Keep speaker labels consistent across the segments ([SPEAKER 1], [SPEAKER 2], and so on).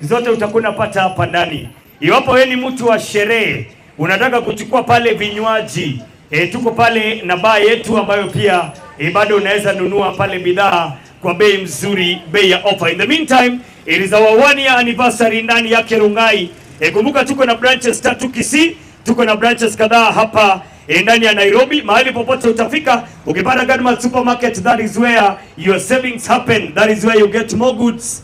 [SPEAKER 1] Zote utakuwa unapata hapa ndani. Iwapo wewe ni mtu wa sherehe, unataka kuchukua pale vinywaji, tuko pale na baa yetu ambayo pia bado unaweza nunua pale bidhaa kwa bei mzuri, bei ya offer. In the meantime, it is our one year anniversary ndani ya Rongai. Kumbuka tuko na branches tatu Kisii, tuko na branches kadhaa hapa ndani ya Nairobi. Mahali popote utafika, ukipata Godmart Supermarket, that is where your savings happen. That is where you get more goods.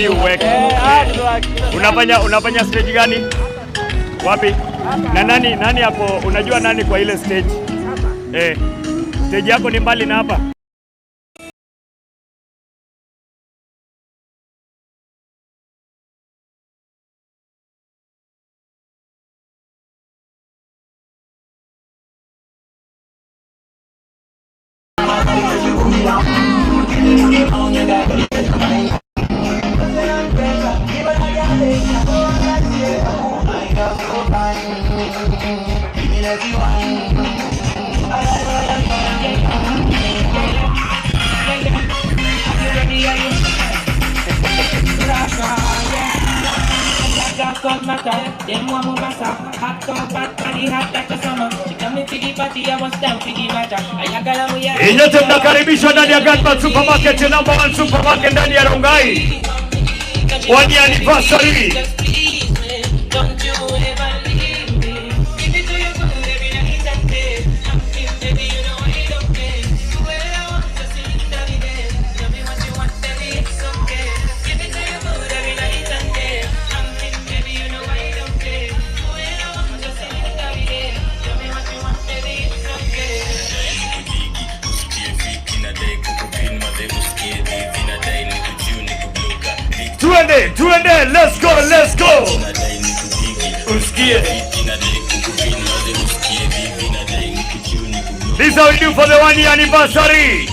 [SPEAKER 1] Uweke. Unafanya stage gani? Wapi? Na nani hapo, unajua nani kwa ile stage? Stage yako ni mbali na hapa? Nyote mnakaribishwa ndani ya Godmart Supermarket, number one supermarket ndani ya Rongai. One year anniversary. Tuende, tuende, let's go, let's go. Usikie. This is how we do for the one year anniversary.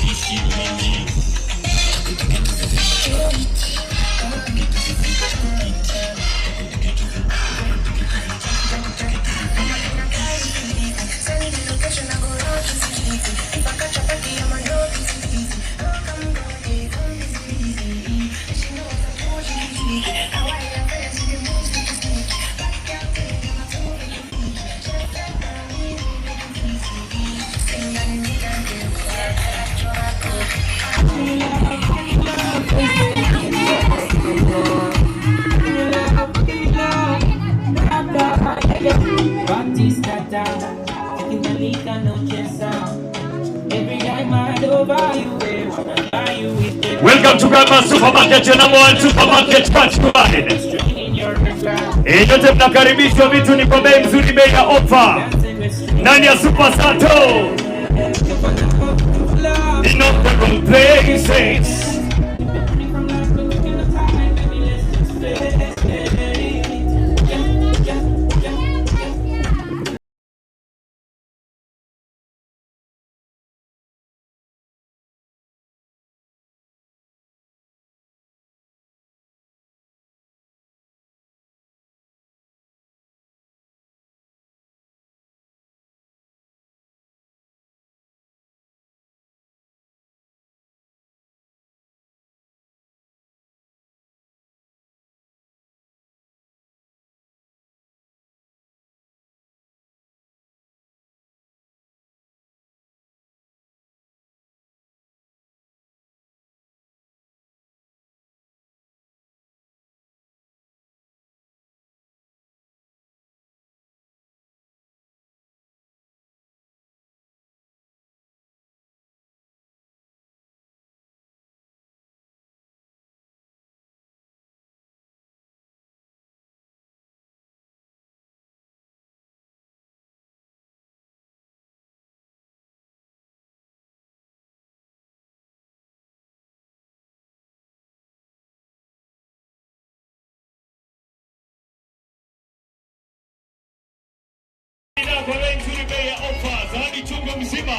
[SPEAKER 1] Welcome to Godmart Supermarket, your number one supermarket countrywide. Nyote mnakaribishwa, vitu ni kwa bei mzuri, bei ya ofa ndani ya Super Sato. In all the wrong places. mpango mzima.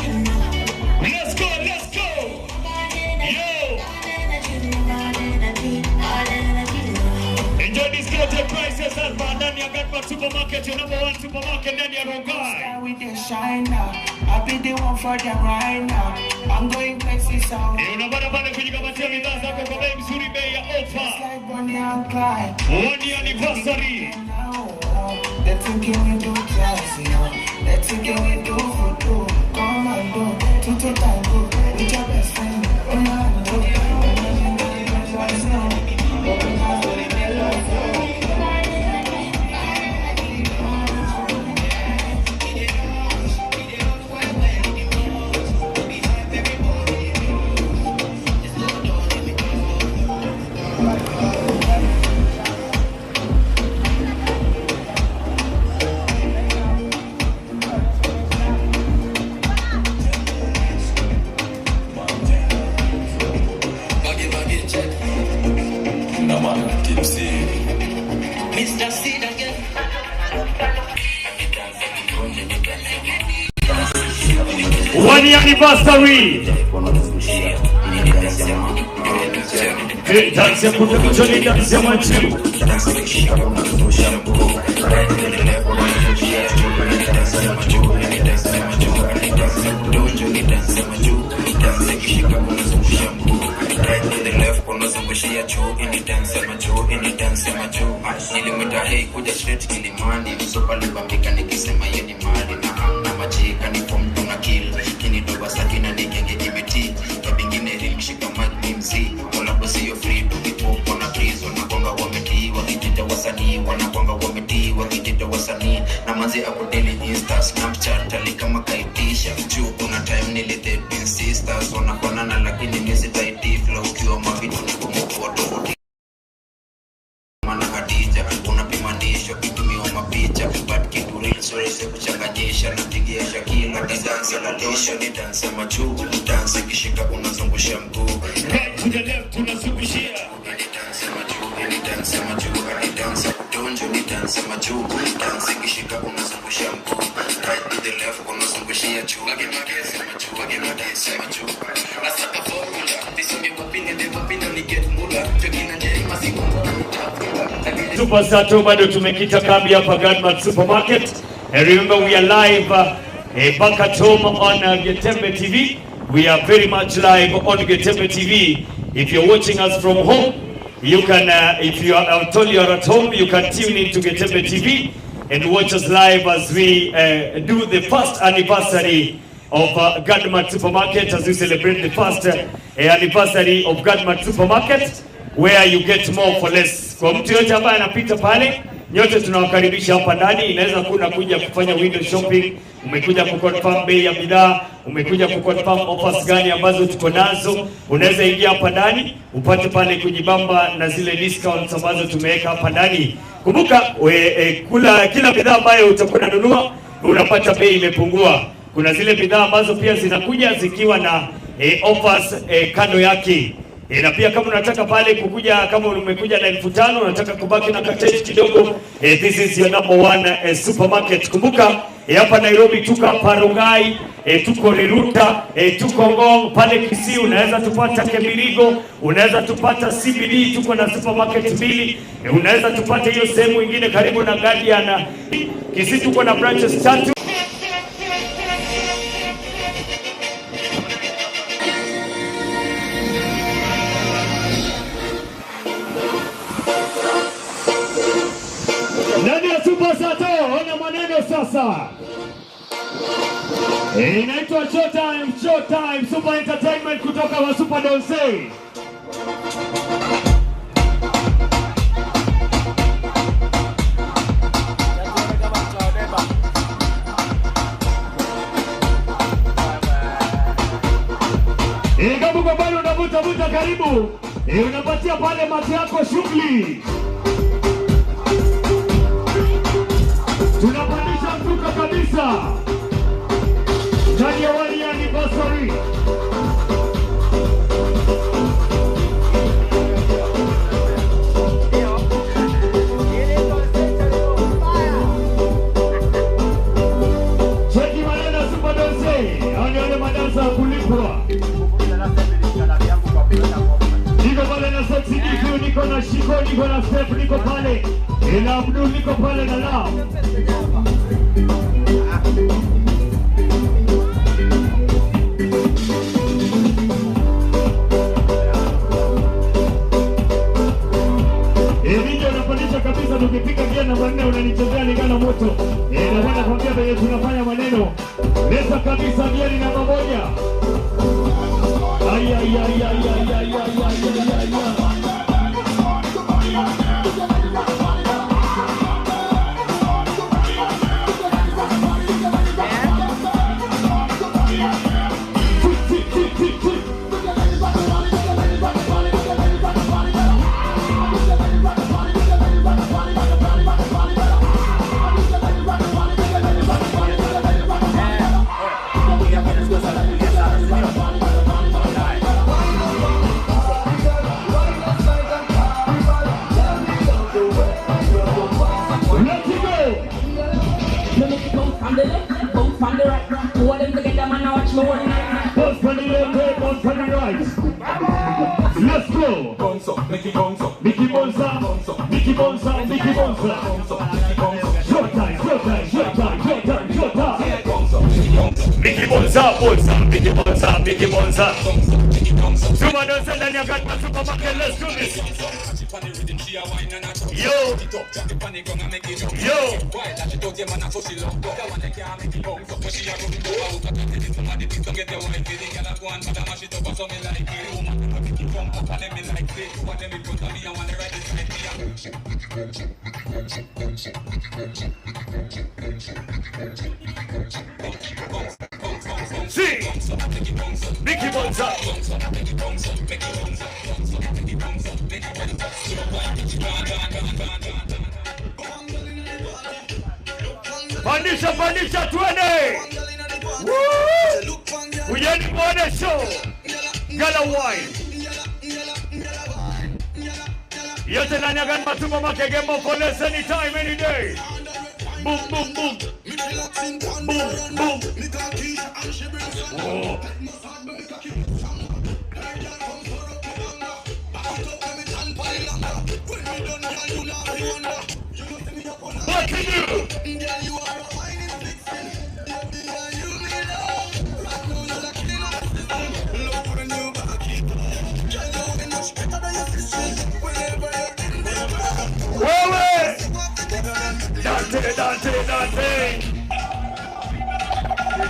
[SPEAKER 1] Let's go, let's go. Yo. Enjoy discounted prices hapa ndani ya Godmark Supermarket, your number one supermarket ndani ya Rongai.
[SPEAKER 2] With the shine now. I be the one for them right now. I'm going places so
[SPEAKER 1] Unapata pale kujikamatia bidhaa zako kwa bei mzuri, bei ya
[SPEAKER 2] it's
[SPEAKER 1] ofa.
[SPEAKER 2] Like Bonnie and Clyde.
[SPEAKER 1] One year anniversary.
[SPEAKER 2] Now, they thinking we do jazz, you know. They thinking we do voodoo, commando, tutu tango, with your best friend. Oh, yeah, no.
[SPEAKER 3] Baggy, baggy, check. No man, tipsy.
[SPEAKER 4] Mr. Seed again.
[SPEAKER 1] One year anniversary. Dance ya kutoka ni dance ya machu.
[SPEAKER 3] Unazungushia juu ini dance ya majuu, ini dance ya majuu. Nilimwita, hey, kuja straight Kilimani. Msopalibambika nikisema ye ni mali na amna majika ni form tuna kill kinidoba sakina ni genge imeti kabingine real kishika mic ni mc kolabo sio free tukipop wana freeze, wanakwanga wametii wakijita wasanii, wanakwanga wametii wakijita wasanii. Na manzi ako daily Insta, Snapchat ali kama kaitisha juu. Kuna time nilidate twin sisters, wanafanana lakini mimi sitaiti flow ukiwa mavitu ni gumu tofauti. Mana Khadija unapimanisha kitumiwa mapicha but kitu real siwezi kuchanganyisha. Napigia Shakila ni dance la tosha, ni dance ya majuu, dance ikishika unazungusha mguu.
[SPEAKER 1] Right to the left tunazungushia.
[SPEAKER 3] Ni dance ya majuu, ni dance ya majuu, ni dance ya kudonjo, ni dance ya majuu, dance ikishika unazungusha mguu, right to the left unazungushia juu, ni dance ya majuu, ni dance ya majuu.
[SPEAKER 4] Nasaka formula nisome wapi niende wapi ndo ni get mula jokina njeri masikongo nitapula na vile.
[SPEAKER 1] Super Sato bado tumekita kambi hapa Godmark Supermarket. And remember we are live back at home on Getembe TV. We are very much live on Getembe TV. If you're watching us from home, you can, if you are told you are at home, you can tune into Getembe TV and watch us live as we do the first anniversary of Godmark Supermarket, as we celebrate the first anniversary of Godmark Supermarket, where you get more for less. Kwa mtu yote ambaye anapita pale, nyote tunawakaribisha hapa ndani. Inaweza kuwa kuja kufanya window shopping, umekuja kuconfirm bei ya bidhaa, umekuja kuconfirm offers gani ambazo tuko nazo. Unaweza ingia hapa ndani upate pale kujibamba na zile discounts ambazo tumeweka hapa ndani. Kumbuka kila bidhaa ambayo utakuwa unanunua unapata bei imepungua. Kuna zile bidhaa ambazo pia zinakuja zikiwa na offers kando yake. Na pia kama unataka pale kukuja, kama umekuja na 5,000 unataka kubaki na kachange kidogo, this is your number one supermarket. Kumbuka hapa Nairobi tuko hapa Rongai, tuko Riruta, tuko Ngong, pale Kisii unaweza tupata Kebirigo, unaweza tupata CBD, tuko na supermarket mbili, unaweza tupata hiyo sehemu ingine karibu na Guardian. Kisii tuko na branches tatu. Ndani ya Super Sato, ona maneno sasa. Inaitwa Showtime, Showtime Super Entertainment kutoka wa Super Donse. Kama uko pale unavuta vuta karibu, unapatia pale macho yako shughuli. Tunapandisha mzuka kabisa ndani ya one year anniversary. Cheki maneno ya Super Donse, hao ni wale madansa wa kulipwa. Niko pale na Sexy DQ, niko na Shiko, niko na Steph, niko pale na Abdul, niko pale na Lao. Video unapandisha kabisa, tukipiga gia namba 4 unanichezea nigana moto. Na bwana kwambia venye tunafanya maneno. Leta kabisa gia ni namba 1. Ay ay ay ay ay ay ay ay ay ay. Tik tik tik tik. Let's go.
[SPEAKER 5] Both on the left, both on the right. Two of them together, man, I watch me one night.
[SPEAKER 1] Both on the left, both on the right. Let's go.
[SPEAKER 6] Bounce up, make it bounce up.
[SPEAKER 1] Mickey Bonza, Mickey Bonza, Mickey Bonza. Showtime, showtime, showtime, showtime, showtime. Mickey Bonza, Bonza, Mickey Bonza, Mickey Bonza. Super Donse ndani ya Godman Supermarket, let's do this. Yo, yo. Si. Mickey Bonza. Pandisha, pandisha, twende. Woo! Kujeni muone show. Gala wine. Yote ndani ya Godman Supermarket, game of police anytime, any day. Boom, boom, boom. Boom, boom. Oh. What can you do? Wewe! Dante, Dante, Dante!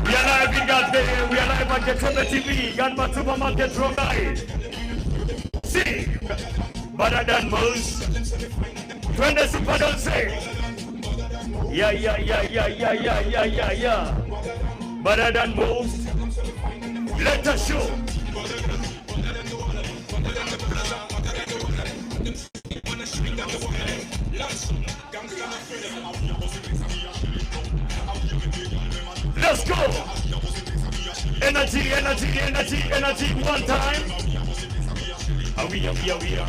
[SPEAKER 1] We are live in Godman, we are live at Getembe TV, Godman Supermarket, Rongai. See, better than most. Twende Super Donse. Yeah, yeah, yeah, yeah, yeah, yeah, yeah, yeah, yeah. Better than most. Let us show. Let's go. Energy, energy, energy, energy. One time. Awia awia awia.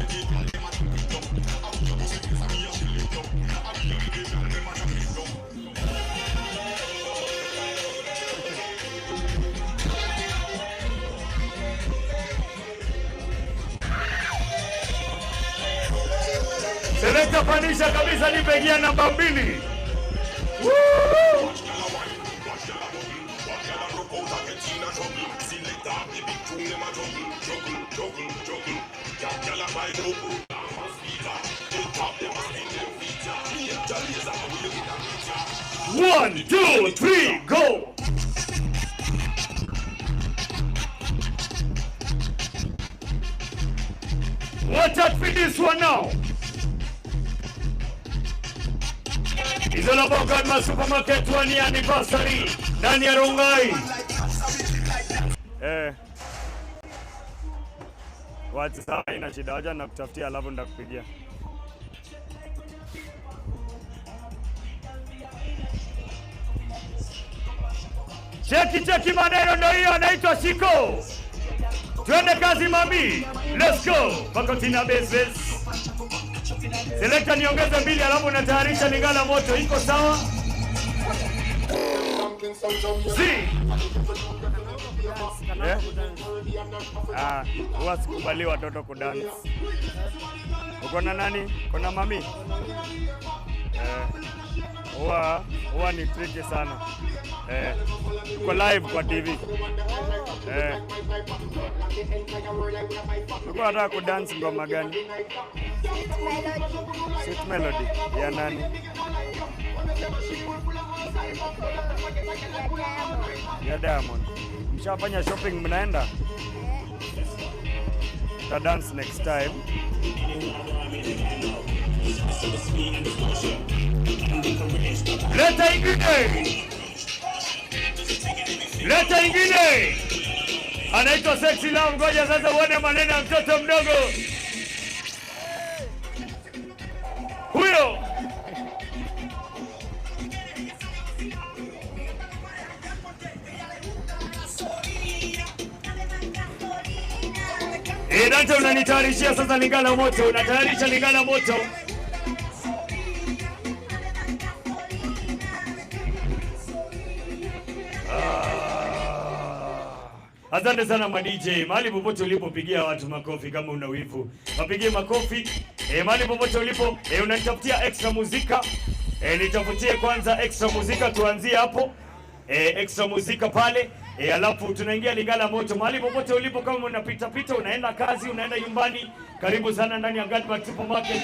[SPEAKER 1] Selekta panisha kabisa, nipe gia namba 2. Woo! One, two, three, go! Watch out for this one now. It's all about Godma Supermarket 20 anniversary. Ndani ya Rongai. Wacha sawa, ina shida. Wacha nakutafutia alafu nitakupigia. Cheki cheki maneno ndio hiyo, anaitwa Shiko. Twende kazi mami. Let's go. Pakotina business. Selekta niongeze 2 alafu natayarisha Lingala moto. Iko sawa? Si. Huwa sikubali watoto kudance. Uko na nani? Uko na mami? Huwa ni tricky sana. Uko live kwa TV. Uko unataka kudance ngoma gani? Sweet Melody ya nani? Ya Diamond. Mshafanya shopping, mnaenda? Ta dance next time. Leta ingine. Leta ingine. Anaitwa Sexy Love. Ngoja sasa uone maneno ya mtoto mdogo huyo. Dante, unanitayarishia sasa Lingala moto. Unatayarisha Lingala moto. Asante sana ma DJ. Mahali popote ulipopigia watu makofi kama una wivu. Wapigie makofi. Mahali popote ulipo, unanitafutia extra muzika. Nitafutie kwanza extra muzika, tuanzie hapo. Extra muzika pale. Alafu tunaingia Lingala moto. Mahali popote ulipo, kama unapita pita, unaenda kazi, unaenda nyumbani, karibu sana ndani ya Godmark Supermarket.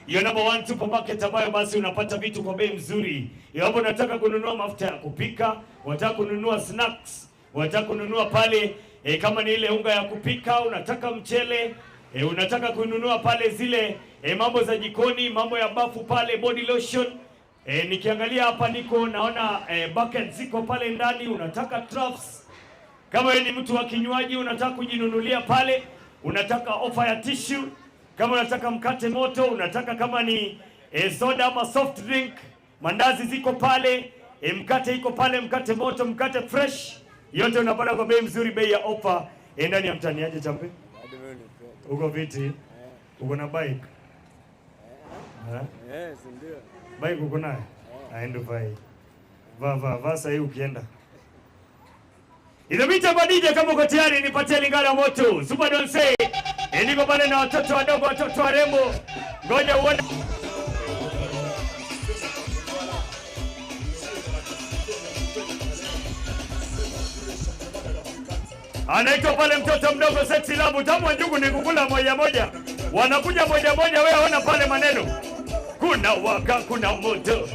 [SPEAKER 1] Your number one supermarket ambayo basi unapata vitu kwa bei mzuri. Iwapo unataka kununua mafuta ya kupika, unataka kununua snacks, unataka kununua pale kama ni ile unga ya kupika, unataka mchele, unataka kununua pale zile mambo za jikoni, mambo ya bafu pale, body lotion. Nikiangalia hapa niko naona bucket ziko pale ndani, unataka troughs. Kama wewe ni mtu wa kinywaji unataka kujinunulia pale, unataka ofa ya tissue, kama unataka mkate moto, unataka kama ni soda ama soft drink, mandazi ziko pale, mkate iko pale, mkate moto, mkate fresh, yote unapata kwa bei mzuri, bei ya ofa ndani ya mtani. Aje champe? Uko viti? Uko na bike?
[SPEAKER 6] Eh, si ndio?
[SPEAKER 1] Bike uko nayo? Aende vai. Va va va sasa hii ukienda. Inabidi badije kama uko tayari nipatie Lingala moto. Super Don say. Niko pale na watoto wadogo, watoto warembo. Ngoja uone. Anaitwa pale mtoto mdogo Sexy Love. Tamu wa njugu ni kukula moja moja. Wanakuja moja moja, wewe ona pale maneno. Kuna waka, kuna moto.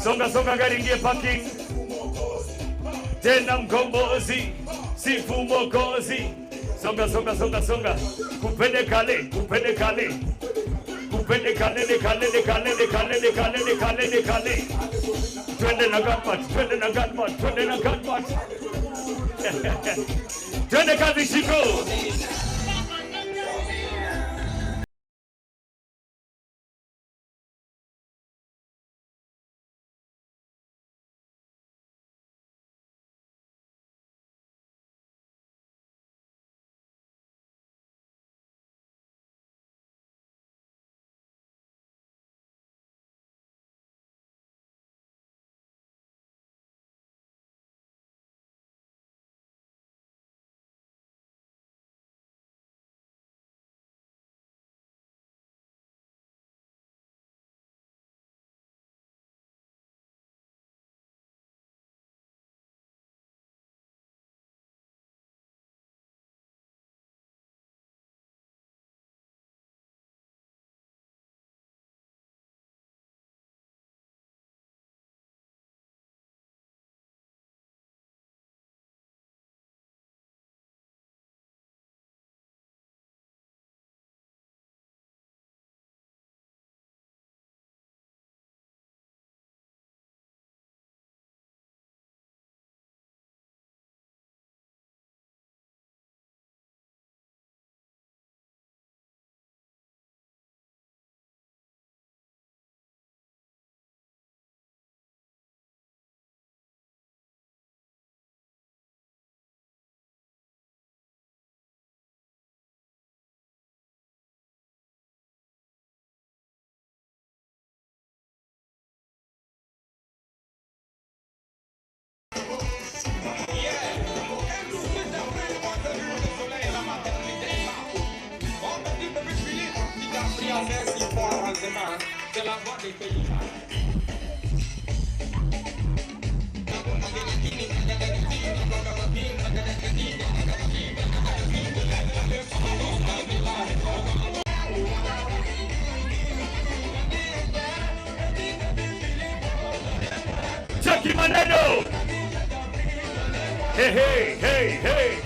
[SPEAKER 1] Songa songa gari ingie parking. Tena mkombozi, sifu mwokozi. Songa songa songa songa. Kupende kale, kupende kale. Kupende kale de kale de kale de kale de kale de kale de kale. Twende na Godmat, twende na Godmat, twende na Godmat. Twende kazi Shiko. Cheki maneno. Hey, hey, hey, hey.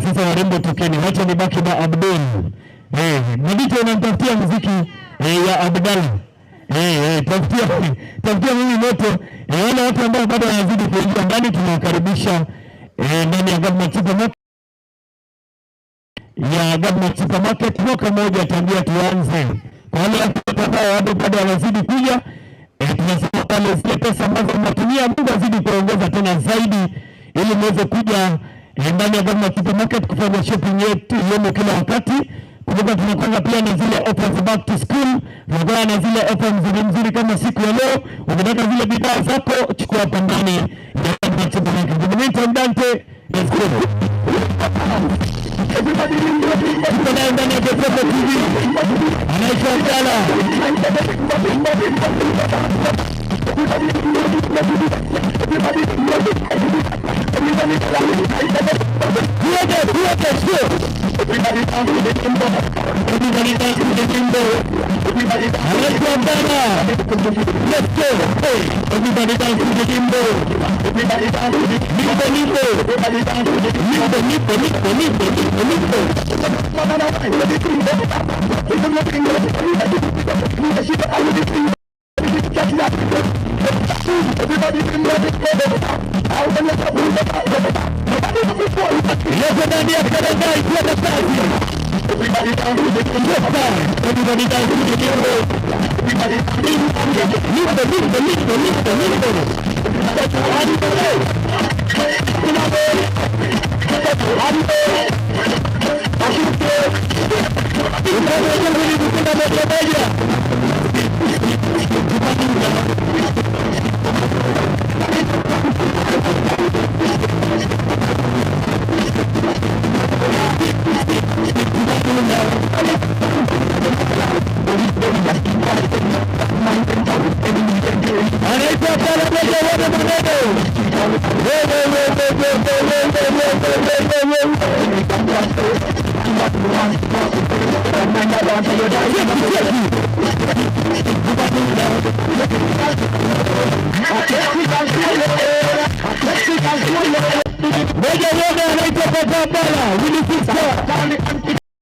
[SPEAKER 6] Sasa warembo tokeni, wacha nibaki na Abdul. Mabito unamtafutia muziki ya Abdalla. Tafutia tafutia mimi moto. Wale watu ambao bado wanazidi kuingia ndani tunawakaribisha ndani ya Government Supermarket ya Government Supermarket mwaka mmoja tangia tuanze. Kwa wale watu ambao bado wanazidi kuja, tunasema pale zile pesa ambazo mnatumia Mungu azidi kuongeza tena zaidi ili muweze kuja ndani ya Government Supermarket kufanya shopping yetu yenu kila wakati. Kumbuka tunakuwa pia na zile offers back to school, tunakuwa na zile offers nzuri nzuri kama siku ya leo. Ukitaka zile bidhaa zako chukua hapa ndani ya Government Supermarket. In the meantime, Dante, let's go. Tuko naye ndani ya Gospel TV, anaitwa Abdalla. Tuende, tuende, sio. Everybody dance to the limbo. Anaitwa Abdalla. Let's go. Hey, everybody dance to the limbo. Limbo, limbo. Limbo, limbo, limbo, limbo, limbo, limbo. Leo ndani ya Karangai kwa kazi. Everybody dance to the limbo. Limbo, limbo, limbo, limbo, limbo. Upande wa juu ni kuna moja moja. Cheki, cheki. Moja moja anaitwa Papa Abdalla, Willy Sister.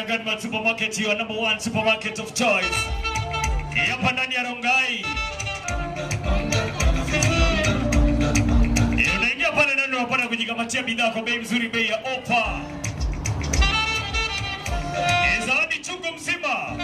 [SPEAKER 1] Quickmart Supermarket, your number one supermarket of choice. Hapa ndani ya Rongai. Unaingia pale ndani unapata kujikamatia bidhaa kwa bei nzuri, bei ya ofa. Zawadi chungu mzima.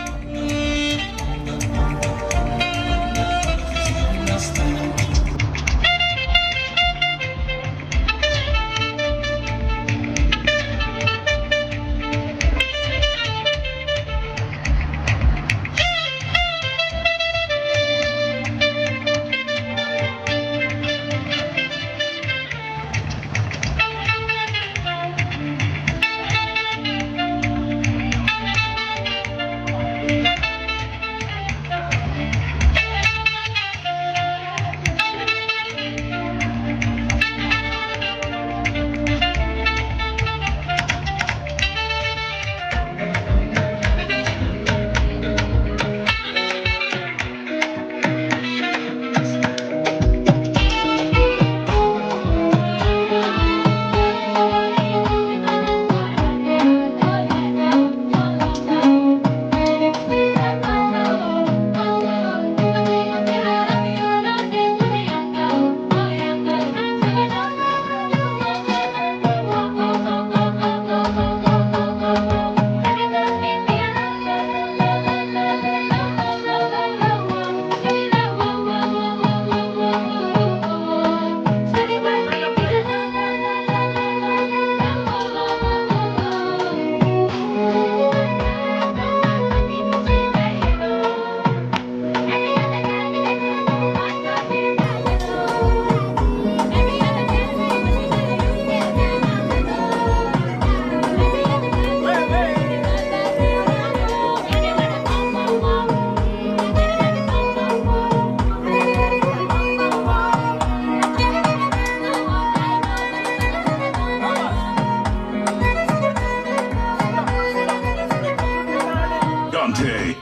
[SPEAKER 7] Dante.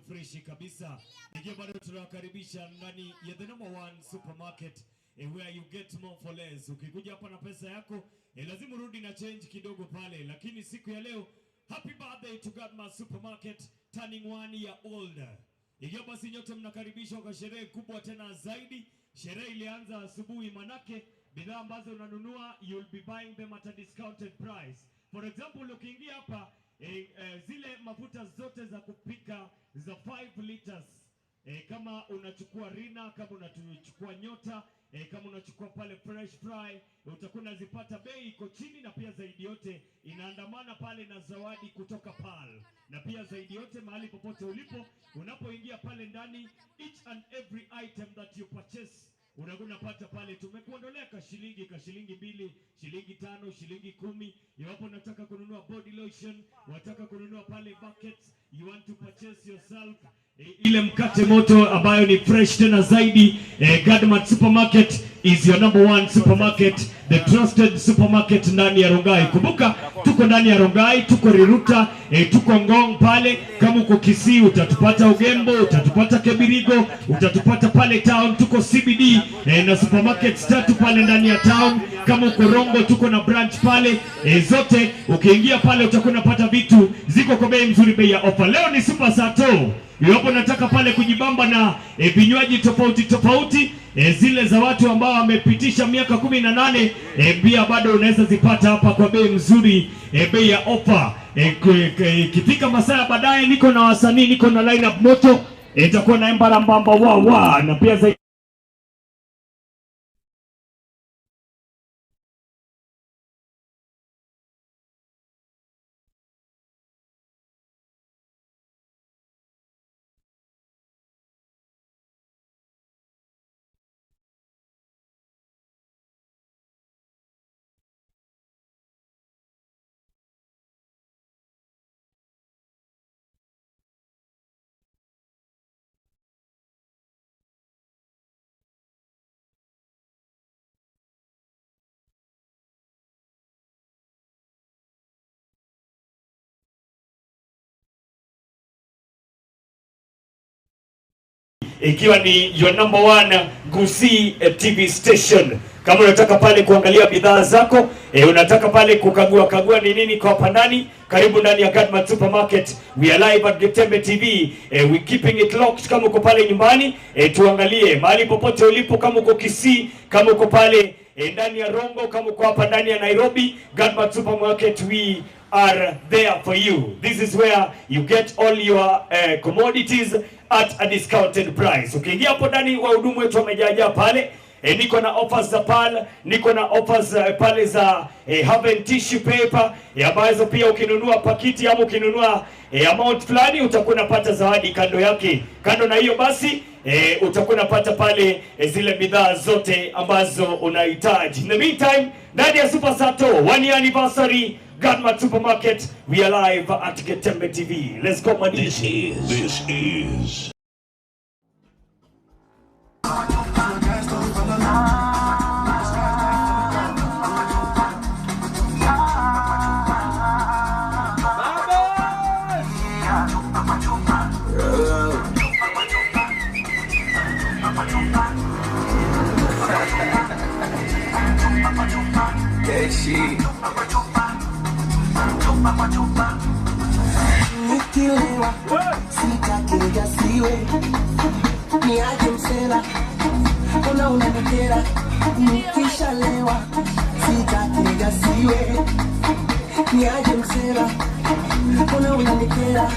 [SPEAKER 1] Freshi kabisa. Ikiwa bado tunawakaribisha ndani ya the number one supermarket, where you get more for less. Ukikuja hapa na pesa yako, lazima urudi na change kidogo pale, lakini siku ya leo Happy birthday to Godma Supermarket turning 1 year old. Ikiwa basi nyote mnakaribishwa kwa sherehe kubwa tena zaidi. Sherehe ilianza asubuhi, manake bidhaa ambazo unanunua, you'll be buying them at a discounted price. For example, ukiingia hapa zile mafuta zote za kupika za 5 liters, kama unachukua Rina, kama unachukua Nyota, kama unachukua pale Fresh Fry, utakuwa unazipata bei iko chini, na pia zaidi yote inaandamana pale na zawadi kutoka PAL. Na pia zaidi yote, mahali popote ulipo, unapoingia pale ndani, each and every item that you purchase unakuwa unapata pale, tumekuondolea kashilingi, kashilingi 2, shilingi 5, shilingi 10. Iwapo unataka kununua body lotion, wataka kununua pale buckets, you want to purchase yourself ile mkate moto ambayo ni fresh tena zaidi. Godmart Supermarket is your number one supermarket, the trusted supermarket ndani ya Rongai. Kumbuka tuko ndani ya Rongai, tuko Riruta, tuko Ngong pale. Kama uko Kisii utatupata Ugembo, utatupata Kebirigo, utatupata pale town, tuko CBD na supermarkets tatu pale ndani ya town. Kama uko Rongo tuko na branch pale, zote ukiingia pale utakuwa unapata vitu ziko kwa bei mzuri, bei ya ofa. Leo ni Super Sato. Iwapo nataka pale kujibamba na vinywaji tofauti tofauti, zile za watu ambao wamepitisha miaka 18, pia bado unaweza zipata hapa kwa bei mzuri, bei ya ofa. Ikifika masaa ya baadaye, niko na wasanii, niko na lineup moto, itakuwa na Embarambamba wa wa na pia zaidi ikiwa ni your number one Gusii TV station. Kama unataka pale kuangalia bidhaa zako, unataka pale kukagua kagua ni nini kwa hapa ndani, karibu ndani ya Godmart Supermarket. We are live at Getembe TV. We keeping it locked. Kama uko pale nyumbani, tuangalie mahali popote ulipo, kama uko Kisii, kama uko pale ndani ya Rongo, kama uko hapa ndani ya Nairobi, Godmart Supermarket, we are there for you. This is where you get all your commodities at a discounted price. Ukiingia hapo ndani, wahudumu wetu wamejaajaa pale. Niko na offers za PAL, niko na offers pale za Haven tissue paper, ambazo pia ukinunua pakiti ama ukinunua amount fulani utakuwa unapata zawadi kando yake. Kando na hiyo basi, utakuwa unapata pale zile bidhaa zote ambazo unahitaji. In the meantime, ndani ya Super Sato one year anniversary Godmart Supermarket, we are live at Getembe TV. Let's go, Madi.
[SPEAKER 7] This is
[SPEAKER 2] That shit.
[SPEAKER 8] Nikilewa sitaki nigasiwe, niaje msela, mbona unanikera? Nikishalewa sitaki nigasiwe, niaje msela, mbona unanikera?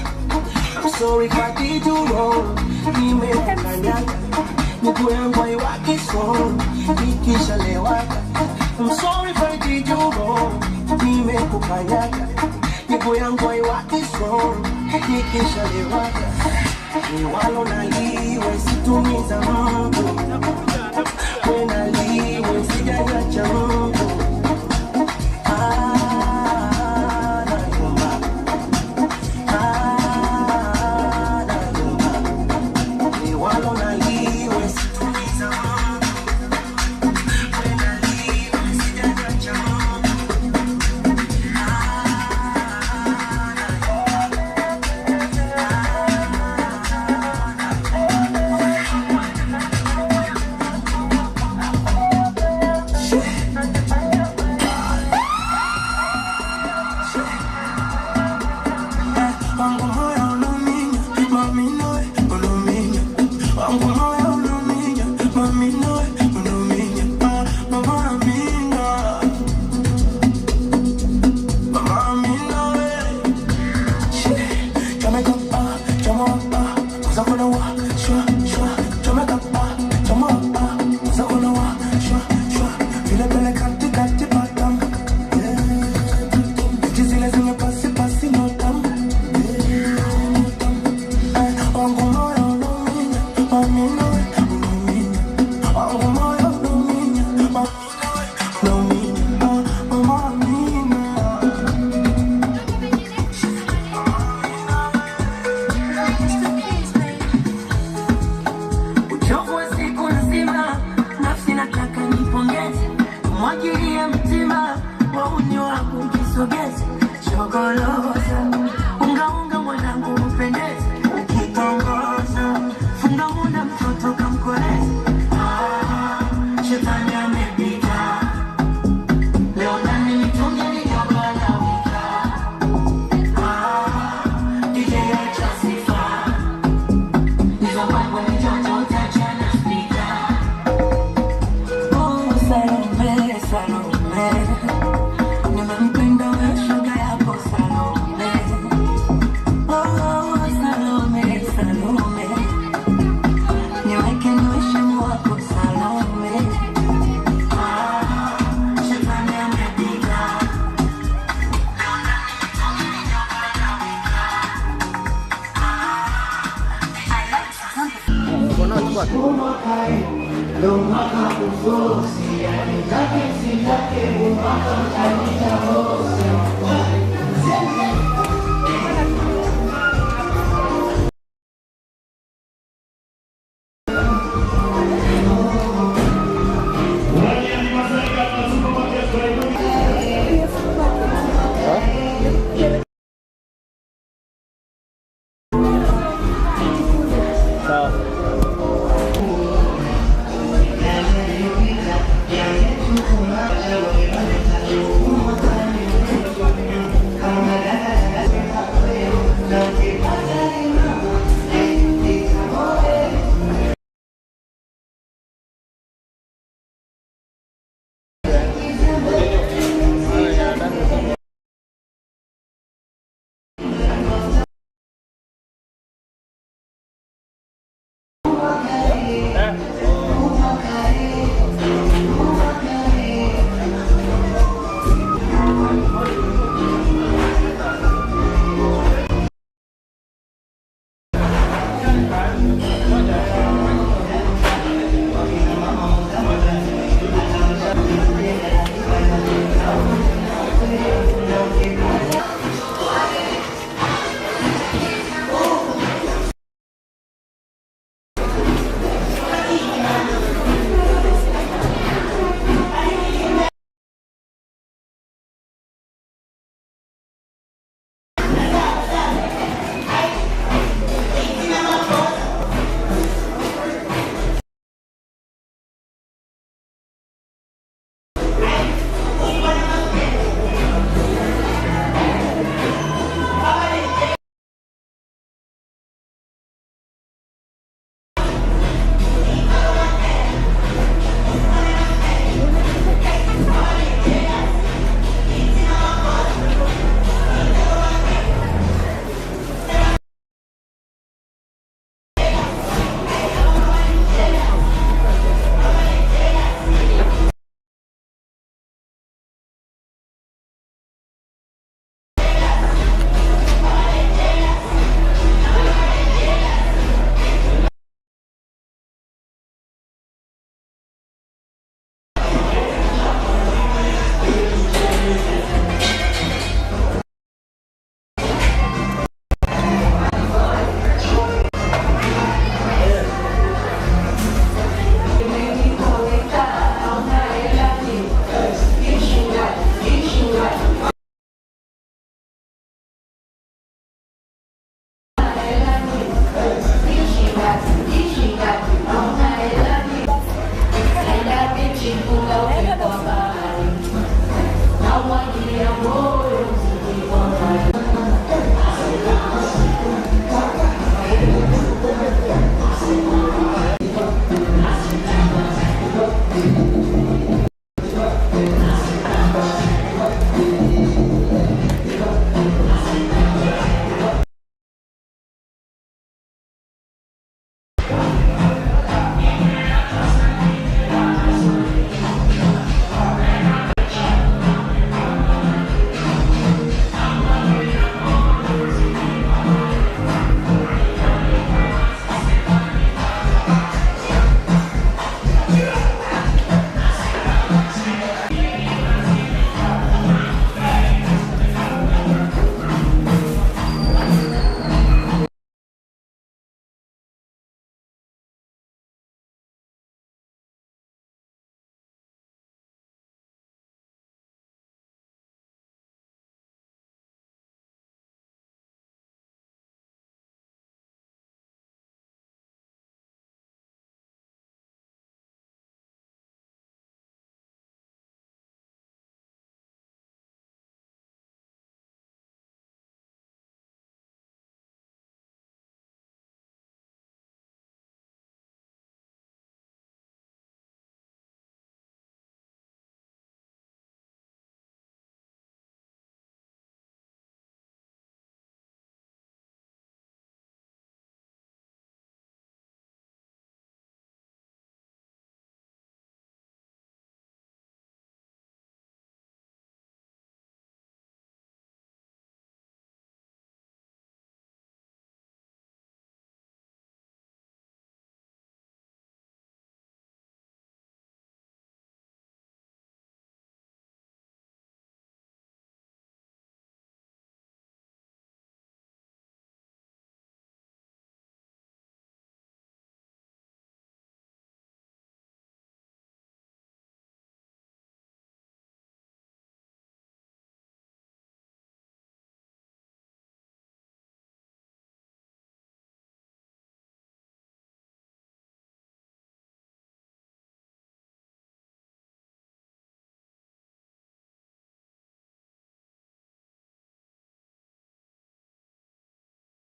[SPEAKER 8] I'm sorry if I did you wrong, nimekukanyaga miguu yangu haiwaki strong, nikishalewa. I'm sorry if I did you wrong, nimekukanyaga miguu yangu haiwaki strong, nikishalewa. Liwalo na liwe situmiza mtu, wena liwe sijajacha mtu. Ah, nayumba. Ah, nayumba. Liwalo na liwe situmiza mtu, wena liwe sijajacha mtu. Wauni wangu mkisogeza shogoloza, ungaunga mwanangu upendeze, ukitongoza funga munda mtoto kamkoleza. Ah, shetani amepita leo ndani mitungi mijoka na wika. Ah, DJ acha sifa hizo mambo ni joto utachana spika. Oh, Salome, Salome, nimempenda wewe shoga yako Salome. Oh, Salome, Salome, niweke niweshimu wako Salome. Ah, shetani amepita.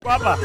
[SPEAKER 1] Hapa.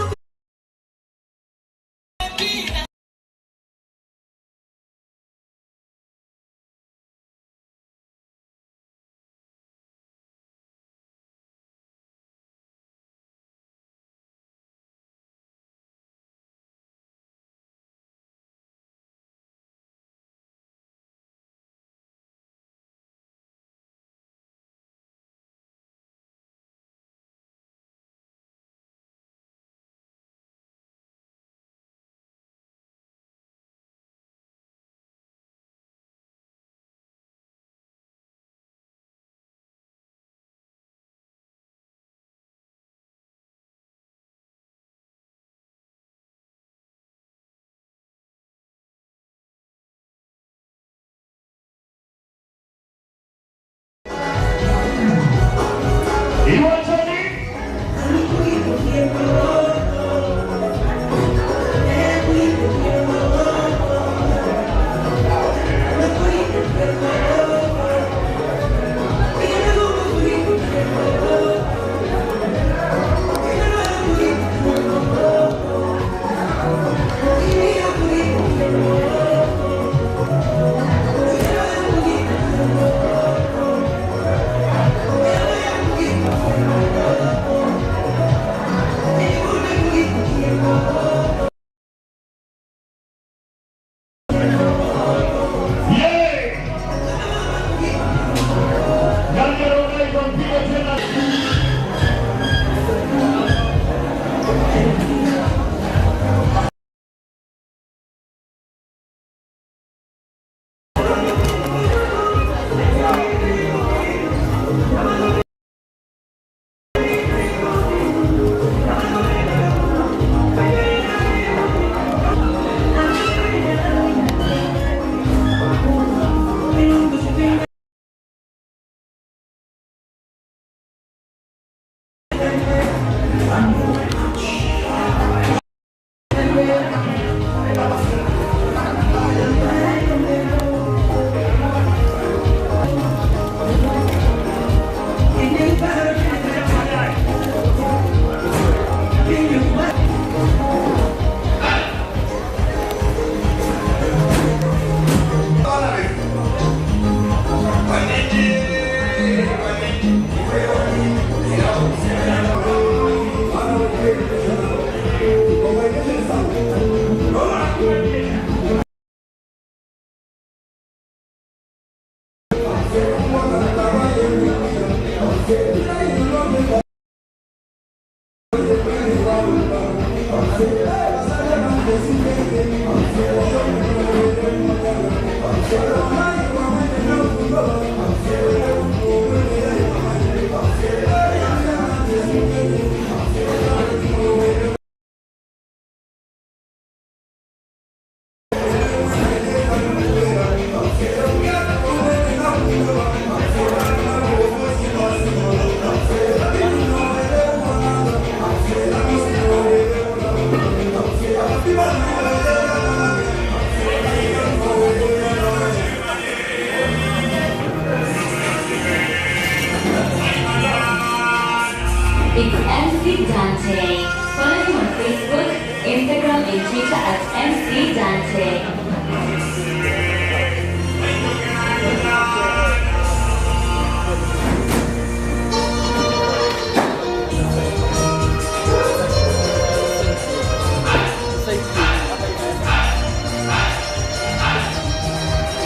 [SPEAKER 9] It's MC Dante. Follow him on Facebook, Instagram, and Twitter at MC Dante.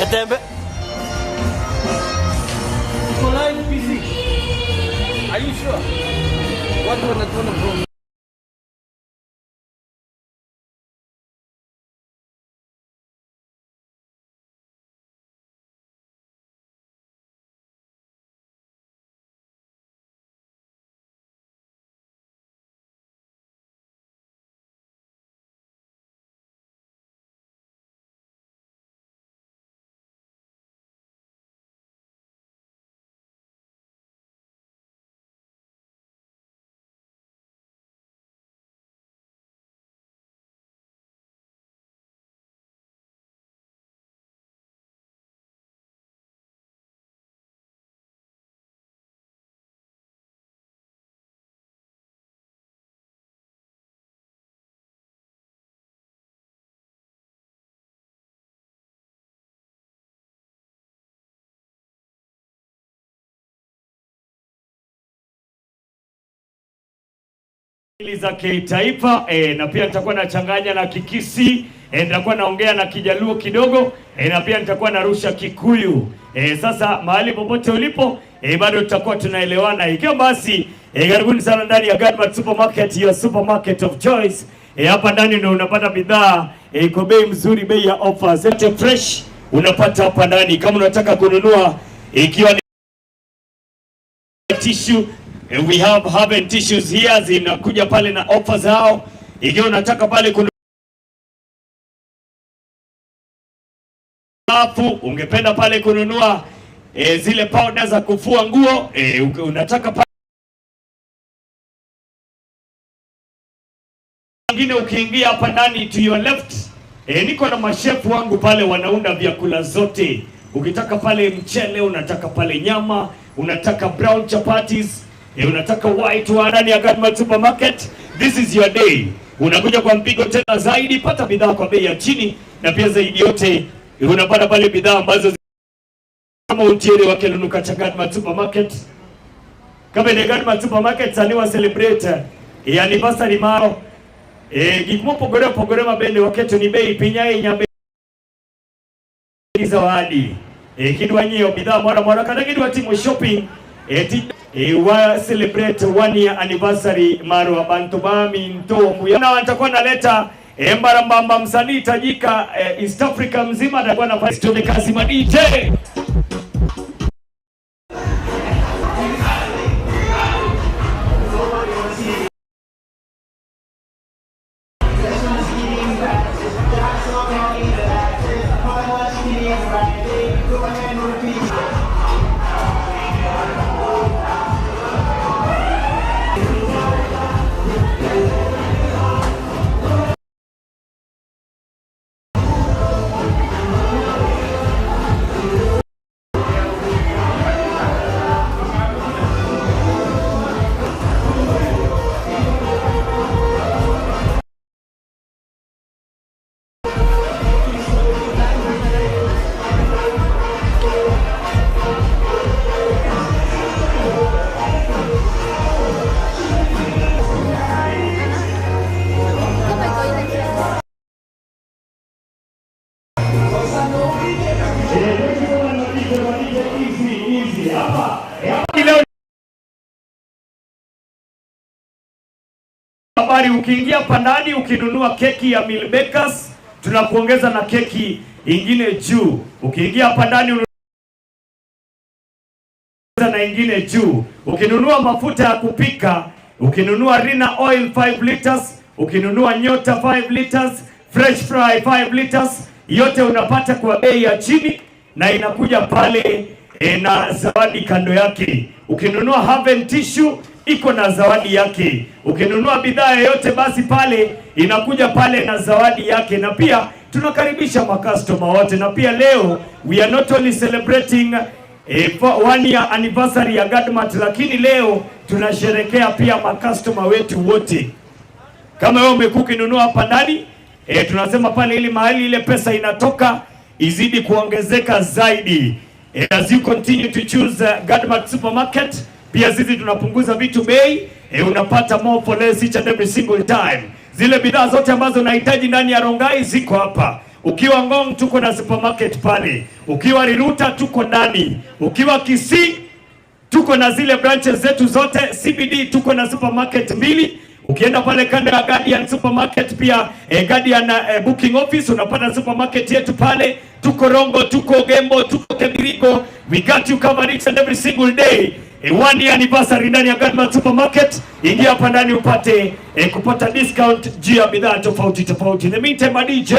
[SPEAKER 10] Etembe. Iko live PC. Are you sure? Watu wanatuona, bro.
[SPEAKER 1] Za kitaifa na pia nitakuwa nachanganya na Kikisi, nitakuwa naongea na Kijaluo kidogo, na pia nitakuwa narusha Kikuyu. Sasa mahali popote ulipo, bado tutakuwa tunaelewana. Ikiwa basi, karibuni sana ndani ya Godmart Supermarket, your supermarket of choice. Hapa ndani ndio unapata bidhaa kwa bei mzuri, bei ya offer. Zote fresh unapata hapa ndani. Kama unataka kununua ikiwa ni tissue, we have Haven tissues here, zinakuja pale na offer zao. Ikiwa unataka pale kununua, ungependa pale kununua zile powder za kufua nguo, unataka pale nyingine, ukiingia hapa ndani to your left, niko na mashefu wangu pale wanaunda vyakula zote. Ukitaka pale mchele, unataka pale nyama, unataka brown chapatis, unataka white one, ndani ya Godmart Supermarket, this is your day. Unakuja kwa mpigo tena zaidi, pata bidhaa kwa bei ya chini, na pia zaidi yote unapata pale bidhaa ambazo kama utiere wa Kelunuka cha Godmart Supermarket. Kama ni Godmart Supermarket sani wa celebrate anniversary maro, gik mopogore opogore mabende waketo ni bei piny ahinya, bei zawadi, kidwa nyiewo bidhaa moro amora kata kidwa timo shopping, wa celebrate one year anniversary marwa bantu bami nto na nitakuwa naleta mbarambamba msanii tajika East Africa mzima atakuwa na studio kazi ma DJ. Leo habari, ukiingia hapa ndani ukinunua keki ya Mill Bakers tunakuongeza na keki ingine juu. Ukiingia hapa ndani na ingine juu. Ukinunua mafuta ya kupika, ukinunua Rina Oil 5 liters, ukinunua Nyota 5 liters, Fresh Fry 5 liters, yote unapata kwa bei ya chini na inakuja pale na zawadi kando yake. Ukinunua Haven tissue iko na zawadi yake. Ukinunua bidhaa yoyote basi pale inakuja pale na zawadi yake, na pia tunakaribisha makastoma wote. Na pia leo we are not only celebrating for one year anniversary ya Godmart, lakini leo tunasherekea pia makastoma wetu wote. Kama wewe umekuwa ukinunua hapa ndani, tunasema pale ili mahali ile pesa inatoka izidi kuongezeka zaidi. As you continue to choose Godmart Supermarket, pia sisi tunapunguza vitu bei, unapata more for less each and every single time. Zile bidhaa zote ambazo unahitaji ndani ya Rongai ziko hapa. Ukiwa Ngong tuko na supermarket pale, ukiwa Riruta tuko ndani, ukiwa Kisii tuko na zile branches zetu zote, CBD tuko na supermarket mbili. Ukienda pale kando ya Guardian Supermarket pia, Guardian booking office unapata supermarket yetu pale. Tuko Rongo, tuko Gembo, tuko Kebiriko. We got you covered each and every single day. One year anniversary ndani ya Godmart Supermarket. Ingia hapa ndani upate kupata discount juu ya bidhaa tofauti tofauti. In the meantime, my DJ.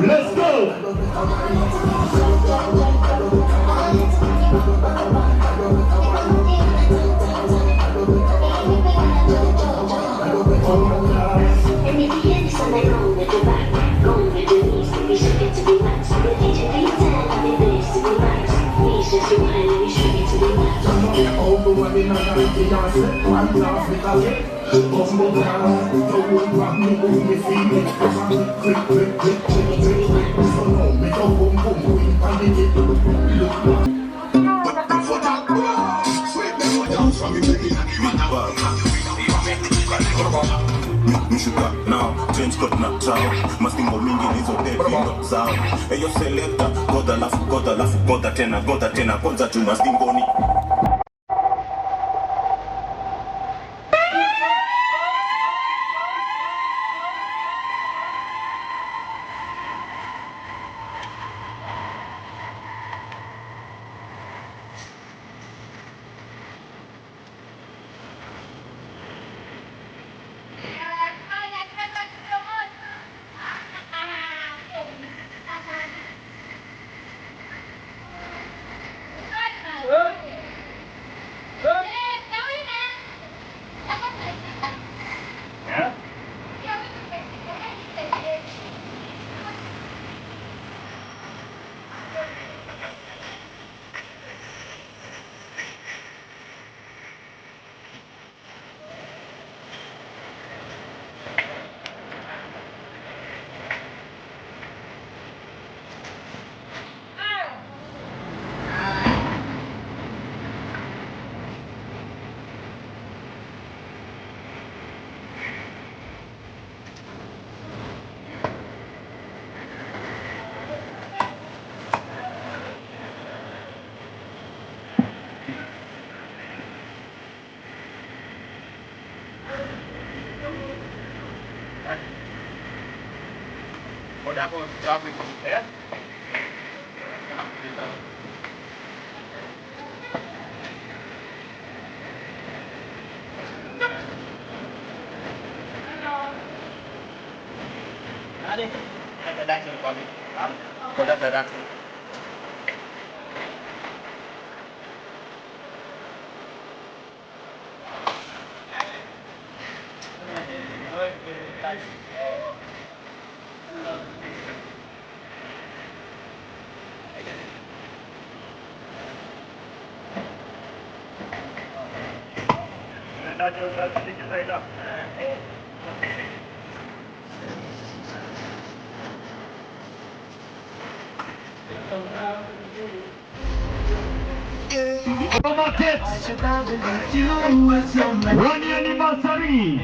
[SPEAKER 1] Let's go.
[SPEAKER 11] Mishuka nao, trench coat na trao. Mastingo mingi nizo devi zao. Eyo selector, goda lafu, goda lafu, goda tena, goda tena, kwanza tu mastingoni.
[SPEAKER 6] Market. One year anniversary.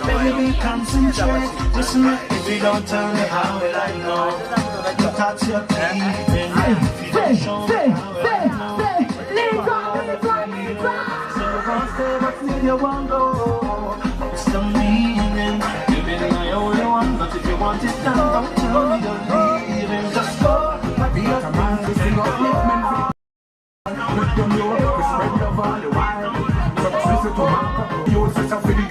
[SPEAKER 2] Baby, concentrate. Listen up, if you don't tell me how will I know? You touch your teeth and if you don't show me how will I know? So one step, what's near you won't go. What's the meaning? You've been my only one, but if you want it done, don't tell me you're leaving. Just go. Be a man, this is upliftment. We spread love all the while. From Swiss to America, you set up for the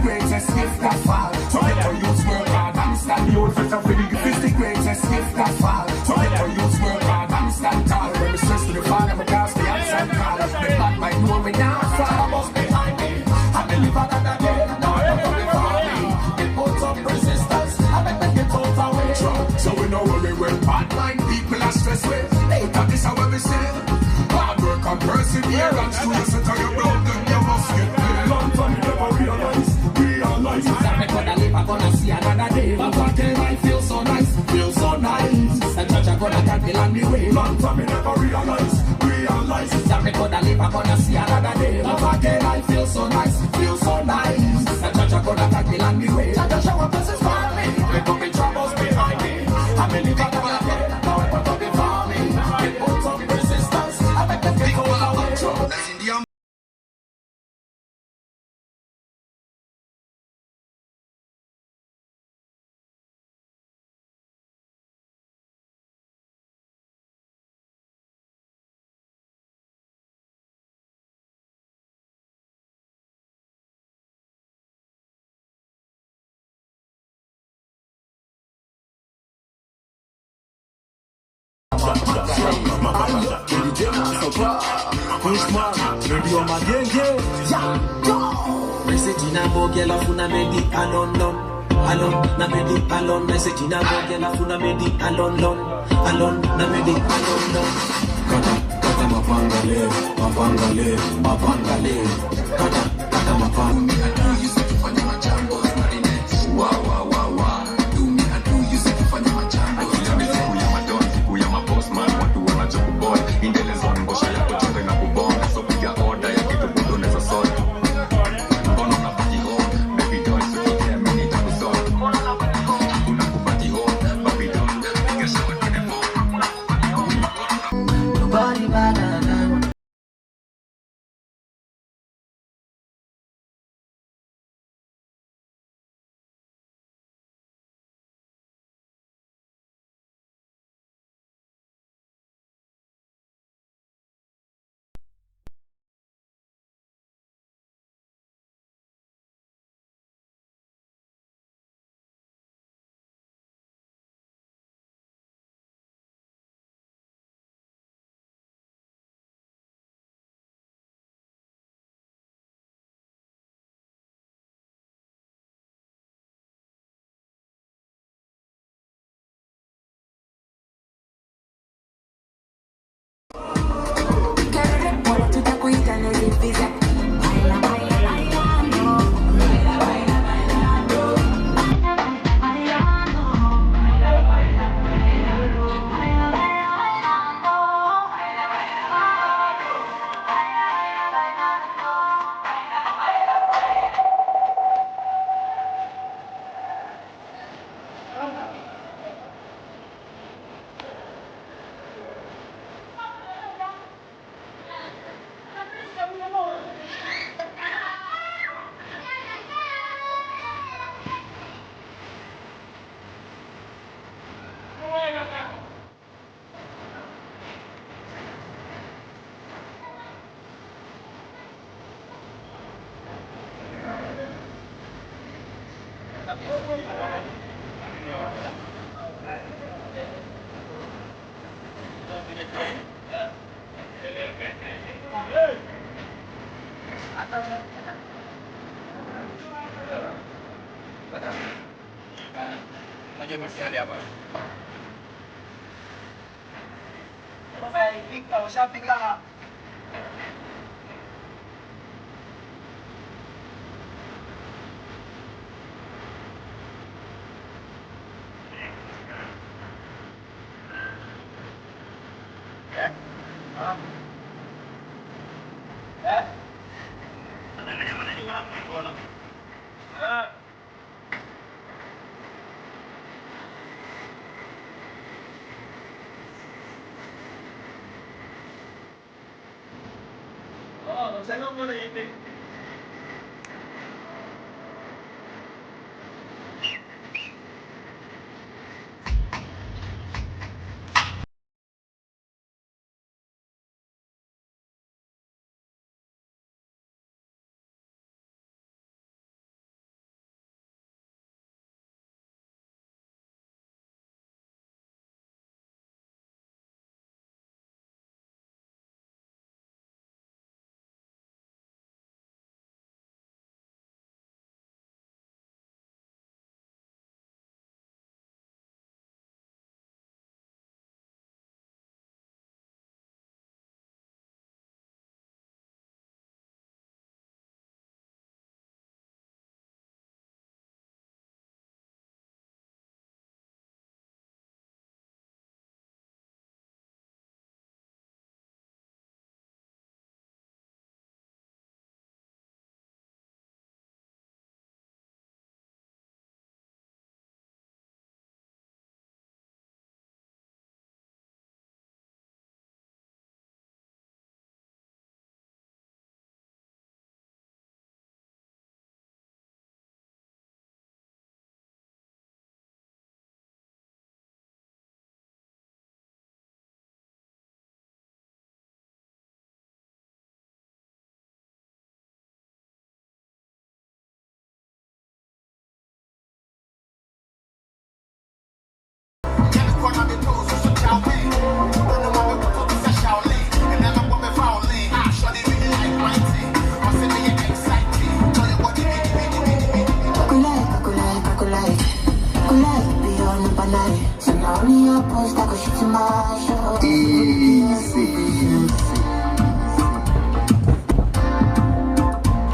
[SPEAKER 2] greatest gift that fall. So get your youth work hard and stand. You set up for the greatest gift that fall. So get your youth work hard and stand tall. When we search to the father, we cast the outside call. The bad might know me now, so I must behind me. I believe another day, now I'm not before me. They put up resistance, I make them get out of way. So we know where we were bad mind people are stressed with. They thought this how we say. Hard work and perseverance, to listen to your broken, you must get paid. Long time you never realize. I'm gonna live, I'm gonna see another day. But again, I feel so nice, feel so nice. The judge I'm gonna guide me along the way. Long time you never realize. I'm gonna live, I'm gonna see another day. But again, I feel so nice, feel so nice. The judge I'm gonna guide me along the way. Judge, shower blessings for me. We put me troubles behind me. I believe I'm gonna get now I put up before me. They put up resistance, I make them get all away.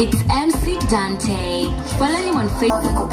[SPEAKER 9] It's MC Dante. Follow him on Facebook.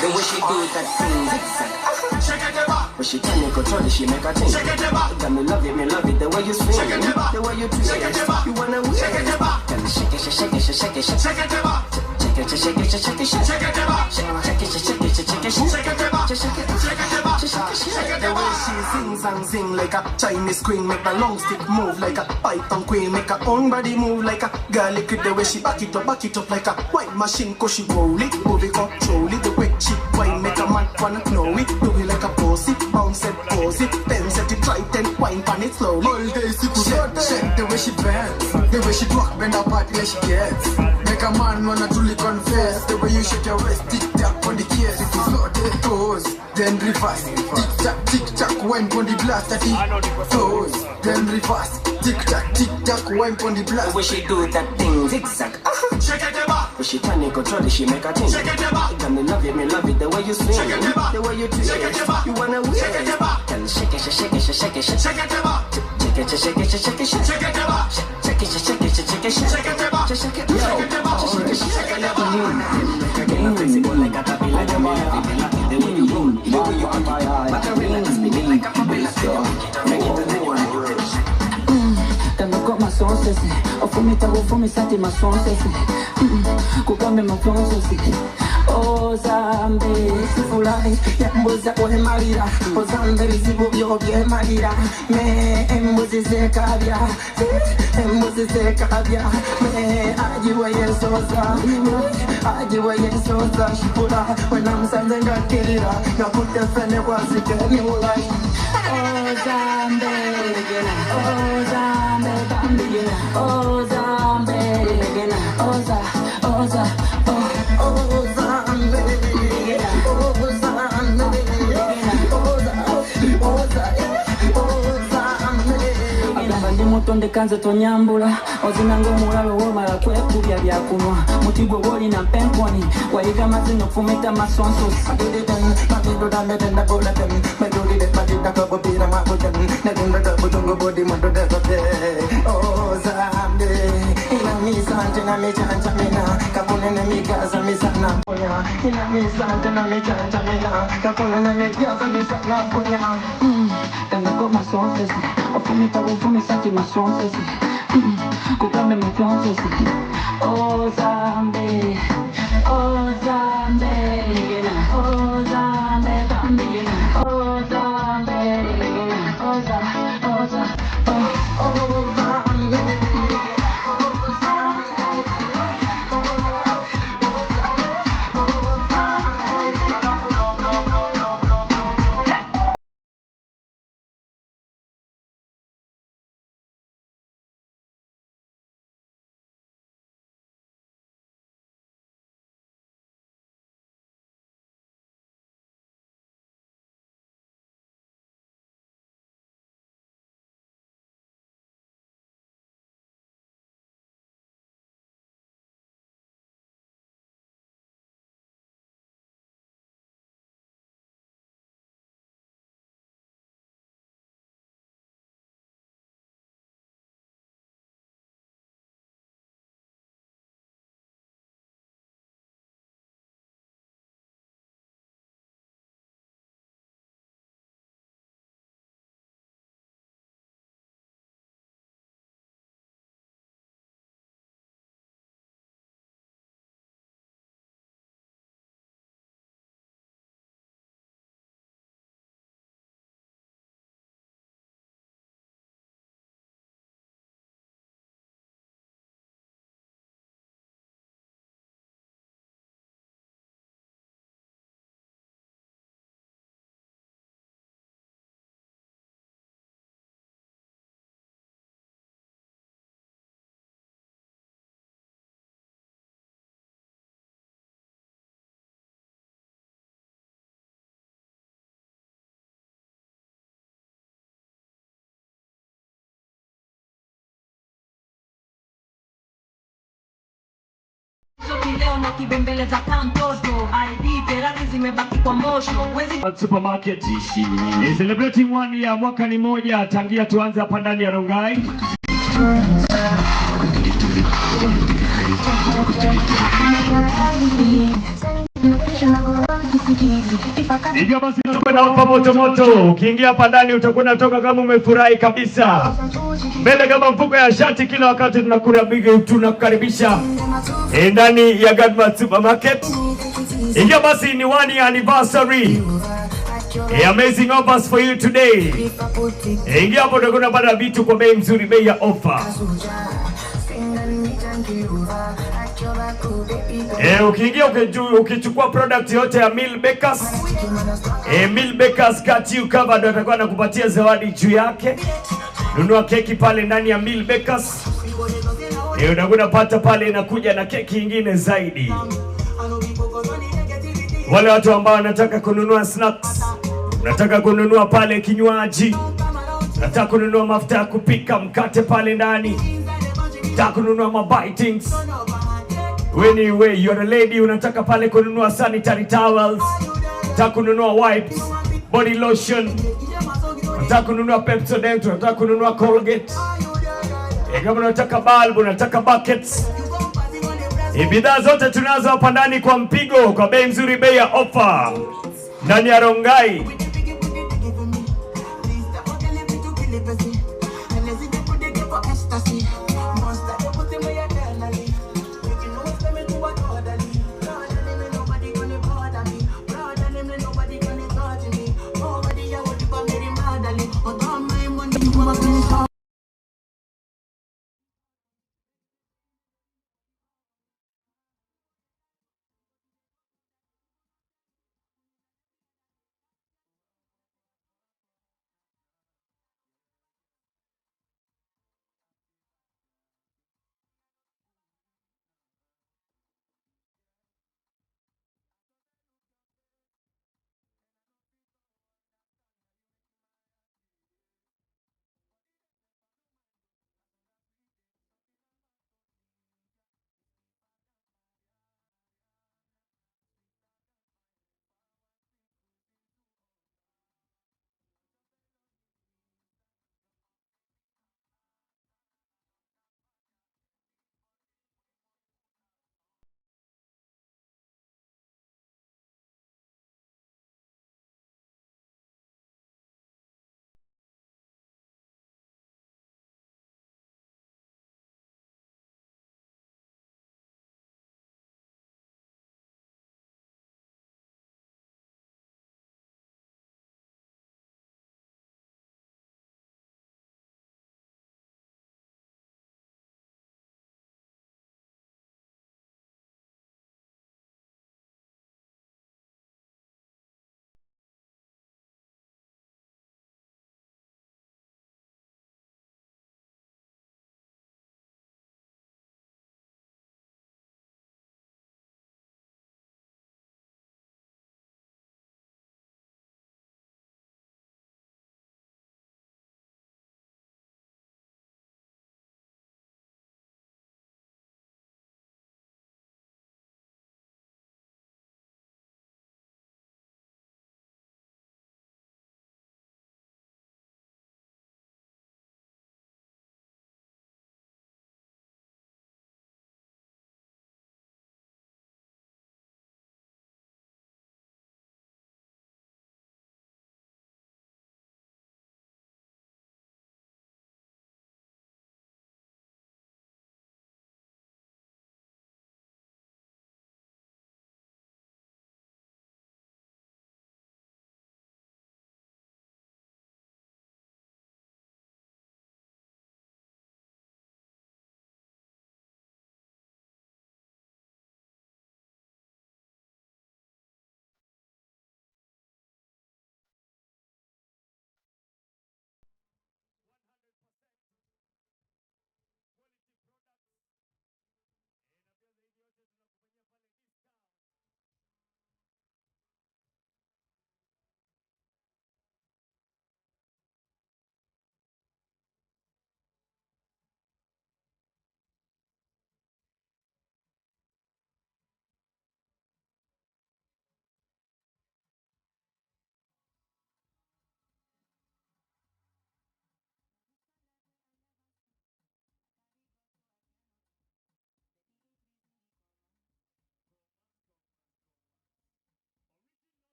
[SPEAKER 3] The way she do that thing, zigzag. When she turn it, control it, she make a change. Got me love it, the way you swing, the way you twist. You wanna win? Tell me shake it, shake it, shake it, shake it, shake it.
[SPEAKER 8] Shake it, shake it, shake it, shake it, shake it, shake it, shake it, shake it, shake it, shake it, shake it.
[SPEAKER 2] The way she sings and sing like a Chinese queen, make the long stick move like a python queen, make her own body move like a girl. Liquid the way she back it up like a wine machine, 'cause she roll it, move it, control it. The way she wine make a man wanna know it, do it like a bossy, bounce it, pose it, then set it right and wine pan it slowly.
[SPEAKER 12] All day siku zote. Shake the way she bends, the way she walk, bend her body like she gets. Make a man wanna truly confess. The way you shake your waist, tick tock on the case. Siku zote toes, then reverse. Tick tock, tick tock, wine on the blast. Toes, then reverse. Tick tock, tick tock, wine on the blast.
[SPEAKER 8] The way she do that thing, zigzag.
[SPEAKER 2] Shake it back.
[SPEAKER 8] When she turn it, control it, she make a thing.
[SPEAKER 2] Shake it back.
[SPEAKER 8] Got me love it, the way you swing,
[SPEAKER 2] shake it back.
[SPEAKER 8] The way you twist.
[SPEAKER 2] Shake it back.
[SPEAKER 8] You wanna win.
[SPEAKER 2] Shake it back.
[SPEAKER 8] Tell shake it, shake it, shake it,
[SPEAKER 2] shake it back.
[SPEAKER 8] Shake it, shake it, shake it,
[SPEAKER 2] shake it back.
[SPEAKER 8] Shake it, shake it, shake it,
[SPEAKER 2] shake it back.
[SPEAKER 8] Shake it, shake it back.
[SPEAKER 2] Shake it back.
[SPEAKER 8] Flexible like a tapila, the way you roll, the way you rock it, Macarena, spinning like a propeller.
[SPEAKER 5] Kama masonsesi ofumita ufumisa ti masonsesi kukambe mafonsesi ozambe sifulai embuzi kwemalira ozambe bizibu byo byemalira me embuzi zekabya embuzi zekabya me ajiwe yesoza ajiwe yesoza shipula wenamsanze ngakirira ngakutefene kwasike niulai ozambe ozambe bambigena ozambe oza oza
[SPEAKER 2] ozambe ozambe oza oza ozambe
[SPEAKER 5] agamba ndi mutonde kanze tonyambula ozinanga omulalo womala kwekubya byakunwa muti gwe wolina mpenkoni wayiga mazino fumita masonsosi Ozambe, Ozambe, Ozambe, Ozambe, Oza, Oza,
[SPEAKER 2] Ozambe.
[SPEAKER 5] Leo na kibembeleza kantoto ID terati zimebaki kwa mosho.
[SPEAKER 1] Supermarket is celebrating 1 year, mwaka ni moja tangia tuanze hapa ndani ya Rongai. Hivyo basi tuko na ofa moto moto. Ukiingia hapa ndani utakuwa unatoka kama umefurahi kabisa. Mbele kama mfuko ya shati, kila wakati tunakula big, tunakukaribisha ndani ya Godmart Supermarket. Ingia basi ni one year anniversary. Amazing offers for you today. Ingia hapo utakuwa unapata vitu kwa bei mzuri, bei ya ofa. Ukiingia ukichukua product yote ya Mill Bakers, Mill Bakers got you covered, watakuwa nakupatia zawadi juu yake. Nunua keki pale ndani ya Mill Bakers. Unakuwa unapata pale inakuja na keki ingine zaidi. Wale watu ambao wanataka kununua snacks, unataka kununua pale kinywaji, unataka kununua mafuta ya kupika, mkate pale ndani, unataka kununua mabitings. Anyway, you're a lady, unataka pale kununua sanitary towels, unataka kununua wipes, body lotion, unataka kununua Pepsodent, unataka kununua Colgate. Kama unataka bulb, unataka buckets. Bidhaa zote tunazo hapa ndani kwa mpigo, kwa bei nzuri, bei ya ofa ndani ya Rongai.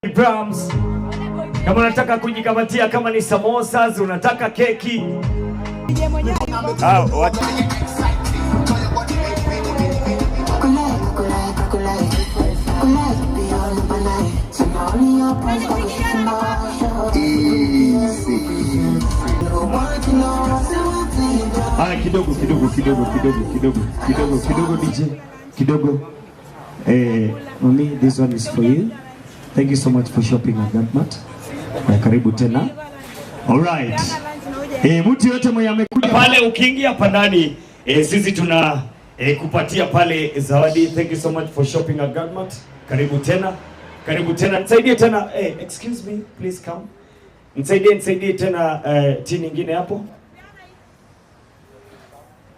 [SPEAKER 1] Grams. Kama unataka kujikamatia, kama ni samosas, unataka keki. Ah,
[SPEAKER 13] Haya, kidogo kidogo kidogo kidogo kidogo kidogo kidogo, DJ kidogo. Mami, this one is for you. Thank you so much for shopping at Godmart. Karibu tena.
[SPEAKER 1] All right. Mtu yote mwenye amekuja pale, ukiingia hapa ndani, sisi tuna kupatia pale zawadi. Thank you so much for shopping at Godmart. Karibu tena. Karibu tena. Nisaidie tena. Excuse me, please come. Nisaidie tena tea nyingine hapo.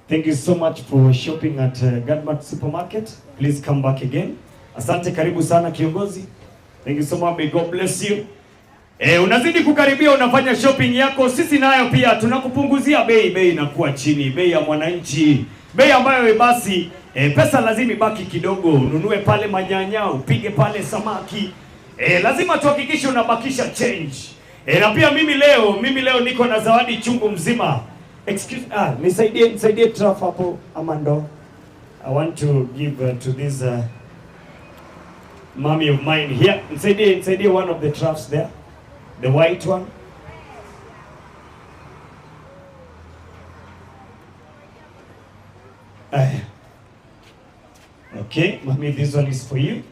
[SPEAKER 1] Thank you so much for shopping at Godmart Supermarket. Please come back again. Asante, karibu sana kiongozi. Thank you so much. May God bless you. Unazidi kukaribia, unafanya shopping yako. Sisi nayo pia tunakupunguzia bei. Bei inakuwa chini, bei ya mwananchi, bei ambayo basi pesa lazima ibaki kidogo. Ununue pale manyanya, upige pale samaki. Lazima tuhakikishe unabakisha change. Na pia mimi leo niko na zawadi chungu mzima. Excuse, nisaidie traf hapo Amando. I want to give to this mommy of mine here. Nisaidie one of the troughs there. The white one. Okay, mommy, this one is for you.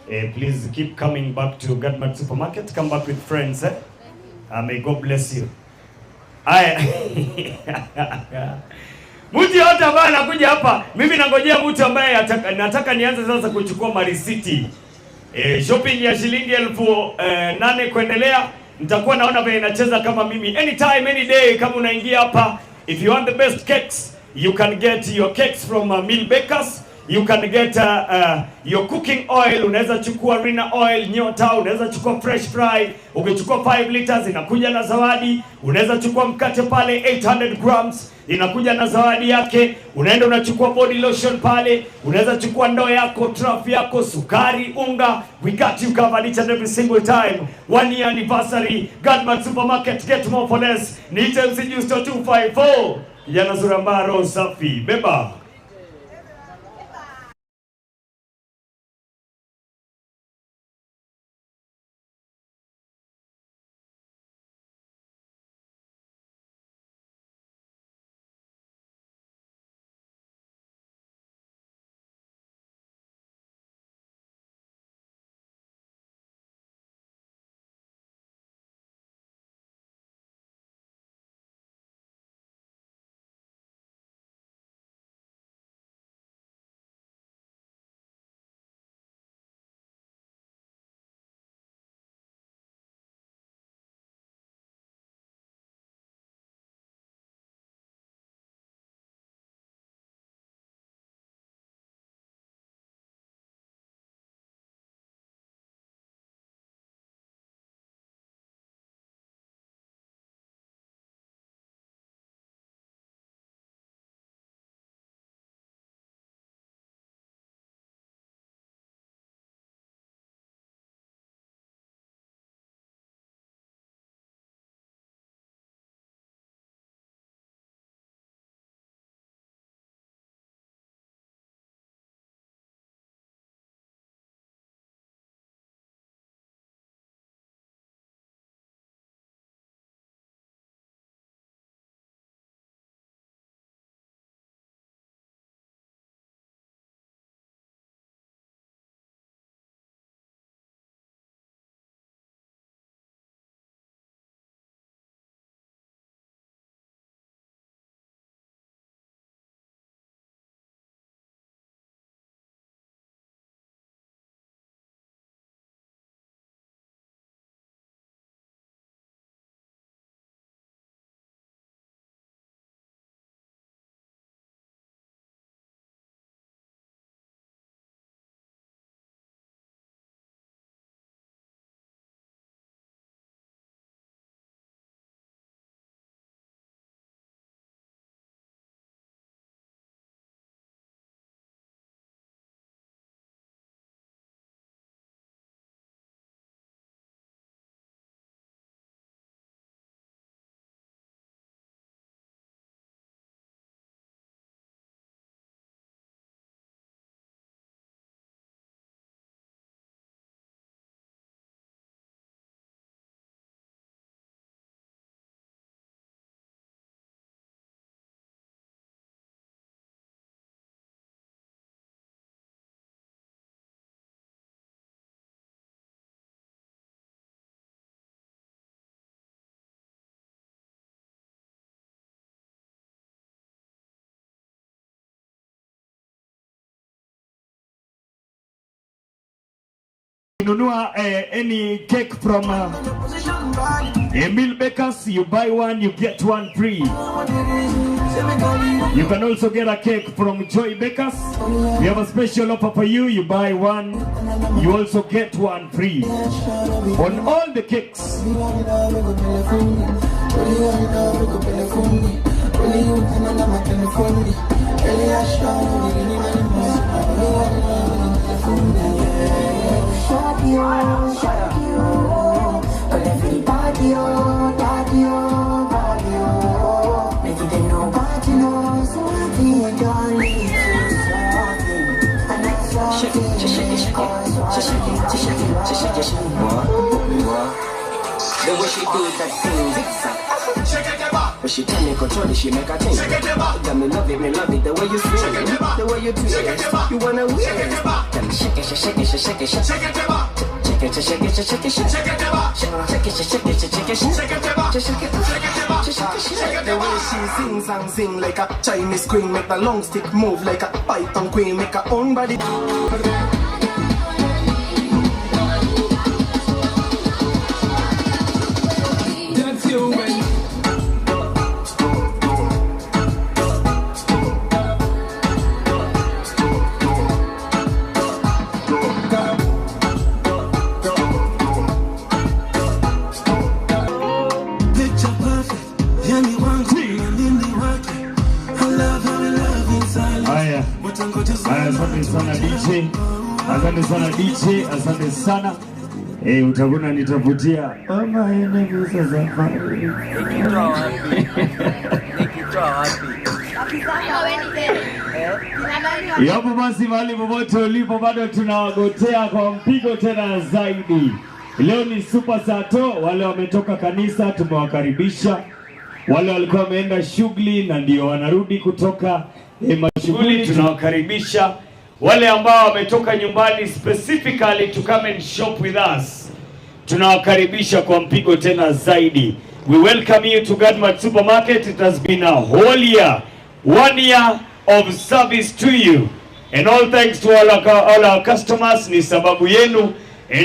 [SPEAKER 1] Please keep coming back to Godmart Supermarket. Come back with friends. Eh? May God bless you. Aya. Mtu yote ambaye anakuja hapa, mimi nangojea mtu ambaye nataka nianze sasa kuchukua marisiti. Shopping ya shilingi 8,000 kuendelea, nitakuwa naona vile inacheza kama mimi. Anytime, any day, kama unaingia hapa, if you want the best cakes, you can get your cakes from Mill Bakers. You can get your cooking oil. Unaweza chukua Rina oil, Nyota, unaweza chukua fresh fry. Ukichukua 5 liters inakuja na zawadi. Unaweza chukua mkate pale 800 grams inakuja na zawadi yake. Unaenda unachukua body lotion pale. Unaweza chukua ndoo yako, trough yako, sukari, unga. We got you covered each and every single time. 1 year anniversary, Godmart Supermarket, get more for less. Niite MC Justo 254. Kijana Zurambaro safi. Beba. Ukinunua any cake from Emil Bakers, you buy one, you get one free. You can also get a cake from Joy Bakers. We have a special offer for you. You buy one, you also get one free on all the cakes.
[SPEAKER 8] The way she do that thing, zigzag. When she tell me control it, she make a change. Got me love it, the way you swing, the way you twist. You wanna win? Tell me shake it, shake it, shake it, shake it, shake it, shake it, shake it, shake it, shake it, shake it, shake it, shake it, shake it, shake it.
[SPEAKER 14] The way she sings and sing like a Chinese queen, make the long stick move like a python queen, make her own body.
[SPEAKER 10] That's you when
[SPEAKER 14] Picture perfect, yani wangu na mimi wake. I love how we love in silence.
[SPEAKER 1] Haya, haya, asante sana DJ, asante sana DJ, asante sana. Utakuna nitavutia mama enemies safari. Yapo basi, mahali popote ulipo, bado tunawagotea kwa mpigo tena zaidi. Leo ni Super Sato, wale wametoka kanisa tumewakaribisha, wale walikuwa wameenda shughuli na ndio wanarudi kutoka mashughuli tunawakaribisha, wale ambao wametoka nyumbani specifically to come and shop with us tunawakaribisha kwa mpigo tena zaidi. We welcome you to Godmart Supermarket. It has been a whole year, 1 year of service to you, and all thanks to all our customers. Ni sababu yenu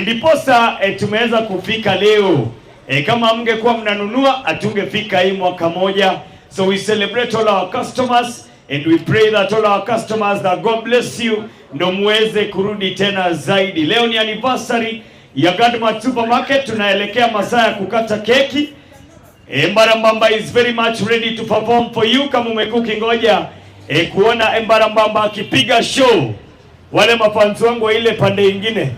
[SPEAKER 1] ndiposa tumeweza kufika leo. Kama mngekuwa mnanunua hatungefika hii mwaka moja. So we celebrate all our customers and we pray that all our customers, that God bless you, ndo muweze kurudi tena zaidi. Leo ni anniversary ya Godmart Supermarket, tunaelekea masaa ya kukata keki. Embarambamba is very much ready to perform for you. Kama umekuwa ukingoja kuona Embarambamba akipiga show, wale mafans wangu wa ile pande ingine,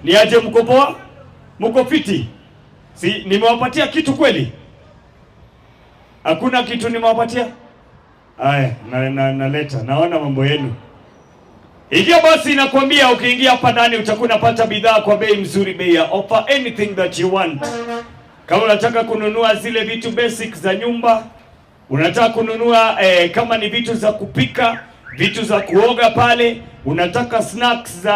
[SPEAKER 1] ni aje, mko poa? Mko fiti? Si nimewapatia kitu kweli? Hakuna kitu nimewapatia? Aya, naleta, naona mambo yenu. Ikiwa basi nakwambia ukiingia hapa ndani utakuwa unapata bidhaa kwa bei mzuri, bei ya offer, anything that you want. Kama unataka kununua zile vitu basic za nyumba, unataka kununua kama ni vitu za kupika, vitu za kuoga pale, unataka snacks za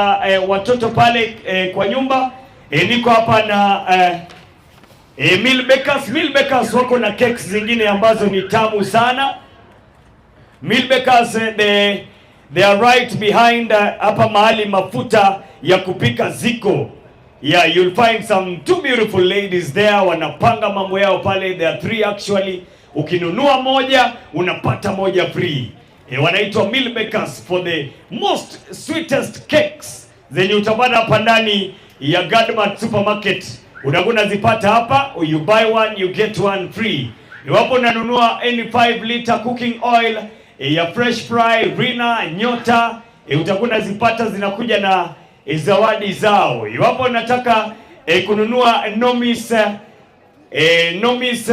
[SPEAKER 1] watoto pale kwa nyumba, niko hapa na Mill Bakers. Mill Bakers wako na cakes zingine ambazo ni tamu sana. Mill Bakers, they are right behind hapa mahali mafuta ya kupika ziko. Yeah, you'll find some two beautiful ladies there wanapanga mambo yao pale. There are three actually. Ukinunua moja unapata moja free. Wanaitwa Mill Bakers for the most sweetest cakes zenye utapata hapa ndani ya Godmart Supermarket. Unakuwa unazipata hapa, you buy one you get one free. Iwapo unanunua any 5 liter cooking oil ya Fresh Fry, Rina, Nyota, utakuwa unazipata zinakuja na zawadi zao. Iwapo unataka kununua Nomis Nomis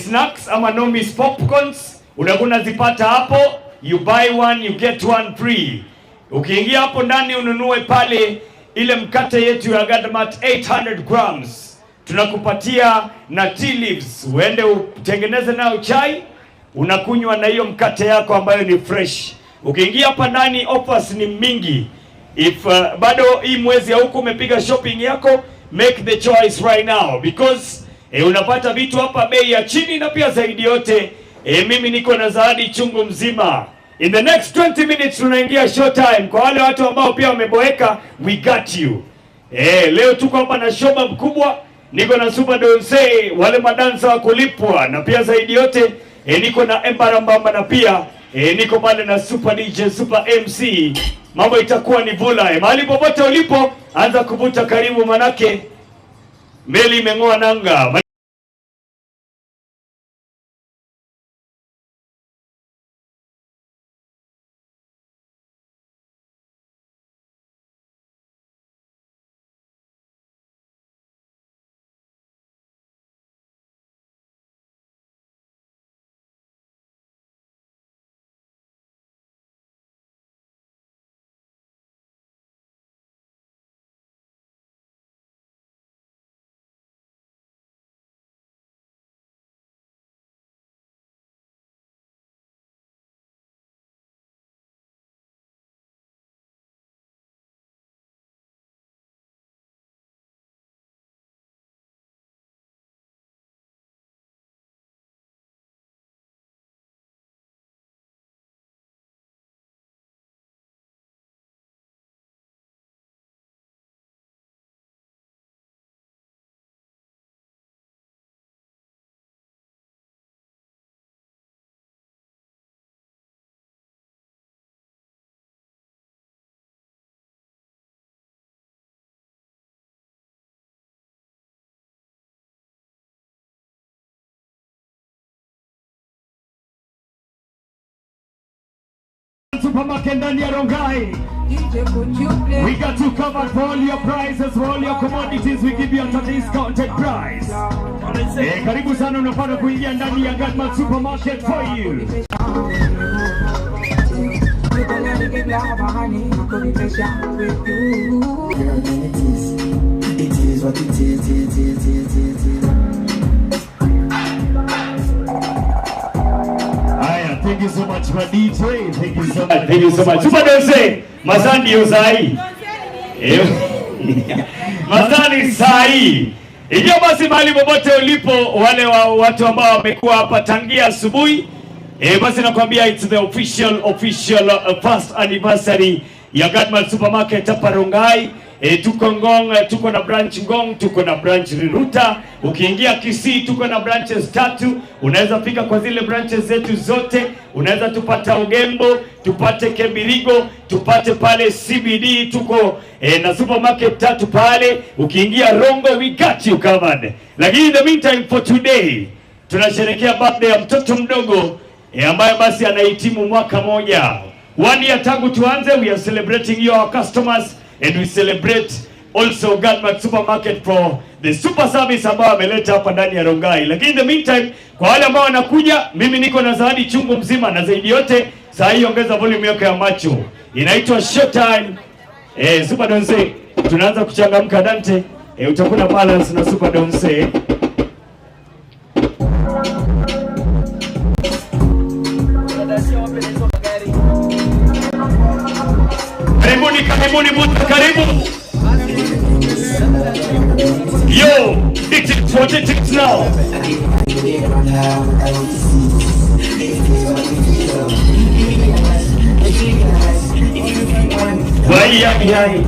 [SPEAKER 1] snacks ama Nomis popcorns, unakuwa unazipata hapo, you buy one you get one free. Ukiingia hapo ndani ununue pale ile mkate yetu ya Godmart 800 grams, tunakupatia na tea leaves, uende utengeneze nayo chai, unakunywa na hiyo mkate yako ambayo ni fresh. Ukiingia hapa ndani offers ni mingi. If bado hii mwezi huko umepiga shopping yako, make the choice right now because unapata vitu hapa bei ya chini, na pia zaidi yote mimi niko na zawadi chungu mzima. In the next 20 minutes tunaingia show time. Kwa wale watu ambao pia wameboeka, we got you. Leo tuko hapa na shoba mkubwa, niko na Super Donse, wale madansa wa kulipwa, na pia zaidi yote niko na Embarambamba na pia niko pale na Super DJ, Super MC. Mambo itakuwa ni vula. Mahali popote ulipo, anza kuvuta karibu manake meli imeng'oa nanga. Supermarket ndani ya Rongai. We got you covered for all your prices, for all your commodities. We give you at a discounted price. Karibu sana, unapata kuingia ndani ya Godman Supermarket for you.
[SPEAKER 15] It is what it is, it is, it is, it is.
[SPEAKER 1] Thank you so much for DJ. Thank you so much. Thank you so much. Super Donse, Masandi usai. Masandi sai. Hivyo basi mahali popote ulipo, wale wa watu ambao wamekuwa hapa tangia asubuhi, basi nakwambia it's the official first anniversary ya Godman Supermarket hapa Rongai. Tuko Ngong, tuko na branch Ngong, tuko na branch Riruta. Ukiingia Kisii tuko na branches 3. Unaweza fika kwa zile branches zetu zote. Unaweza tupata Ugembo, tupate Kebirigo, tupate pale CBD, tuko na supermarket 3 pale. Ukiingia Rongo we got you covered. Lakini in the meantime for today tunasherehekea birthday ya mtoto mdogo ambaye basi anahitimu mwaka moja. 1 year tangu tuanze, we are celebrating your customers. And we celebrate also Godman Supermarket for the super service ambayo ameleta hapa ndani ya Rongai. Lakini in the meantime, kwa wale ambao wanakuja, mimi niko na zawadi chungu mzima, na zaidi yote, saa hii ongeza volume yako ya macho. Inaitwa Showtime. Super Donse, tunaanza kuchangamka Dante. Utakuwa balance na Super Donse. Karibuni, karibuni, mtu karibu. Yo, it is what it is now. Why ay.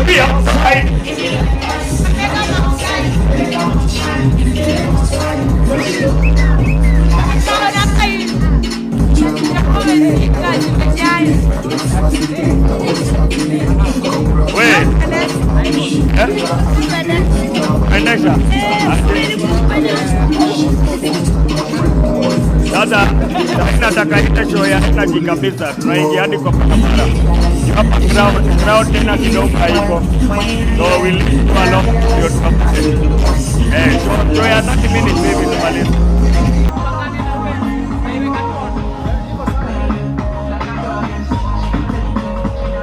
[SPEAKER 1] Be outside. Endesha. Sasa nataka ile show ya energy kabisa. Tunaingia hadi kwa barabara. Hapa crowd tena kidogo haiko. So we'll follow your show ya 30 minutes hivi tumalize.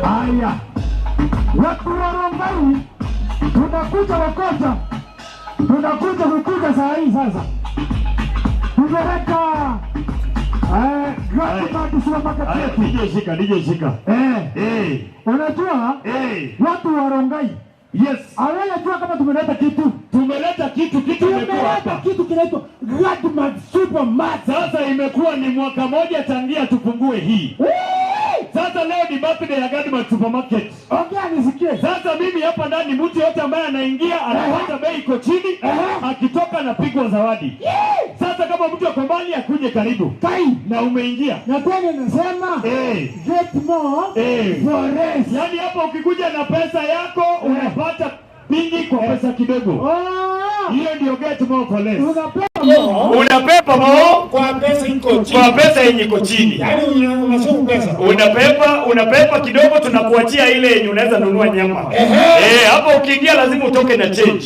[SPEAKER 16] Haya. Watu wa Rongai tunakuja wakosa. Tunakuja kukuja saa hii sasa. Tumeweka Godman Supermarket yetu.
[SPEAKER 1] DJ shika, DJ shika.
[SPEAKER 16] Unajua watu wa Rongai
[SPEAKER 1] Yes.
[SPEAKER 16] Hawajajua kama tumeleta kitu.
[SPEAKER 1] Tumeleta kitu, kitu imekuwa hapa.
[SPEAKER 16] Tumeleta kitu kinaitwa Godmart Supermarket.
[SPEAKER 1] Sasa imekuwa ni mwaka moja tangia tufungue hii. Sasa leo ni birthday ya Godmart Supermarket.
[SPEAKER 16] Ongea nisikie.
[SPEAKER 1] Sasa mimi hapa ndani, mtu yote ambaye anaingia anapata bei iko chini, akitoka anapigwa zawadi. Sasa kama mtu ako mbali akuje karibu.
[SPEAKER 16] Kai.
[SPEAKER 1] Na umeingia.
[SPEAKER 16] Na tena nasema get more for less.
[SPEAKER 1] Yaani hapa ukikuja na pesa yako unapata mingi kwa pesa kidogo. Hiyo ndio get more for less. Unapepa mo
[SPEAKER 17] kwa pesa iko chini.
[SPEAKER 1] Kwa pesa yenye iko chini.
[SPEAKER 17] Yaani unasoma pesa.
[SPEAKER 1] Unapepa kidogo, tunakuachia ile yenye unaweza nunua nyama. Hapo ukiingia lazima utoke na change.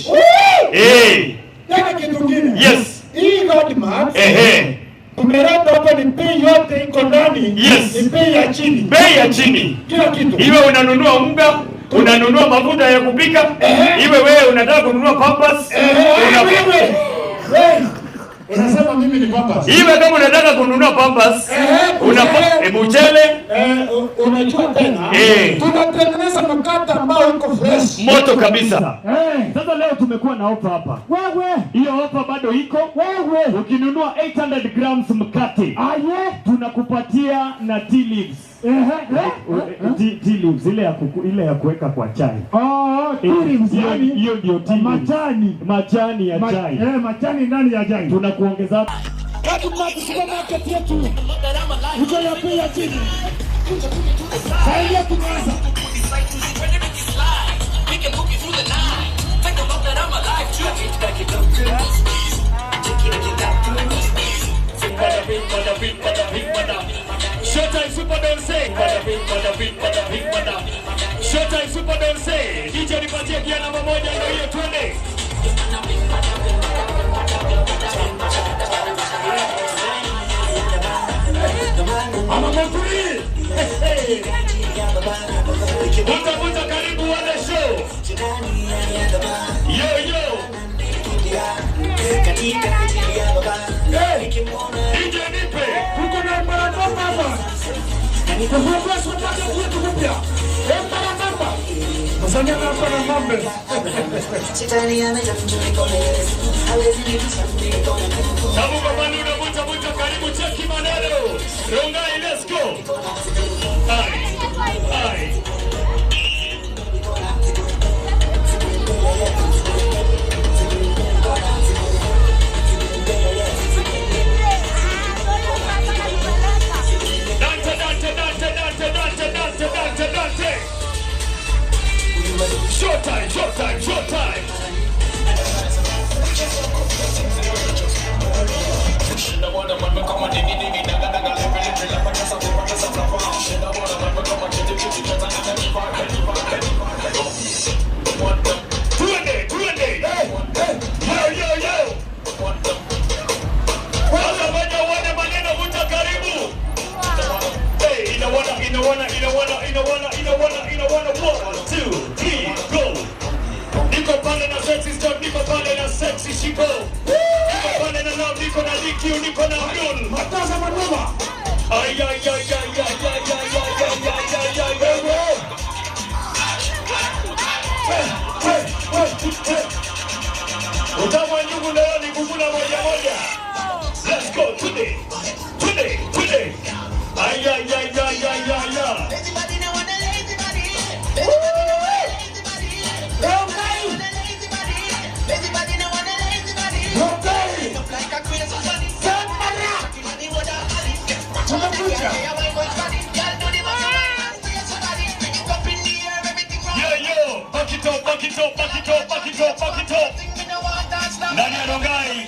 [SPEAKER 17] Tena kitu kingine.
[SPEAKER 1] Yes.
[SPEAKER 17] Hii Godmart. Tumeleta hapa ni bei yote iko ndani.
[SPEAKER 1] Yes.
[SPEAKER 17] Ni bei ya chini.
[SPEAKER 1] Bei ya chini.
[SPEAKER 17] Kila kitu.
[SPEAKER 1] Iwe unanunua unga, unanunua mafuta ya kupika, iwe wewe unataka kununua Pampers,
[SPEAKER 17] Unasema mimi ni Pampers.
[SPEAKER 1] Iwe kama unataka kununua Pampers, mchele,
[SPEAKER 17] unajua tena. Tunatengeneza mkate ambao uko fresh.
[SPEAKER 1] Moto kabisa. Sasa leo tumekuwa na ofa hapa.
[SPEAKER 16] Wewe,
[SPEAKER 1] hiyo ofa bado iko.
[SPEAKER 16] Wewe,
[SPEAKER 1] ukinunua 800 grams mkate, tunakupatia na tea leaves. Tea leaves ile ya kuweka kwa chai.
[SPEAKER 16] Tea leaves, yani
[SPEAKER 1] hiyo ndio tea leaves.
[SPEAKER 16] Majani.
[SPEAKER 1] Majani ya chai.
[SPEAKER 16] Majani ndani ya chai.
[SPEAKER 1] Tunakuongeza
[SPEAKER 17] Godmart Supermarket yetu. Iko ya bei ya chini. Sasa tumeanza.
[SPEAKER 1] Showtime Super Dance. Showtime Super Dance. DJ nipatie kia namba moja ndio hiyo, twende. Ama moturi. Vuta vuta karibu wana show. Yo yo. DJ nipe.
[SPEAKER 17] Tuko na mbarabara hapa. Kufungua supermarket yetu mpya. Mbarabara. Msanii hapa na mambe.
[SPEAKER 1] Sabu babani unavuta vuta karibu, cheki maneno. Rongai, let's go. Ai. Ai. Dante, Dante, Dante, Dante, Dante, Dante, Dante, Dante. Showtime, showtime, showtime. Tuende, tuende. Yo, yo, yo. Kwanza moja uone maneno, vuta karibu. Hey, inawana, inawana, inawana, inawana, inawana, inawana. 1, 2, 3, go. Niko pale na sexy stop, niko pale na sexy shiko. Niko pale na love, niko na DQ, niko na Abdul.
[SPEAKER 17] Matasa manoma.
[SPEAKER 1] Ay, ay, ay, ay, ay, ay, ay, ay, ay, ay, ay, ay, ay. Utamu wa nyungu leo ni kukula moja moja. Let's go today. Today, today. Ay, ay, ay, ay, ay, ay, ay. Yo, yo, back it up, back it up, back it up, back it up, back it up. Ndani ya Rongai.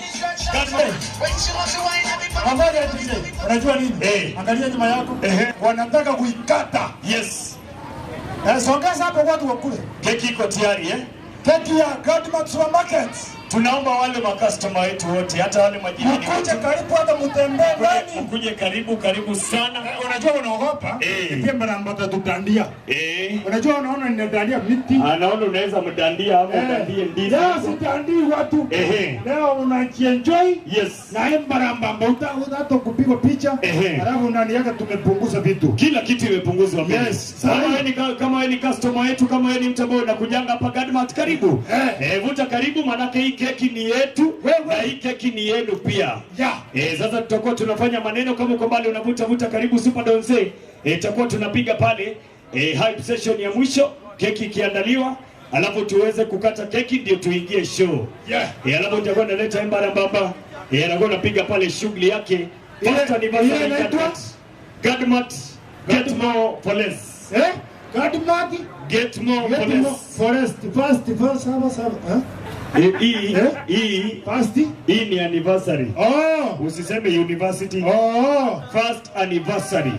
[SPEAKER 17] Habari ya DJ, unajua nini? Angalia nyuma yako. Wanataka kuikata.
[SPEAKER 1] Yes.
[SPEAKER 17] Songeza hapo watu wakule.
[SPEAKER 1] Keki iko tayari eh?
[SPEAKER 17] Keki ya Godmart Supermarket.
[SPEAKER 1] Tunaomba wale makastoma wetu wote, hata wale majirani
[SPEAKER 17] Mkuje karibu, hata mtembee ndani.
[SPEAKER 1] Mkuje karibu karibu sana.
[SPEAKER 17] Unajua unaogopa pia mbaramba tutandia. Unajua unaona ninadandia miti.
[SPEAKER 1] Anaona unaweza mdandia ama udandie ndizi.
[SPEAKER 17] Leo sitandii watu. Leo unajienjoy.
[SPEAKER 1] Yes.
[SPEAKER 17] Na mbaramba hata kupigwa picha. Alafu ndani yake tumepunguza vitu.
[SPEAKER 1] Kila kitu imepunguzwa.
[SPEAKER 17] Yes.
[SPEAKER 1] Kama wewe ni customer wetu, kama wewe ni mtu ambaye unakujanga hapa Gadmart, karibu. Vuta karibu, manake hii keki ni yetu na hii keki ni yenu pia.
[SPEAKER 17] Yeah.
[SPEAKER 1] Sasa tutakuwa tunafanya maneno kama uko mbali unavuta vuta karibu Super Donze. Tutakuwa tunapiga pale hype session ya mwisho, keki ikiandaliwa, alafu tuweze kukata keki ndio tuingie show.
[SPEAKER 17] Yeah.
[SPEAKER 1] Alafu nitakuwa naleta Embarambamba. Anakuwa anapiga pale shughuli yake. First anniversary Gadmart, get more for less.
[SPEAKER 17] Gadmart,
[SPEAKER 1] get more for less.
[SPEAKER 17] Forest, first, saba,
[SPEAKER 1] Hii ni anniversary.
[SPEAKER 17] Oh.
[SPEAKER 1] Usiseme university.
[SPEAKER 17] Oh.
[SPEAKER 1] First anniversary.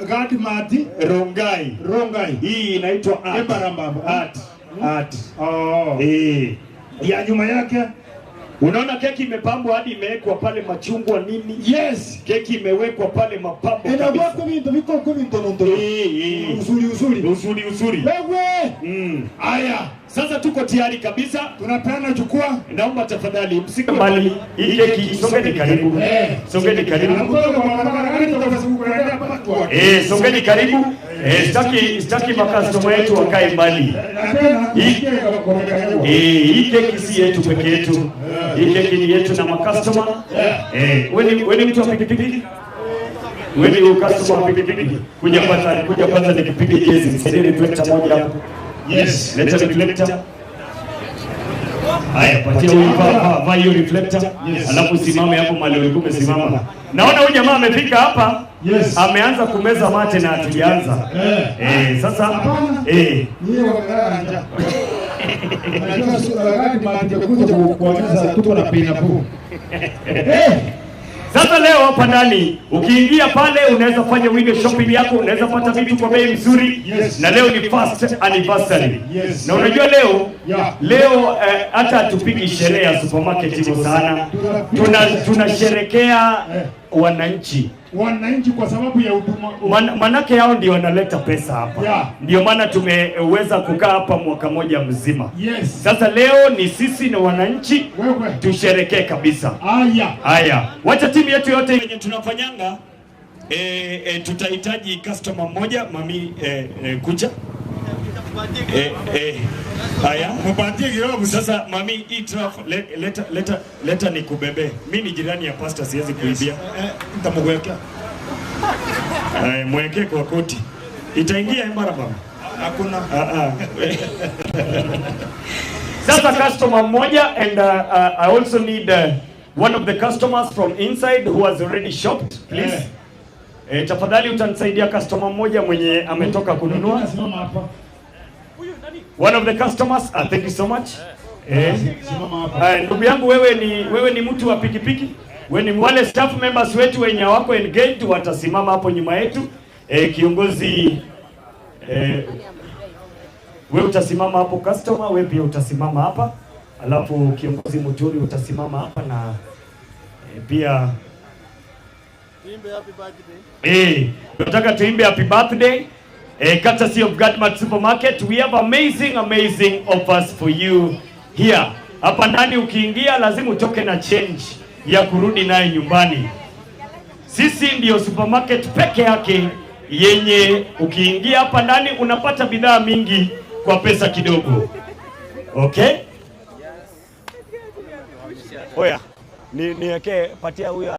[SPEAKER 17] Gadmart
[SPEAKER 1] Rongai.
[SPEAKER 17] Rongai.
[SPEAKER 1] Hii inaitwa art.
[SPEAKER 17] Embarambamba.
[SPEAKER 1] Art. Art.
[SPEAKER 17] Oh. Ya nyuma yake.
[SPEAKER 1] Unaona keki imepambwa hadi imewekwa pale machungwa nini?
[SPEAKER 17] Yes.
[SPEAKER 1] Keki imewekwa pale mapambo kabisa.
[SPEAKER 17] Inakuwa vintu viko vintonontoro. Uzuri uzuri.
[SPEAKER 1] Uzuri uzuri.
[SPEAKER 17] Wewe.
[SPEAKER 1] Aya. Sasa tuko tayari kabisa.
[SPEAKER 17] Tunapeana jukwaa.
[SPEAKER 1] Naomba tafadhali msike mbali. Hii keki songeni karibu. Songeni karibu. Songeni karibu. Sitaki makastoma wetu wakae mbali. Hii keki si yetu peke yetu. Hii keki ni yetu na makastoma. Wewe ni mtu wa pikipiki? Wewe ni customer wa pikipiki? Kuja kwanza nikipige jezi. Nisaidie reflector moja hapo.
[SPEAKER 17] Yes.
[SPEAKER 1] Leta reflector. Haya, patia huyu vaa hiyo reflector. Alafu simame hapo mahali ulikuwa umesimama. Naona huyu jamaa amefika hapa.
[SPEAKER 17] Yes.
[SPEAKER 1] Ameanza kumeza mate na hatujaanza. Sasa
[SPEAKER 17] Yeye wamelala njaa. Unajua Gadmart kuja kuonyesha tuko na pinapu.
[SPEAKER 1] Sasa leo hapa ndani ukiingia pale unaweza fanya window shopping yako, unaweza pata vitu kwa bei nzuri.
[SPEAKER 17] Yes.
[SPEAKER 1] Na leo ni first anniversary.
[SPEAKER 17] Yes.
[SPEAKER 1] Na unajua leo leo hata hatupigi sherehe ya supermarket hivyo sana. Tunasherekea wananchi.
[SPEAKER 17] Wananchi kwa sababu ya huduma.
[SPEAKER 1] Manake hao ndio wanaleta pesa hapa.
[SPEAKER 17] Yeah.
[SPEAKER 1] Ndio maana tumeweza kukaa hapa mwaka moja mzima.
[SPEAKER 17] Yes.
[SPEAKER 1] Sasa leo ni sisi na wananchi tusherekee kabisa.
[SPEAKER 17] Haya.
[SPEAKER 1] Haya. Wacha timu yetu yote yenye tunafanyanga tutahitaji customer mmoja mami kuja. Haya.
[SPEAKER 17] Mpatie kidogo.
[SPEAKER 1] Sasa mami hii traf leta nikubebe. Mimi ni jirani ya pastor, siwezi kuibia.
[SPEAKER 17] Nitamwekea.
[SPEAKER 1] Mwekee kwa koti. Itaingia Embarambamba.
[SPEAKER 17] Hakuna.
[SPEAKER 1] Sasa customer mmoja and I also need one of the customers from inside who has already shopped, please. Tafadhali utanisaidia customer mmoja mwenye ametoka kununua. One of the customers, thank you so much. Ndugu yangu wewe ni mtu wa pikipiki? Wewe ni wale staff members wetu wenye wako engaged watasimama hapo nyuma yetu. Kiongozi wewe utasimama hapo customer, wewe pia utasimama hapa. Alafu kiongozi Muturi utasimama hapa na pia
[SPEAKER 16] Tuimbe happy birthday.
[SPEAKER 1] Tunataka tuimbe happy birthday. Courtesy of Gadmart Supermarket, we have amazing amazing offers for you here. Hapa ndani ukiingia lazima utoke na change ya kurudi naye nyumbani. Sisi ndio supermarket peke yake yenye ukiingia hapa ndani unapata bidhaa mingi kwa pesa kidogo. Okay? Oya, niwekee patia huyo.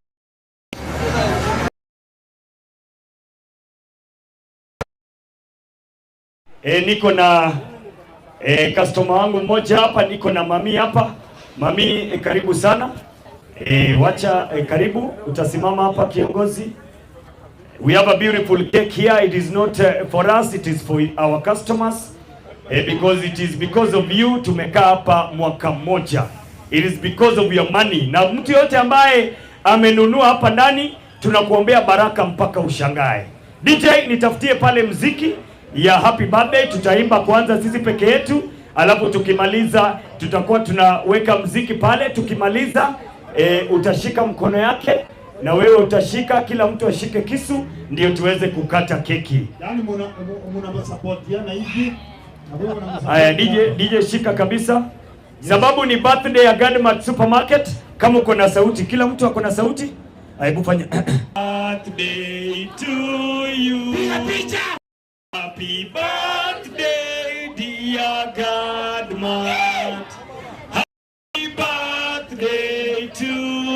[SPEAKER 1] Niko na customer wangu mmoja hapa, niko na mami hapa. Mami, karibu sana. Wacha karibu, utasimama hapa kiongozi. We have a beautiful cake here. It is not for us, it is for our customers. Because it is because of you tumekaa hapa mwaka mmoja. It is because of your money. Na mtu yote ambaye amenunua hapa ndani tunakuombea baraka mpaka ushangae. DJ, nitafutie pale mziki ya happy birthday, tutaimba kwanza sisi peke yetu, Alafu tukimaliza tutakuwa tunaweka mziki pale. Tukimaliza utashika mkono yake na wewe utashika, kila mtu ashike kisu ndio tuweze kukata keki.
[SPEAKER 16] Yaani muna supportiana hivi. Na wewe unamsupport.
[SPEAKER 1] Haya, DJ shika kabisa. Sababu ni birthday ya Godmart Supermarket. Kama uko na sauti, kila mtu ako na sauti. Hebu fanya birthday to you. Happy birthday dear Godmart. Happy birthday to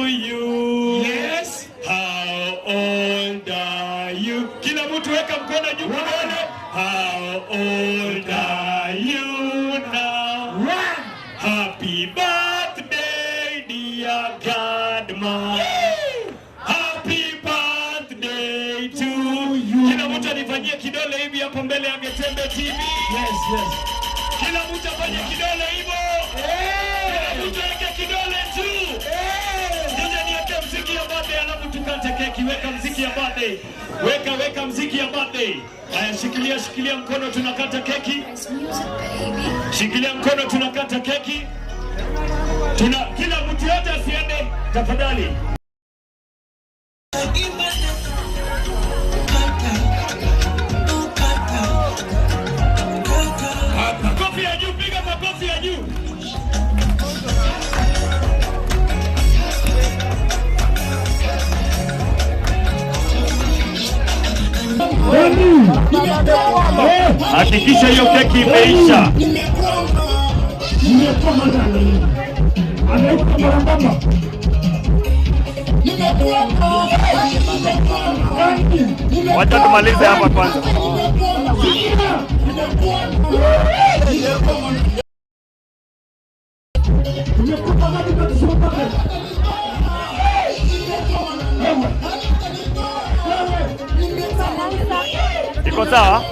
[SPEAKER 1] you. Yes. How old are you? Kila mtu weka mkono juu kidole. How old are you now? Happy birthday dear Godmart. Happy birthday to you. Kila mtu anifanyie kidole hivi hapo mbele ya Getembe TV. Yes. Kila mtu afanye kidole hivyo. Kila mtu aweke kidole juu. Ngoja niweke mziki ya birthday alafu tukate keki. Weka mziki ya birthday. Weka mziki ya birthday. Haya, shikilia mkono tunakata keki. Shikilia mkono tunakata keki. Kila mtu yote asiende tafadhali. Makofi ya juu, piga makofi ya juu. Hakikisha hiyo keki imeisha. Wacha tumalize hapa kwanza. Iko sawa?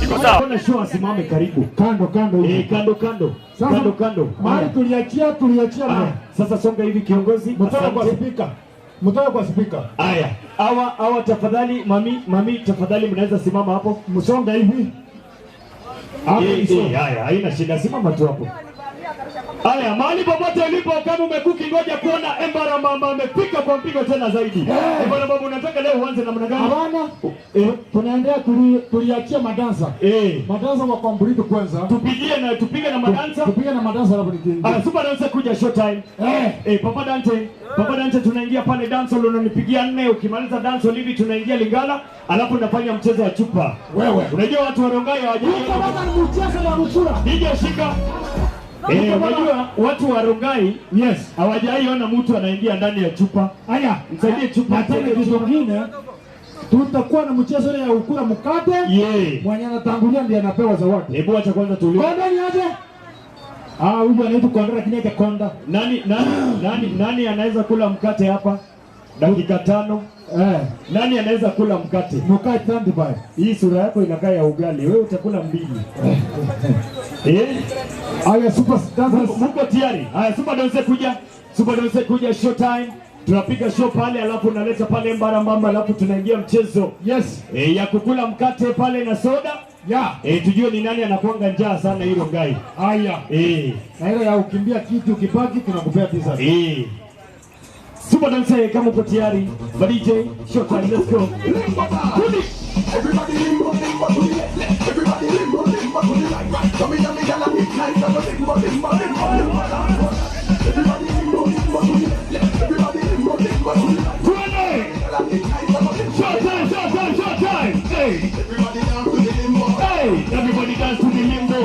[SPEAKER 1] Iko sawa?
[SPEAKER 13] Kuna show asimame karibu.
[SPEAKER 16] Kando kando.
[SPEAKER 13] Kando kando.
[SPEAKER 16] Sasa,
[SPEAKER 13] kando kando.
[SPEAKER 16] Mahali tuliachia.
[SPEAKER 13] Sasa songa hivi kiongozi.
[SPEAKER 16] Mtoka kwa speaker. Mtoka kwa speaker.
[SPEAKER 13] Haya. Hawa tafadhali mami tafadhali mnaweza simama hapo.
[SPEAKER 16] Msonga hivi.
[SPEAKER 13] Haya, haina shida, simama tu hapo. Haya, mahali popote ulipo kama umekuki ngoja kuona Embara mama amepika kwa mpigo tena zaidi. Embara mama, unataka leo uanze namna gani?
[SPEAKER 16] Hapana. Tunaendelea tuliachia madansa. Madansa wa complete kwanza.
[SPEAKER 13] Tupige na madansa.
[SPEAKER 16] Tupige na madansa alafu nikiingia.
[SPEAKER 13] Super dancer kuja show time. Papa Dante tunaingia pale dance hall unanipigia 4, ukimaliza dance hall hivi tunaingia Lingala, alafu nafanya mchezo wa chupa.
[SPEAKER 16] Wewe.
[SPEAKER 13] Unajua watu wa Rongai hawajui.
[SPEAKER 16] Huko ni mchezo wa rushura.
[SPEAKER 13] DJ shika. Unajua watu wa Rongai
[SPEAKER 16] yes,
[SPEAKER 13] hawajaiona mtu anaingia ndani ya chupa.
[SPEAKER 16] Haya,
[SPEAKER 13] msaidie chupa.
[SPEAKER 16] Na tena kitu kingine, tutakuwa na mchezo ya ukula mkate. Mwenye anatangulia ndiye anapewa zawadi.
[SPEAKER 13] Hebu acha kwanza tuulize.
[SPEAKER 16] Konda ni aje? Huyu anaitwa Konda lakini aje Konda.
[SPEAKER 13] Nani anaweza kula mkate hapa? Dakika 5. Nani anaweza kula mkate?
[SPEAKER 16] Mkate standby.
[SPEAKER 13] Hii sura yako inakaa ya ugali. Wewe utakula 2.
[SPEAKER 16] Haya, super dancers
[SPEAKER 13] mko tayari? Haya, super dancer kuja. Super dancer kuja show time. Tunapiga show pale alafu unaleta pale Embara mama alafu tunaingia mchezo.
[SPEAKER 16] Yes.
[SPEAKER 13] Ya kukula mkate pale na soda.
[SPEAKER 16] Yeah.
[SPEAKER 13] Tujue ni nani anakuanga njaa sana hilo ngai.
[SPEAKER 16] Haya. Na ile ya ukimbia kitu ukibaki tunakupea pesa.
[SPEAKER 13] Super dancer kama uko tayari. DJ show time, let's go.
[SPEAKER 2] Everybody limbo limbo to the left, everybody limbo limbo to the right, right. Come in and make a lot of nice and limbo limbo limbo limbo. Everybody limbo limbo to the left, everybody limbo limbo to the right.
[SPEAKER 6] Short time, short time, short time. Hey.
[SPEAKER 2] Everybody dance to the limbo.
[SPEAKER 6] Hey, everybody dance to the limbo.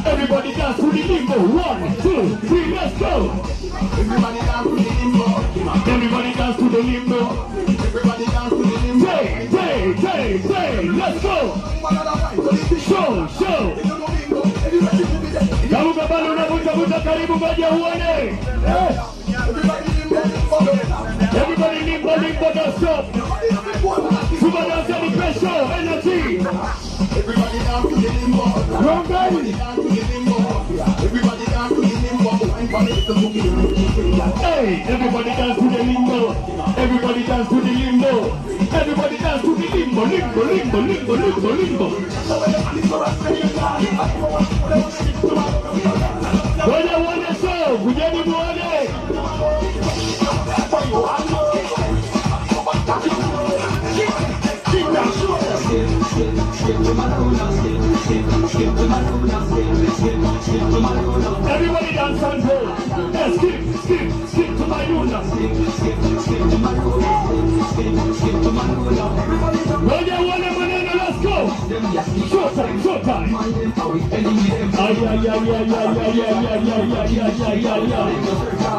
[SPEAKER 6] Everybody dance to the limbo. 1, 2, 3, let's go.
[SPEAKER 2] Everybody dance to the limbo.
[SPEAKER 6] Everybody dance to the limbo.
[SPEAKER 2] Everybody dance to the limbo.
[SPEAKER 6] Hey, hey, hey, hey, let's go. Show, show. Kabuka bado unavuta vuta karibu ngoja uone. Everybody limbo limbo, don't stop. Super dance ni pressure, energy.
[SPEAKER 2] Everybody dance to the limbo. Everybody dance to the limbo. Everybody dance to the limbo.
[SPEAKER 6] Hey, everybody dance to the limbo. Everybody dance to the limbo. Everybody dance to the limbo, limbo, limbo, limbo, limbo, limbo. Ngoja uone show, kujeni muone. Everybody dance and roll. Hey, skip, skip, skip to my luna. Ngoja uone maneno, let's go. Showtime, showtime. Ay, ay, ay, ay, ay, ay, ay, ay, ay, ay, ay, ay, ay, ay.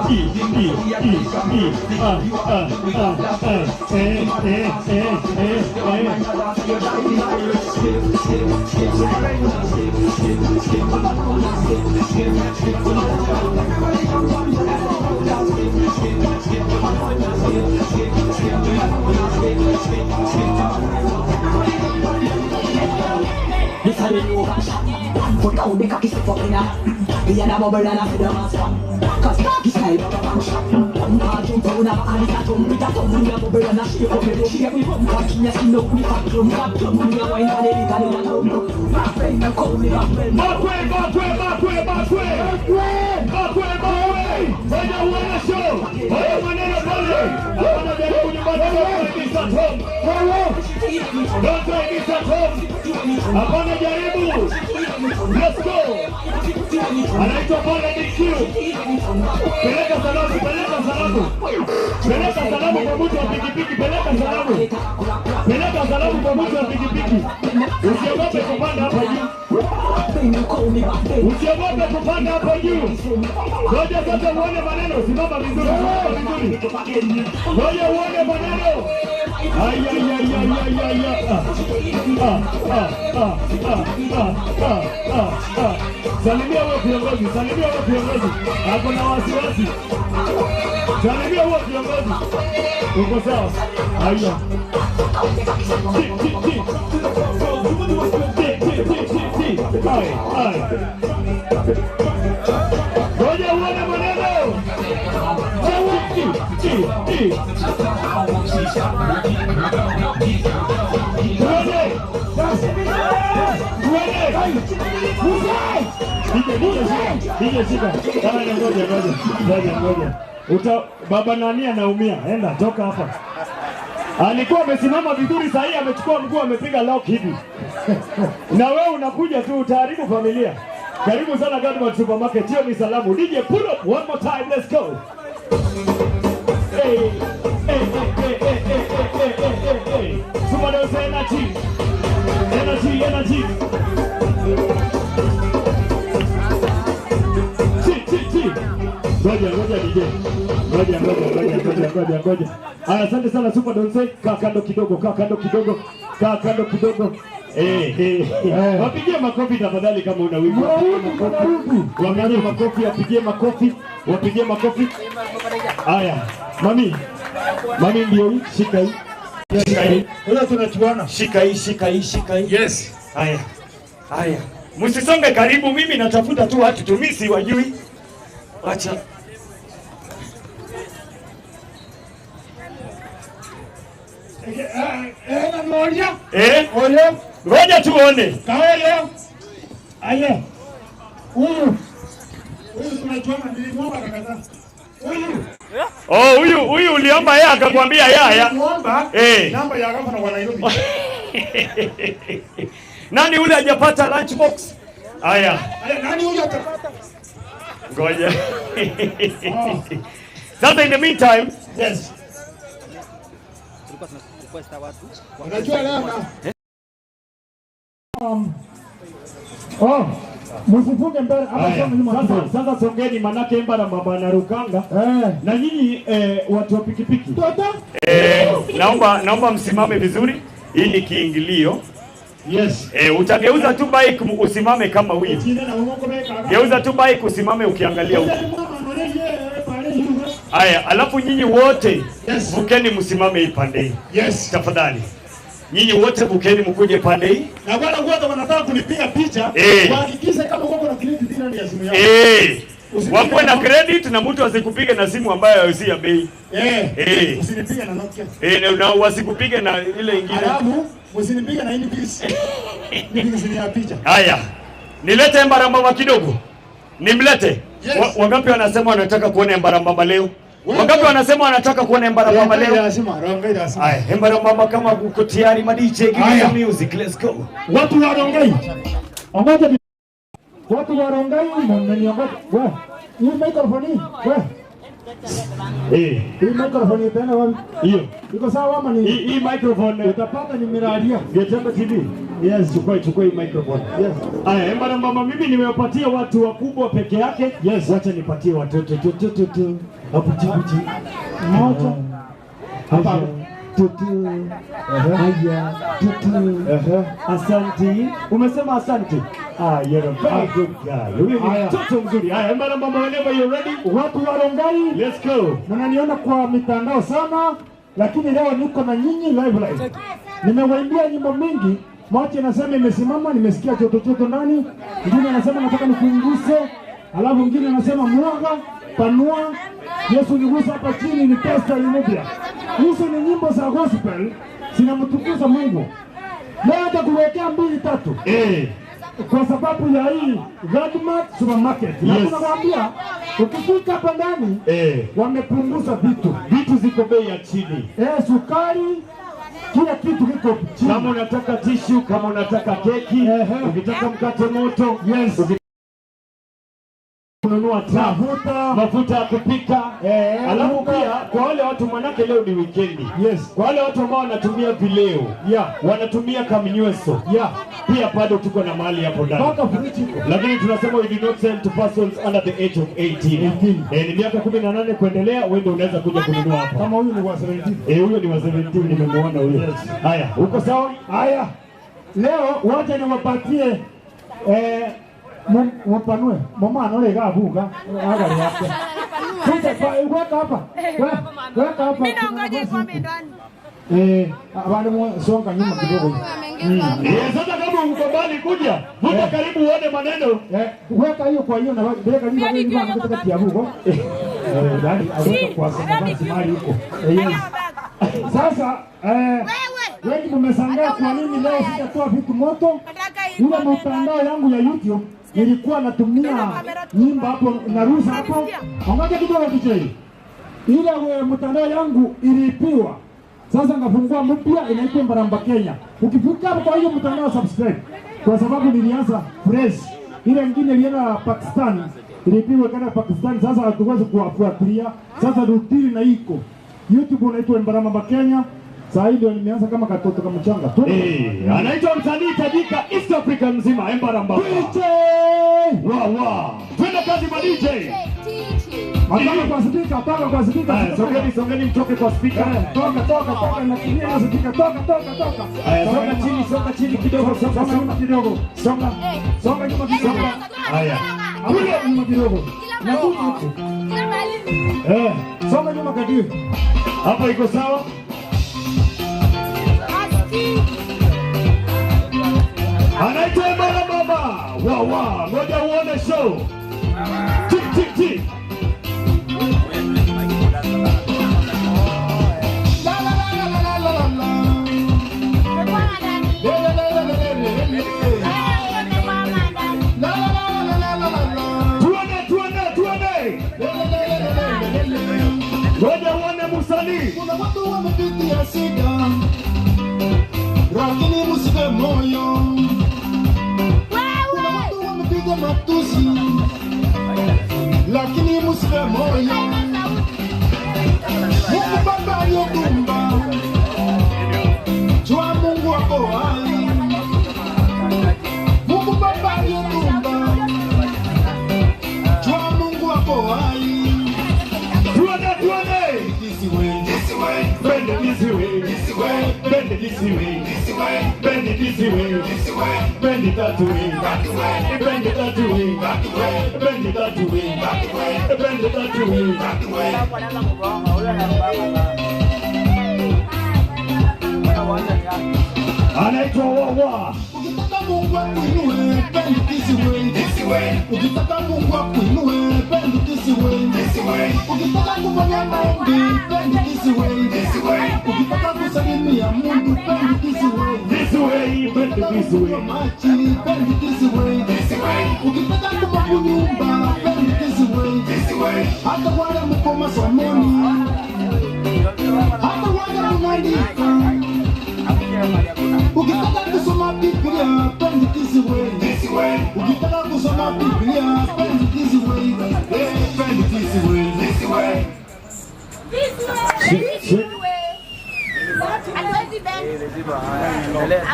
[SPEAKER 6] E, E, E, E, A, A, A, A, E, E, E, E, E.
[SPEAKER 5] This a the new fashion. Put out the cocky step up in a. We a bubble and a feather mask. Cause cocky style bumper jump down a and it's a jump. It a thumb. We a bubble and a shake up the shake. We bumper chin your skin up. We fat clump, fat clump. We a wine and a little and a rum. My friend a call me my friend.
[SPEAKER 6] Bakwe, bakwe, bakwe, bakwe. Bakwe, bakwe. Ngoja uone show. Oya maneno pale. Hapana jaribu nyumbani. Don't try this at home. Don't try this at home. Hapana jaribu. Let's go. Anaitwa pale DQ. Peleka salamu, peleka salamu. Peleka salamu kwa mtu wa pikipiki, peleka salamu. Peleka salamu kwa mtu wa pikipiki. Usiogope kupanda hapa juu. Usiogope kupanda hapa juu. Ngoja sasa uone maneno, simama vizuri, simama vizuri. Ngoja uone maneno. Ay ay ay ay ay ay ay. Ah ah ah ah ah ah ah ah. Salimia huyo kiongozi, salimia huyo kiongozi. Hapo na wasiwasi. Salimia huyo kiongozi. Uko sawa? Haya. Ti ti ti. Ti ti ti ti ti. Ai ai. Ngoja uone maneno. Ti ti ti. Tuende. Tuende. DJ shika. Ngoja ngoja. Ngoja ngoja. Uta baba nani anaumia? Enda toka hapa. Alikuwa amesimama vizuri, sasa hivi amechukua mguu amepiga lock hivi. Na wewe unakuja tu utaharibu familia. Karibu sana Godmart Supermarket. Hiyo ni salamu. DJ pull up one more time. Let's go. Hey, hey, hey, hey, hey, hey, hey, hey, hey. Superdose energy. Energy, energy. Chi, chi, chi. Ngoja, ngoja DJ. Ngoja, ngoja, ngoja, ngoja, ngoja, ngoja. Aya, asante sana Superdose. Kaa kando kidogo, kaa kando kidogo. Kaa kando kidogo. Wapigie makofi tafadhali kama una wivu. Wapigie makofi, wapigie makofi, wapigie makofi. Aya, mami. Mami ndio hii, shika hii. Shika hii.
[SPEAKER 16] Sasa tunachuana.
[SPEAKER 1] Shika hii, shika hii, shika hii.
[SPEAKER 16] Yes.
[SPEAKER 1] Haya. Haya. Msisonge karibu, mimi natafuta tu watu tumisi wajui. Acha. Eh? Ngoja tuone.
[SPEAKER 16] Kaoyo. Aye. Huyu. Huyu tunachuana, nilimuomba akakataa. Huyu.
[SPEAKER 1] Oh, huyu uliomba yeye akakwambia yaya.
[SPEAKER 16] Nilimuomba namba ya gavana wa Nairobi.
[SPEAKER 1] Nani yule hajapata lunch box? Haya.
[SPEAKER 16] Nani huyu atapata?
[SPEAKER 1] Ngoja. Sasa in the meantime,
[SPEAKER 16] yes. Unajua leo
[SPEAKER 6] oh,
[SPEAKER 16] msifunge mbele hapa nyuma.
[SPEAKER 1] Sasa songeni manake Emba na baba na Rukanga. Na nyinyi watu wa pikipiki. Naomba msimame vizuri. Hii ni kiingilio.
[SPEAKER 16] Yes.
[SPEAKER 1] Utageuza tu bike usimame kama huyu. Geuza tu bike usimame ukiangalia huko. Aya, alafu nyinyi wote
[SPEAKER 16] yes,
[SPEAKER 1] vukeni msimame hii pande hii.
[SPEAKER 16] Yes.
[SPEAKER 1] Tafadhali. Nyinyi wote vukeni mkuje pande hii.
[SPEAKER 16] Na wale wote wanataka kunipiga picha, wahakikishe kama uko na credit ndani ya simu yao.
[SPEAKER 1] Wakuwe na credit na mtu asikupige na simu ambayo si ya bei.
[SPEAKER 16] Eh. Usinipige na Nokia.
[SPEAKER 1] Na wasikupige na ile ingine.
[SPEAKER 16] Alafu usinipige na Infinix. Infinix ni ya picha.
[SPEAKER 1] Haya. Nilete Embarambamba kidogo. Nimlete.
[SPEAKER 16] Yes.
[SPEAKER 1] Wangapi wanasema wanataka kuona Embarambamba leo? Wangapi wanasema wanataka kuona Embarambamba leo? Haya, Embarambamba kama uko tayari ma DJ, give me some music. Let's go.
[SPEAKER 16] Watu wa Rongai. Ongoja. Watu wa Rongai mmeniongoja. Wewe, hii microphone hii. Wewe.
[SPEAKER 1] Eh,
[SPEAKER 16] hii microphone itaenda wapi?
[SPEAKER 1] Hiyo.
[SPEAKER 16] Iko sawa ama ni?
[SPEAKER 1] Hii microphone
[SPEAKER 16] utapata ni miradia.
[SPEAKER 1] Getembe TV.
[SPEAKER 16] Yes,
[SPEAKER 1] chukua hii microphone.
[SPEAKER 16] Yes.
[SPEAKER 1] Aya, Embarambamba mimi nimewapatia watu wakubwa peke yake.
[SPEAKER 16] Yes.
[SPEAKER 1] Wacha nipatie watoto tu. Hapo chibuchi.
[SPEAKER 16] Moja.
[SPEAKER 13] Hapa. Tutu. Haya. Tutu. Asante. Umesema asante.
[SPEAKER 1] Ah, you're a very good guy. Huyu ni mtoto mzuri. Haya, Embarambamba, whenever you're ready.
[SPEAKER 16] Watu wa Rongai,
[SPEAKER 1] let's go.
[SPEAKER 16] Mnaniona kwa mitandao sana, lakini leo niko na nyinyi live live. Nimewaimbia nyimbo mingi. Mwache anasema imesimama, nimesikia choto choto ndani. Mwingine anasema nataka nikunguse. Alafu mwingine anasema mwaga, panua. Yesu nigusa hapa chini ni pesa mpya. Hizo ni nyimbo za gospel zinamtukuza Mungu. Leo nitakuwekea 2 3. Kwa sababu ya hii Godmart Supermarket. Na tunakwambia ukifika hapa ndani wamepunguza vitu.
[SPEAKER 1] Vitu ziko bei ya chini.
[SPEAKER 16] Sukari, kila kitu kiko chini.
[SPEAKER 1] Kama unataka tissue, kama unataka keki, ukitaka mkate moto,
[SPEAKER 16] yes.
[SPEAKER 1] Kununua mafuta ya kupika. Alafu pia kwa wale watu, manake leo ni weekendi.
[SPEAKER 16] Yes.
[SPEAKER 1] Kwa wale watu ambao wanatumia vileo, wanatumia kamnyweso, pia bado tuko na mahali hapo ndani. Lakini tunasema we do not sell to persons under the age of 18. Ni miaka 18 kuendelea, wewe ndio unaweza kuja kununua hapa.
[SPEAKER 16] Kama huyu ni wa 17.
[SPEAKER 1] Huyo ni wa 17, nimemuona huyo. Haya, uko sawa?
[SPEAKER 16] Haya. Leo wacha niwapatie mpanue mama anole gabuga agari yake. Kuja kwa weka hapa. Weka hapa.
[SPEAKER 18] Mimi naongoja kwa ndani.
[SPEAKER 16] Abale songa nyuma kidogo.
[SPEAKER 1] Sasa kama uko mbali kuja, vuta karibu uone maneno.
[SPEAKER 16] Weka hiyo kwa hiyo na weka hiyo kwa hiyo huko. Ndani aweka kwa sababu mali huko. Sasa wengi mmeshangaa kwa nini leo sitatoa vitu moto. Yule mtandao yangu ya YouTube nilikuwa natumia nyimbo hapo narusa hapo. Ngoja kidogo DJ. Ile mtandao yangu ilipiwa. Sasa ngafungua mpya inaitwa Mbaramba Kenya. Ukifika hapo kwa hiyo mtandao subscribe. Kwa sababu nilianza fresh. Ile nyingine ilienda Pakistan, ilipigwa kana Pakistan, sasa hatuwezi kuwafuatilia. Sasa rutini na iko. YouTube unaitwa Mbaramba Kenya. Sasa ndio nimeanza kama katoto kama mchanga.
[SPEAKER 1] Anaitwa msanii tajika East Africa mzima Embarambamba.
[SPEAKER 16] DJ!
[SPEAKER 1] Wa. Twende kazi ma DJ.
[SPEAKER 16] Mataka kwa speaker, toka kwa speaker.
[SPEAKER 1] Songeni mtoke kwa speaker.
[SPEAKER 16] Toka na kimia speaker, toka.
[SPEAKER 1] Haya, songa chini kidogo, songa nyuma kidogo. Songa nyuma kidogo. Haya.
[SPEAKER 16] Kule nyuma kidogo. Na huku. Songa nyuma kadiri.
[SPEAKER 1] Hapo iko sawa? Anaitwa Embarambamba. Wa, ngoja uone show. Tik tik tik.
[SPEAKER 2] La la la la la la la. La la la la la la la la la.
[SPEAKER 1] Tuone. Ngoja uone msanii.
[SPEAKER 2] Kuna watu wamepitia shida, lakini msife moyo. Kuna watu wamepiga matusi, lakini msife moyo. Mungu Baba aliyetumba, jua Mungu ako hai. Mungu Baba aliyetumba, jua Mungu ako hai.
[SPEAKER 1] Tuone. This way, bend it this way, this way, bend it this way, this way, bend it this way, this way, bend it that way, bend it that way, bend it that way, bend it that way, Anaitwa Wawa.
[SPEAKER 2] Ukitaka
[SPEAKER 18] Mungu akuinue, bend this way, this way. Ukitaka Mungu akuinue, bend this way, this way. Ukitaka kufanya maombi, bend this way, this way. Ukitaka kusalimia Mungu, bend this way,
[SPEAKER 16] this way, bend this way.
[SPEAKER 18] Machi, bend this way, this way. Ukitaka kupa nyumba, bend this way, this way. Hata wale mko masomoni, hata wale mnaandika. Ukitaka kusoma Biblia, bend this way, this way. Ukitaka kusoma Biblia, bend this way, bend this way, this way.
[SPEAKER 19] This way. This way. Hatuwezi bend.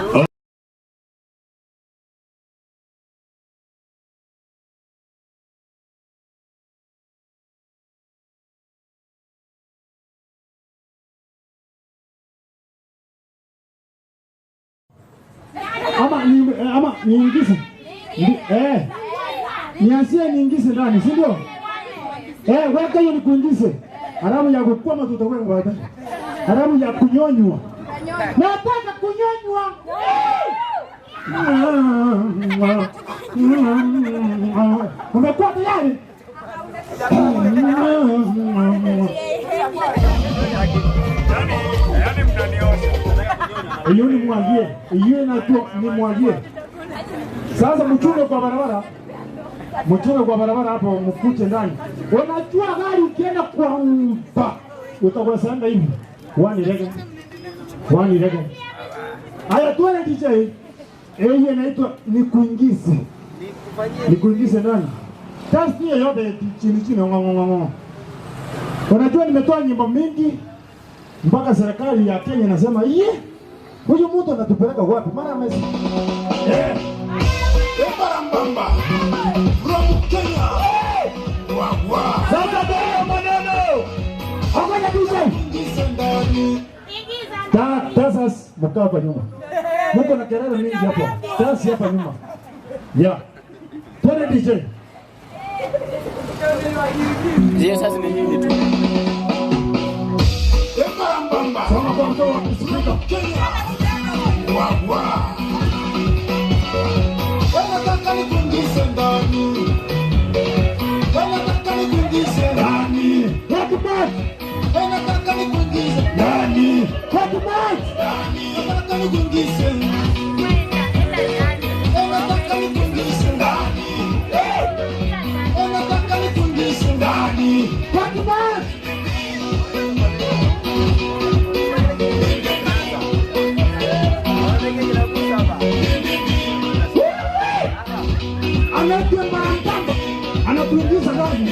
[SPEAKER 16] Ama niingize. Nianzie niingize ndani, si ndio? Weka hiyo nikuingize. Haramu ya kukwama tutakuwa ngwata. Haramu ya kunyonywa. Nataka kunyonywa. Umekuwa tayari?
[SPEAKER 1] Yaani mnaniosha.
[SPEAKER 16] Hiyo ni mwagie. Hiyo inatua ni mwagie. Sasa mchunge kwa barabara. Mchunge kwa barabara hapo mkute ndani. Unajua gari ukienda kwa mpa utakuwa sanda hivi. Wani rega. Wani rega. Haya tuone DJ. Hiyo inaitwa nikuingize. Nikuingize ndani. Tasi yote chini chini ngo. Unajua nimetoa nyimbo mingi mpaka serikali ya Kenya inasema iye huyu mtu anatupeleka wapi? Mara amesi.
[SPEAKER 2] Barambamba. From Kenya. Wa wa.
[SPEAKER 16] Sasa ndio maneno. Hakuna DJ. Tasas mkaa hapa nyuma. Mko na kelele mingi hapo. Tasi hapa nyuma. Yeah. Twende DJ.
[SPEAKER 10] Ndiyo sasa ni nini tu?
[SPEAKER 2] Barambamba.
[SPEAKER 16] Soma kwa mtoto wa Kiswahili.
[SPEAKER 2] Kenya. Wa wa. Wanataka nikuingize ndani. Wanataka nikuingize
[SPEAKER 16] ndani. Welcome back.
[SPEAKER 18] Wanataka nikuingize
[SPEAKER 16] ndani. Welcome back.
[SPEAKER 18] Ndani. Wanataka nikuingize. Wanataka nikuingize ndani. Wanataka nikuingize
[SPEAKER 16] ndani. Welcome back. Anaitwa Barambamba, anatuingiza ndani.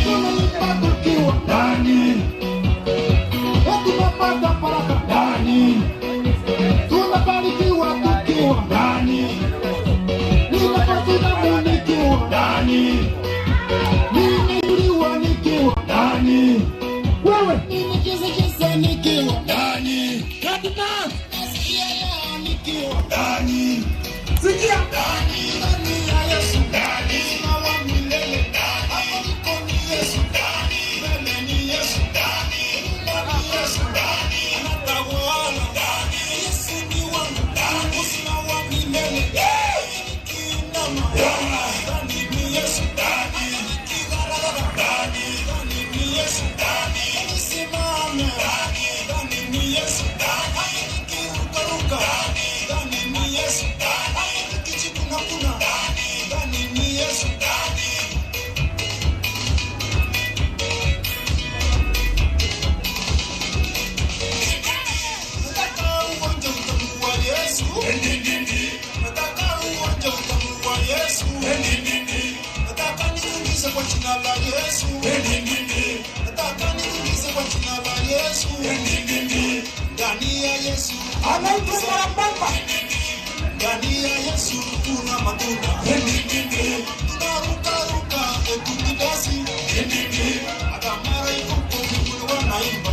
[SPEAKER 18] Tunapata
[SPEAKER 16] ndani,
[SPEAKER 18] tunapata baraka
[SPEAKER 16] ndani,
[SPEAKER 18] tunabarikiwa tukiwa
[SPEAKER 16] ndani,
[SPEAKER 18] ninapata nikiwa
[SPEAKER 16] ndani,
[SPEAKER 18] nimeinuliwa nikiwa
[SPEAKER 16] ndani, wewe
[SPEAKER 18] nimecheza nikiwa
[SPEAKER 16] ndani,
[SPEAKER 18] nasikia raha nikiwa
[SPEAKER 16] ndani.
[SPEAKER 18] Sikia ndani, ndani ya Yesu ndani, uzima wa milele ndani, hapo niko ni Yesu ndani, mbele ni Yesu ndani, nyuma ni Yesu ndani, anatawala ndani, Yesu ni wangu ndani, uzima wa milele ndani, nikiinama ndani ni Yesu ndani, nikigaragara ndani, ndani ni Yesu ndani, nikisimama ndani, ndani ni Yesu ndani, nikirukaruka ndani, ndani ni Yesu ndani. Kuna ndani, ndani ni Yesu ndani. Nataka uonje utamu wa Yesu. Nataka uonje utamu wa Yesu. Nataka nikuingize kwa jina la Yesu. Nataka nikuingize kwa jina la Yesu. Ndani ya Yesu.
[SPEAKER 16] Anaitwa Barambamba.
[SPEAKER 18] Ndani ya Yesu kuna matunda. Tunarukaruka tukidasi. Hata mara iko mbinguni wanaimba.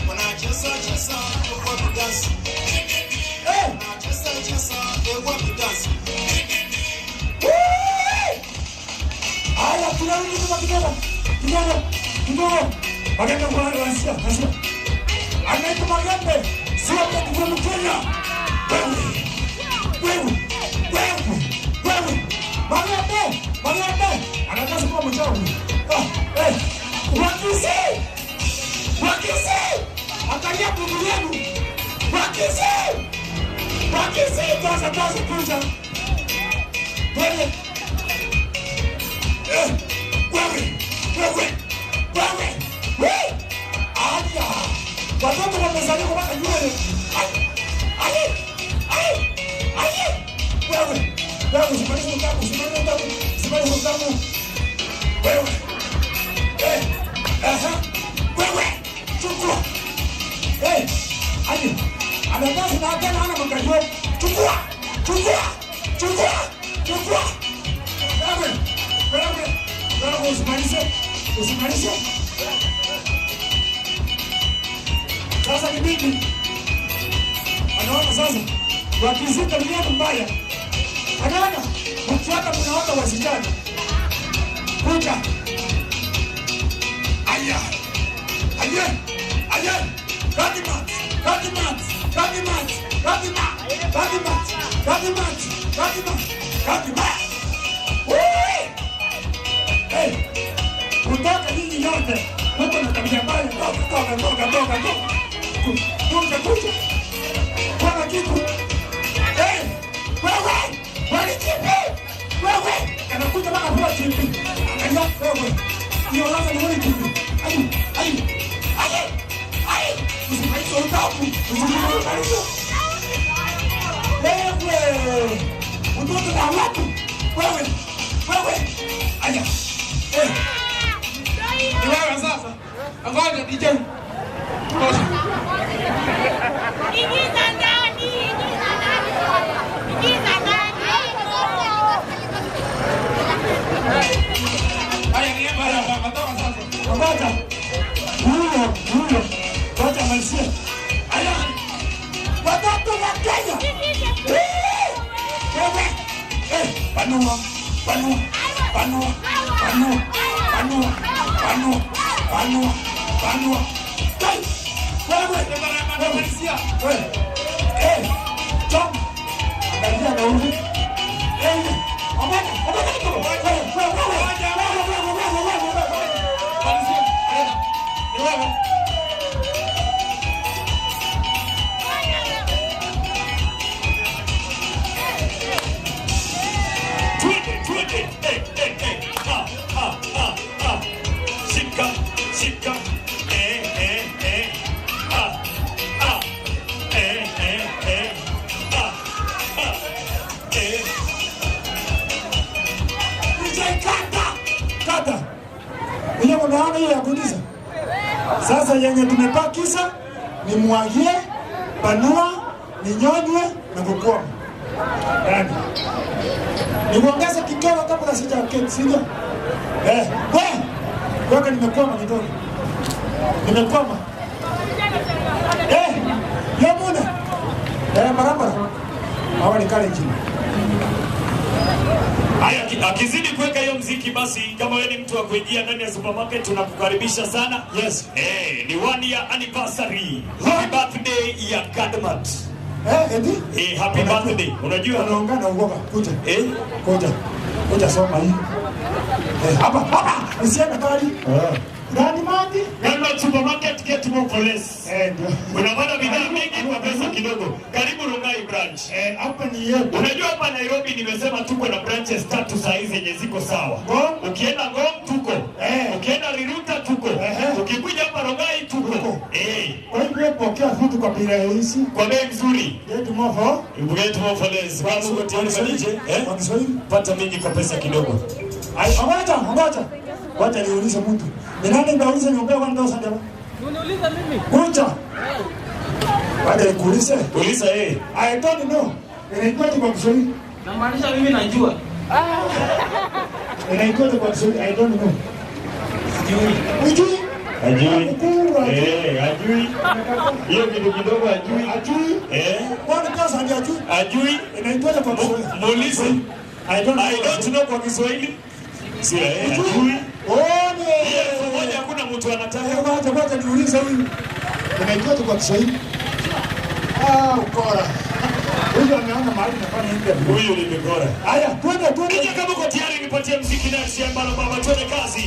[SPEAKER 18] Wanacheza cheza kwa kudasi. Wanacheza cheza kwa kudasi.
[SPEAKER 17] Haya tunarudi nyuma kidogo. Kidogo. Kidogo. Magembe kwa ansia, ansia. Anaitwa Magembe. Sio kwa Kenya. mchawi. Ah, eh. Wakisi! Wakisi! Angalia ndugu yenu. Wakisi! Wakisi, toza toza kuja. Wewe. Eh, wewe. Wewe. Wewe. Wewe. Aya. Watoto wamezaliwa mpaka nywele. Ai. Ai. Ai. Ai. Wewe. Wewe usimalize utamu, usimalize utamu, usimalize utamu. Wewe. Eh. Aha. Wewe. Chukua. Eh. Ai. Anataka na tena ana mkajo. Chukua. Chukua. Chukua. Chukua. Wewe. Wewe. Wewe usimalize. Usimalize. Sasa ni bibi. Anaona sasa. Wakizika ni mbaya. Anaona mkiwaka mnaota wasichana. Kuja. Aya. Aya. Aya. Kadimat. Kadimat. Kadimat. Kadimat. Kadimat. Kadimat. Kadimat. Kadimat. Wee! Hey. Kutoka nyinyi yote. Huko na tabia mbaya. Toka toka toka toka toka. Kuja kuja. Kwa kitu. Hey! Wewe! Wewe chipi! Wewe! Anakuja mpaka kwa chipi. Angalia wewe. Hiyo sasa ni wewe chipi. Ai! Ai! Ai! Ai! Usimalize utamu. Usimalize. Wewe! Mtoto na watu. Wewe! Wewe! Aya. Eh.
[SPEAKER 10] Ni wewe sasa. Ngoja DJ. Tosha.
[SPEAKER 19] Ingiza ndani, ingiza ndani. Ingiza ndani.
[SPEAKER 10] Haya ni baba baba toka sasa.
[SPEAKER 17] Ngoja. Huyo, huyo. Ngoja malizie. Aya. Watoto wa Kenya. Wewe. Eh, panua, panua, panua, panua, panua, panua, panua, panua. Kai. Wewe, wewe, wewe. Eh, jump. Angalia na huyu. Eh, amana, amana kidogo. Wewe, wewe, wewe. Wewe, wewe, wewe, wewe.
[SPEAKER 10] Malizia. Ni wewe.
[SPEAKER 1] Twende, twende. Eh, eh, eh. Ah, ah, ah, ah. Shika, shika. Eh, eh, eh. Ah, ah. Eh, eh, eh. Ah, ah. Eh.
[SPEAKER 17] DJ kata. Kata. Hiyo unaona hiyo ya kuuliza. Sasa yenye tumepakisa ni mwagie, panua, ninyonywe na kukwama. Yaani. Nikuongeze kidogo kabla sijaketi, sija? Eh, wewe. Wewe nimekwama kidogo. Nimekwama. Eh, yamuna. Eh, barabara. Hawa ni kale chini.
[SPEAKER 1] Haya, akizidi kuweka hiyo mziki basi, kama wewe ni mtu wa kuingia ndani ya supermarket tunakukaribisha sana.
[SPEAKER 17] Yes.
[SPEAKER 1] Eh, ni 1 year anniversary. Happy birthday ya Kadmat.
[SPEAKER 17] Eh, eti?
[SPEAKER 1] Eh, happy birthday. Unajua
[SPEAKER 17] unaongana uoga. Kuja.
[SPEAKER 1] Eh?
[SPEAKER 17] Kuja. Kuja soma hii. Eh, hapa hapa. Usiende mbali. Eh. Ndani maji.
[SPEAKER 1] Kadmat supermarket, get more for less.
[SPEAKER 17] Eh, ndio.
[SPEAKER 1] Unapata bidhaa mingi kwa pesa kidogo. Karibu Rongai branch.
[SPEAKER 17] Eh, hapa ni yetu.
[SPEAKER 1] Unajua hapa Nairobi nimesema tuko na branches 3 saa hizi zenye ziko sawa.
[SPEAKER 17] Ngong?
[SPEAKER 1] Ukienda Ngong tuko.
[SPEAKER 17] Eh.
[SPEAKER 1] Ukienda Riruta tuko. Ukikuja hapa Rongai tuko. Eh.
[SPEAKER 17] Kwa hivyo pokea vitu kwa bei rahisi.
[SPEAKER 1] Kwa bei nzuri.
[SPEAKER 17] Get more for.
[SPEAKER 1] Get more for less. Kama uko tayari kwa DJ, eh?
[SPEAKER 17] Kwa Kiswahili.
[SPEAKER 1] Pata mingi kwa pesa kidogo.
[SPEAKER 17] Ai, ngoja, ngoja. Wacha niulize mtu. Ni nani nauliza niombea 1000 hapa?
[SPEAKER 10] Uniuliza mimi.
[SPEAKER 17] Kuja. Wacha nikuulize.
[SPEAKER 1] Uliza eh.
[SPEAKER 17] I don't know. Inaitwaje kwa Kiswahili?
[SPEAKER 10] Namaanisha mimi najua.
[SPEAKER 17] Inaitwaje kwa Kiswahili? I don't know.
[SPEAKER 10] Sijui.
[SPEAKER 17] Hujui?
[SPEAKER 1] Hajui.
[SPEAKER 17] Ukuu, hajui.
[SPEAKER 1] Eh, hajui. Hiyo kitu kidogo hajui.
[SPEAKER 17] Hajui.
[SPEAKER 1] Eh.
[SPEAKER 17] 1000 hajui.
[SPEAKER 1] Hajui.
[SPEAKER 17] Inaitwaje kwa Kiswahili?
[SPEAKER 1] Muulize.
[SPEAKER 17] I don't know.
[SPEAKER 1] I don't know kwa Kiswahili. Si eh, hajui.
[SPEAKER 17] One.
[SPEAKER 1] Elfu moja hakuna mtu anataka.
[SPEAKER 17] Wacha wacha niulize huyu. Inaitwaje kwa Kiswahili? Ah, ukora.
[SPEAKER 16] Huyu ameona mahali nafanya interview.
[SPEAKER 1] Huyu ni migora.
[SPEAKER 16] Haya, twende twende.
[SPEAKER 1] DJ kama uko tayari nipatie mziki na MC Ambalo Baba, twende kazi.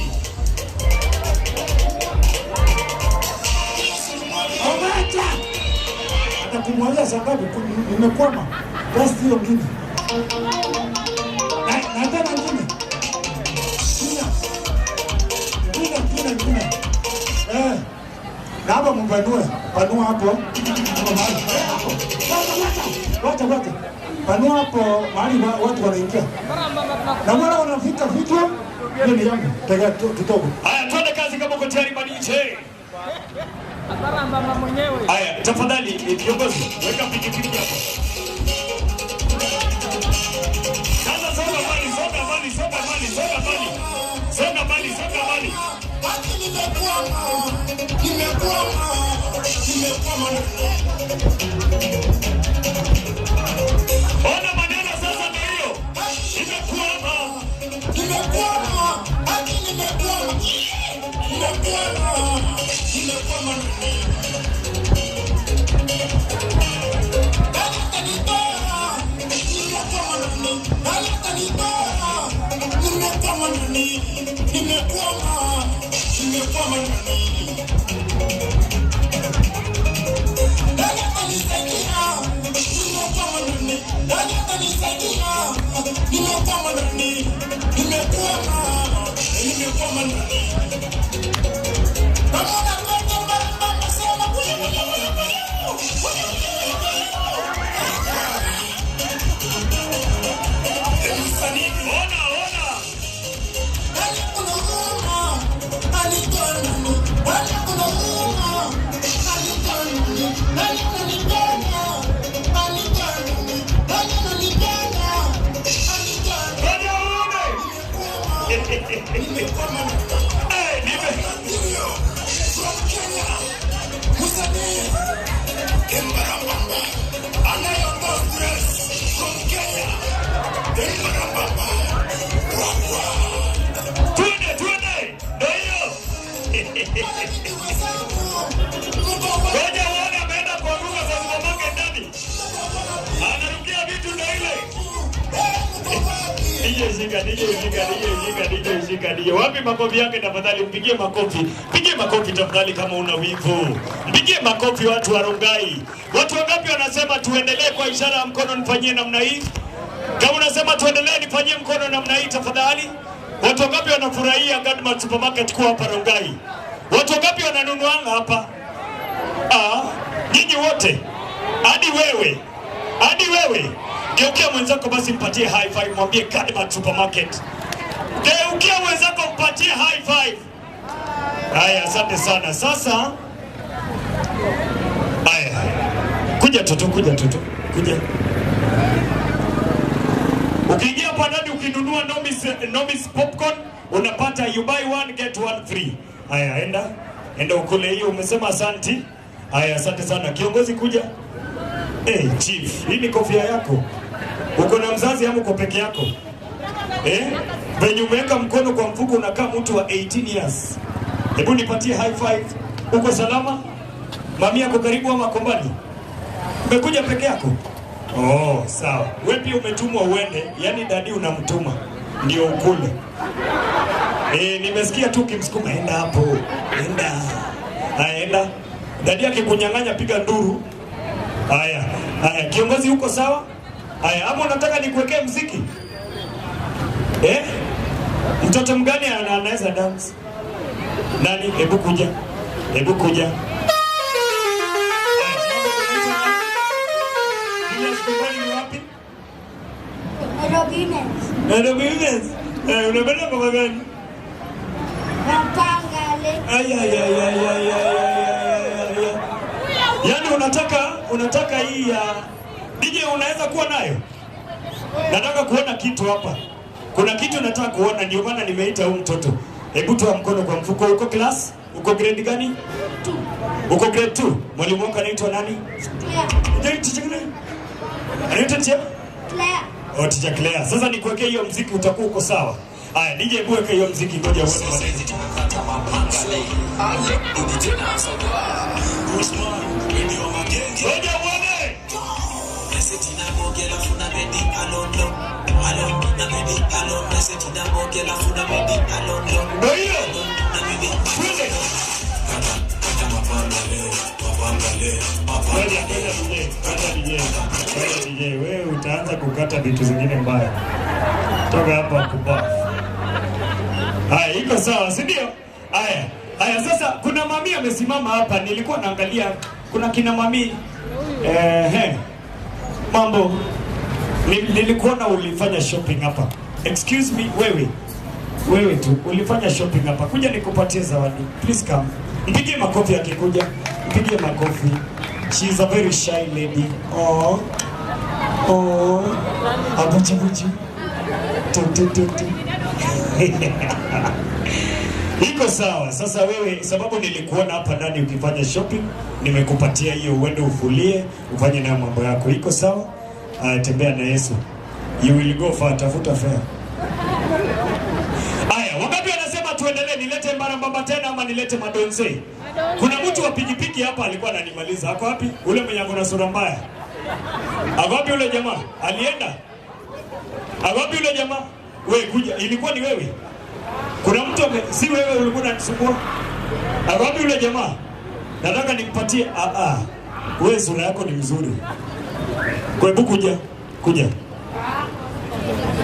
[SPEAKER 16] Omacha. Atakumwaga sababu nimekwama. Basi hiyo ngine. Na tena ngine. Tuna. Tuna tuna tuna. Eh. Na hapa mpanue. Panua hapo. Hapo mahali. Eh, hapo. Wacha wacha. Wacha wacha. Panua hapo mahali watu wanaingia. Na wala wanafika vichwa. Hiyo ni yangu. Tega kidogo.
[SPEAKER 1] Haya, twende kazi kama uko tayari ma DJ. Haya, tafadhali kiongozi, weka pikipiki hapo. Sasa songa mbali, songa mbali, songa mbali, songa mbali. Songa mbali, songa mbali.
[SPEAKER 18] Haki nimekwama, nimekwama, nimekwama.
[SPEAKER 1] Ona maneno sasa ndio hiyo. Nimekwama.
[SPEAKER 18] Nimekwama, haki nimekwama. Nimekwama, nimekwama. Nani atanitoa? Nimekwama nani? Nani atanitoa? Nimekwama nani? Nimekwama, nimekwama nani? Nani atanisaidia? Nimekwama nani? Nani atanisaidia? Nimekwama nani? Nimekwama, nimekwama nani? Pamoja kote mbamba sema kuya kuya kuya kuya. Kuya kuya kuya.
[SPEAKER 1] Ona ona.
[SPEAKER 18] Nani kuna huruma? Alitoa nani? Nani kuna huruma? Alitoa nani? Nani ananipenda? Alitoa nani? Nani ananipenda? Alitoa nani? Nimekwama.
[SPEAKER 1] Eh, nipe.
[SPEAKER 18] From Kenya, Musanii Embarambamba anayeondoa stress from Kenya, Embarambamba.
[SPEAKER 1] Twende twende. Ndio hiyo. Ngoja uone ameenda kuanguka kwa supermarket ndani. Anarukia vitu ndio ile. DJ shika, DJ shika, DJ shika, DJ shika, DJ. Wapi makofi yake tafadhali? Mpigie makofi. Mpigie makofi tafadhali kama una wivu. Mpigie makofi watu wa Rongai. Watu wangapi wanasema tuendelee kwa ishara ya mkono nifanyie namna hii? Kama unasema tuendelee nifanyie mkono namna hii tafadhali. Watu wangapi wanafurahia Godmart Supermarket kuwa hapa Rongai? Watu wangapi wananunuanga hapa? Ah, nyinyi wote. Hadi wewe. Hadi wewe. Geukia mwenzako basi mpatie high five, mwambie Godmart Supermarket. Geukia mwenzako mpatie high five. Haya, asante sana. Sasa haya. Kuja toto, kuja toto, kuja. Ukiingia hapa ndani ukinunua Nomis popcorn unapata you buy one get one free. Haya, enda enda ukule hiyo. Umesema asanti. Haya, asante sana kiongozi, kuja. Hey, chief, hii ni kofia yako. Uko na mzazi ama uko peke yako? Eh? Venye umeweka mkono kwa mfuko unakaa mtu wa 18 years. Hebu nipatie high five. Uko salama? Mami yako karibu ama kombani? Umekuja peke yako? Oh, sawa. Wewe pia umetumwa uende, yani dadi unamtuma ndio ukule. Eh, nimesikia tu ukimsukuma enda hapo. Enda. Haya, enda. Dadi akikunyang'anya piga nduru. Haya, haya, kiongozi uko sawa? Haya, ama unataka nikuwekee mziki? Eh? Mtoto mgani anaweza dance? Nani? Hebu kuja. Hebu kuja.
[SPEAKER 19] Nairobi Women's.
[SPEAKER 1] Nairobi Women's. Eh, unapenda ngoma gani?
[SPEAKER 19] Napangale.
[SPEAKER 1] Ay ay ay ay ay ay ay ay. Yaani unataka hii ya DJ unaweza kuwa nayo? Nataka kuona kitu hapa. Kuna kitu nataka kuona, ndio maana nimeita huyu mtoto. Hebu toa mkono kwa mfuko. Uko class? Uko grade gani? 2. Uko grade 2. Mwalimu wako anaitwa nani?
[SPEAKER 19] Claire.
[SPEAKER 1] Teacher Claire. Anaitwa Teacher?
[SPEAKER 19] Claire.
[SPEAKER 1] Oh, Teacher Claire. Sasa nikuwekee hiyo mziki utakuwa uko sawa. Haya, DJ hebu weka hiyo mziki ngoja uone. Ngoja uone. Ndio hiyo. Twende. Ngoja, ngoja DJ, ngoja DJ, wewe utaanza kukata vitu zingine mbaya. Toka hapa kubafu. Haya, iko sawa, si ndio? Haya. Haya, sasa kuna mami amesimama hapa, nilikuwa naangalia kuna kina mami. Mambo. Nilikuona ulifanya shopping hapa. Excuse me, wewe. Wewe tu ulifanya shopping hapa. Kuja nikupatie zawadi. Please come. Mpigie makofi akikuja. Mpigie makofi. She is a very shy lady. Oh. Oh. Abuchi buchi. Tu tu tu tu. Iko sawa. Sasa wewe, sababu nilikuona hapa ndani ukifanya shopping, nimekupatia hiyo uende ufulie, ufanye nayo mambo yako. Iko sawa? Tembea na Yesu. You will go far, tafuta fare. Aya, wangapi wanasema tuendelee, nilete mbarambamba tena ama nilete madonze? Kuna mtu wa pikipiki hapa alikuwa ananimaliza. Ako wapi? Ule mwenye ako na sura mbaya. Ako wapi ule jamaa? Alienda? Ako wapi ule jamaa? Wewe kuja, ilikuwa ni wewe? Kuna mtu si wewe ulikuwa unanisumbua? Ako wapi ule jamaa? Nataka nimpatie. Wewe sura yako ni mzuri. Kwa hebu kuja. Kuja.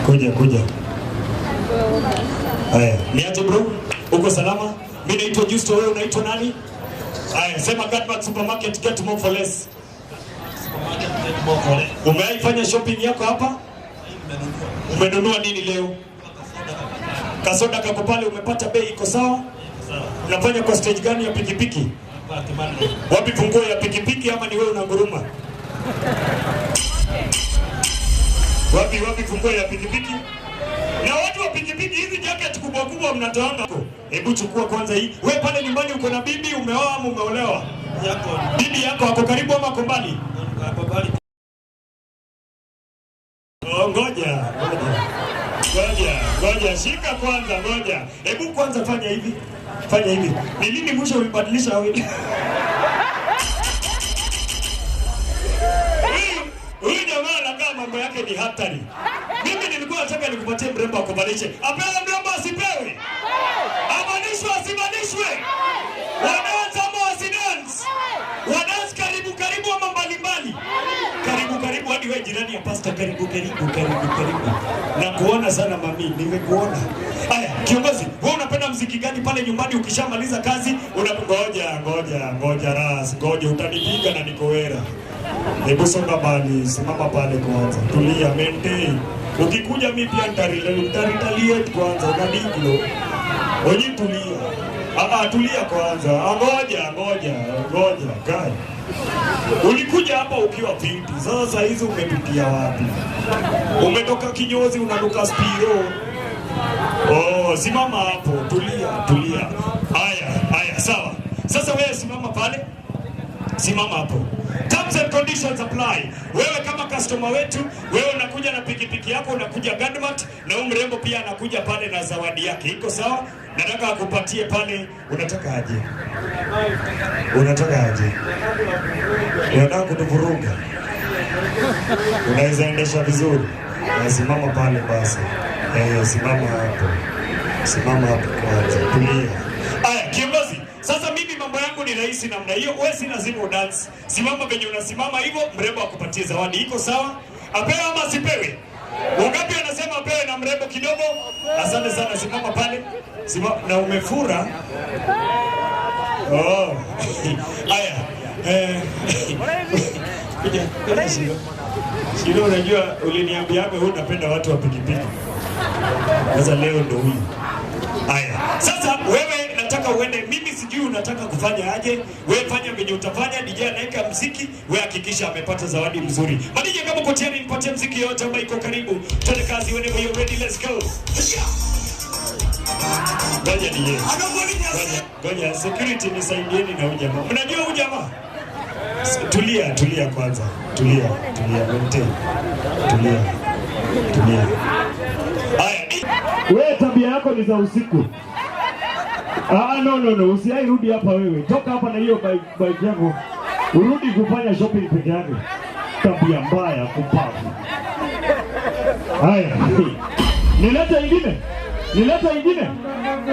[SPEAKER 1] Kuja, kuja. Haya, niaje bro? Uko salama? Mimi naitwa Justo, wewe unaitwa nani? Haya, sema Godmark Supermarket, get more for less.
[SPEAKER 20] Supermarket, get more for less.
[SPEAKER 1] Umewahi shopping yako hapa? Umenunua nini leo? Kasoda kako pale, umepata bei iko sawa? Unafanya kwa stage gani ya pikipiki? Wapi funguo ya pikipiki ama ni wewe unanguruma? Wapi funguo ya pikipiki? Na watu wa pikipiki hizi jacket kubwa kubwa mnatoanga. Hebu chukua kwanza hii. Wewe pale nyumbani uko na bibi, umeoa ama umeolewa? Yako. Bibi yako ako karibu ama ako mbali?
[SPEAKER 20] Ako mbali.
[SPEAKER 1] Oh, ngoja, ngoja. Ngoja, ngoja, shika kwanza, ngoja. Hebu kwanza fanya hivi. Fanya hivi. Ni lini mwisho ulibadilisha wewe? Huyu jamaa anakaa mambo yake ni hatari. Mimi nilikuwa nataka nikupatie mrembo akubalishe. Apewe mrembo asipewe? Avalishwe asivalishwe? Wadance ama wasidance? Wadance karibu karibu ama mbali mbali? Karibu karibu hadi wewe jirani ya pastor, karibu karibu karibu karibu. Na kuona sana mami, nimekuona. Haya, kiongozi, wewe unapenda muziki gani pale nyumbani ukishamaliza kazi? Unangoja, ngoja, ngoja ras, ngoja utanipiga na nikowera. Hebu songa mbali, simama pale kwanza. Tulia, maintain. Ukikuja mimi pia nitaretaliate kwanza, unadiglo. Onyi tulia. Tulia kwanza. Ngoja, ngoja, ngoja, guy. Ulikuja hapa ukiwa vipi? Sasa hizi umepitia wapi? Umetoka kinyozi unanuka spiro. Oh, simama hapo, tulia, tulia. Haya, haya, sawa. Sasa wewe simama pale. Simama hapo. Terms and conditions apply. Wewe kama customer wetu, wewe unakuja na pikipiki yako, unakuja Godmart, na huyu mrembo pia anakuja pale na zawadi yake. Iko sawa? Nataka akupatie pale. Unataka aje? Unataka aje? Unataka kutuvuruga? Unaweza endesha vizuri. Simama pale basi. Simama hapo. Simama hapo kwanza. Tulia. Aya, kiongozi. Sasa mimi mambo yangu ni rahisi namna hiyo. Wewe si lazima udance. Simama venye unasimama hivyo, mrembo akupatie zawadi. Iko sawa? Apewe ama asipewe? Wangapi wanasema apewe na mrembo kidogo? Asante sana, simama pale. Simama na umefura. Oh. Aya. Kuja, kuja Shiro. Shiro, unajua uliniambia hapo wewe unapenda watu wa pikipiki. Sasa leo ndo huyu. Aya. Sasa wewe nataka uende, mimi sijui unataka kufanya aje. Wewe fanya venye utafanya, DJ anaweka muziki, wewe hakikisha amepata zawadi mzuri. Madije, kama uko tayari nipatie muziki yote ambayo iko karibu. Twende kazi, whenever you're ready, let's go. Ngoja DJ. Ngoja, security nisaidieni na huyu jamaa. Mnajua huyu jamaa? Tulia, tulia kwanza. Tulia, tulia, maintain. Tulia. Tulia. Haya.
[SPEAKER 16] Wewe tabia yako ni za usiku. No, no, no, usiai rudi hapa wewe. Toka hapa na hiyo bike yako. Urudi kufanya shopping peke yako. Tabia mbaya kupafu. Haya. Nilete ingine. Nilete ingine.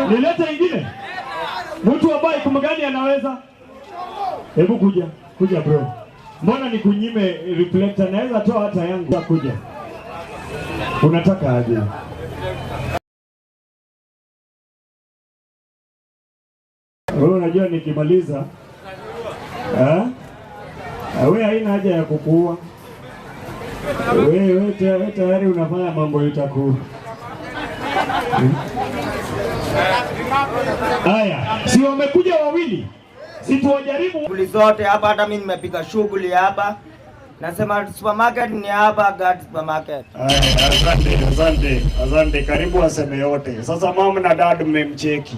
[SPEAKER 16] Nilete ingine. Mtu ambaye kumgani anaweza? Hebu kuja. Kuja bro. Mbona nikunyime reflector? Naweza toa hata yangu. Kuja. Unataka aje? Wewe unajua nikimaliza eh? Wewe haina haja ya kukuua. Wewe tayari unafanya mambo itakuwa. Haya, si wamekuja wawili? Si tuwajaribu.
[SPEAKER 21] Shughuli zote hapa, hata mimi nimepiga shughuli hapa. Nasema supermarket ni hapa, God supermarket.
[SPEAKER 1] Asante, asante, asante. Karibu aseme yote. Sasa mama na dad mmemcheki.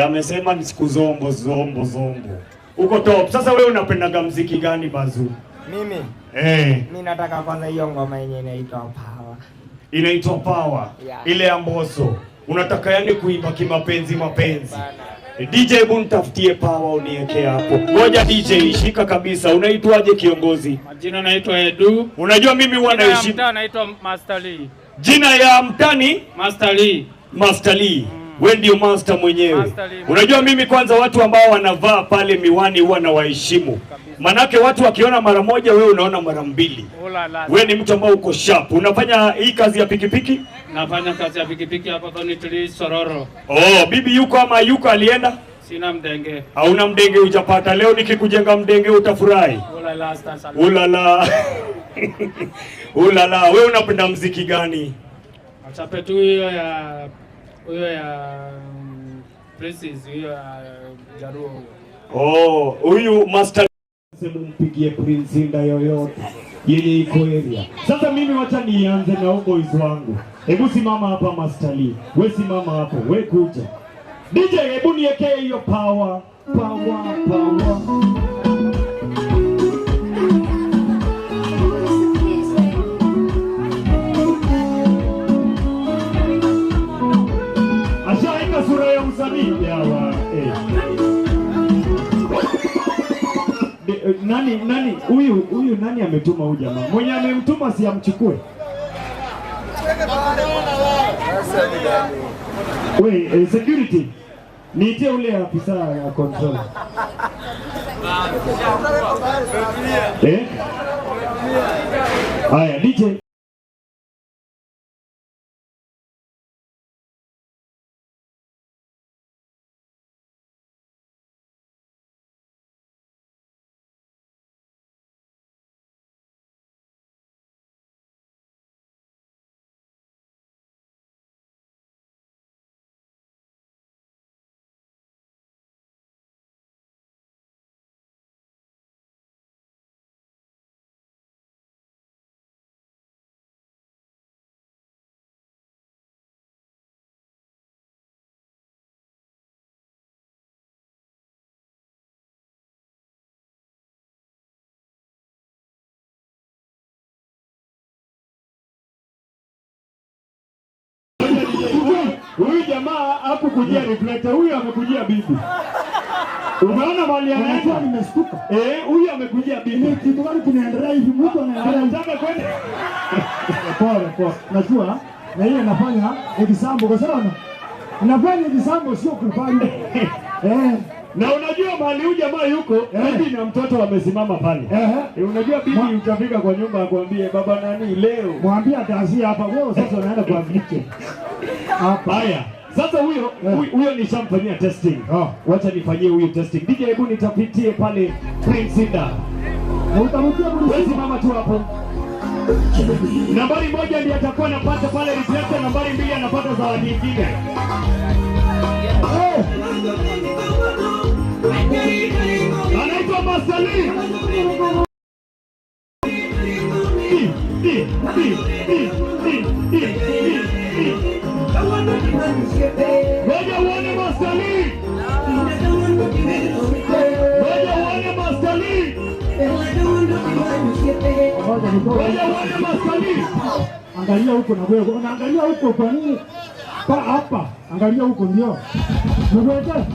[SPEAKER 1] Amesema ni siku zombo zombo zombo. Uko top. Sasa wewe unapendaga mziki gani bazu?
[SPEAKER 21] Mimi? Mimi nataka kwanza hiyo ngoma yenye inaitwa Power.
[SPEAKER 1] Inaitwa Power.
[SPEAKER 21] Yeah.
[SPEAKER 1] Ile ya Mbosso. Unataka yani kuimba kimapenzi mapenzi. DJ hebu nitafutie Power uniweke hapo. Ngoja DJ shika kabisa. Unaitwaje kiongozi?
[SPEAKER 22] Majina naitwa Edu.
[SPEAKER 1] Unajua mimi huwa naishi.
[SPEAKER 22] Jina ya mtaa naitwa Master Lee.
[SPEAKER 1] Jina ya mtani?
[SPEAKER 22] Master Lee.
[SPEAKER 1] Master Lee. Wewe ndio master mwenyewe. Unajua mimi kwanza watu ambao wanavaa pale miwani huwa na waheshimu. Manake watu wakiona mara moja wewe unaona mara mbili. Wewe ni mtu ambao uko sharp. Unafanya hii kazi ya pikipiki?
[SPEAKER 22] Nafanya kazi ya pikipiki hapa Thorntree Sororo.
[SPEAKER 1] Oh, bibi yuko ama yuko alienda?
[SPEAKER 22] Sina mdenge.
[SPEAKER 1] Hauna mdenge hujapata. Leo nikikujenga mdenge utafurahi.
[SPEAKER 22] Ulala.
[SPEAKER 1] Ulala. Ulala. Wewe unapenda mziki gani?
[SPEAKER 22] Achape tu hiyo ya huyo ya Princess, huyo ya Jaruo.
[SPEAKER 1] Oh, huyu Master
[SPEAKER 16] sema mpigie Prince Inda yoyote yenye iko area. Sasa mimi wacha nianze na boys wangu. Hebu simama hapa Master Lee. We simama hapo, we kuja. DJ hebu niekee hiyo power, power, power. Ashaika sura ya msanii yawa. Nani huyu nani ametuma huyu jamaa? Mwenye amemtuma si amchukue. We, security. Niitie ule afisa ya control. Haya DJ. Huyu jamaa hakukujia reflector, huyu amekujia bibi. Umeona mali anaenda?
[SPEAKER 17] Nimeshtuka.
[SPEAKER 16] Huyu amekujia bibi.
[SPEAKER 17] Ni kitu gani kinaendelea hivi? Mtu anaendelea.
[SPEAKER 16] Anataka kwenda.
[SPEAKER 17] Pole pole. Najua na yeye anafanya example kwa sababu anafanya example sio kufanya.
[SPEAKER 16] Na unajua mahali huyu jamaa yuko, bibi na mtoto wamesimama pale. Unajua bibi utafika kwa nyumba akwambie baba nani leo.
[SPEAKER 17] Mwambie ataanzia hapa. Wewe sasa unaenda kwa mke.
[SPEAKER 16] Hapa. Haya. Sasa huyo huyo nishamfanyia testing. Wacha nifanyie huyu testing. DJ hebu nitapitie pale Prince Inda.
[SPEAKER 17] Utarudia
[SPEAKER 16] wewe simama tu hapo. Nambari 1 ndiye atakuwa anapata pale reflector, nambari 2 anapata zawadi nyingine. Anaitwa Master Lee. D D D D D D D. Ngoja uone Master Lee. Ngoja uone Master Lee. Ngoja uone Master Lee.
[SPEAKER 17] Angalia huko na wewe. Unaangalia huko kwa nini? Pa hapa. Angalia huko ndio. Ngoja.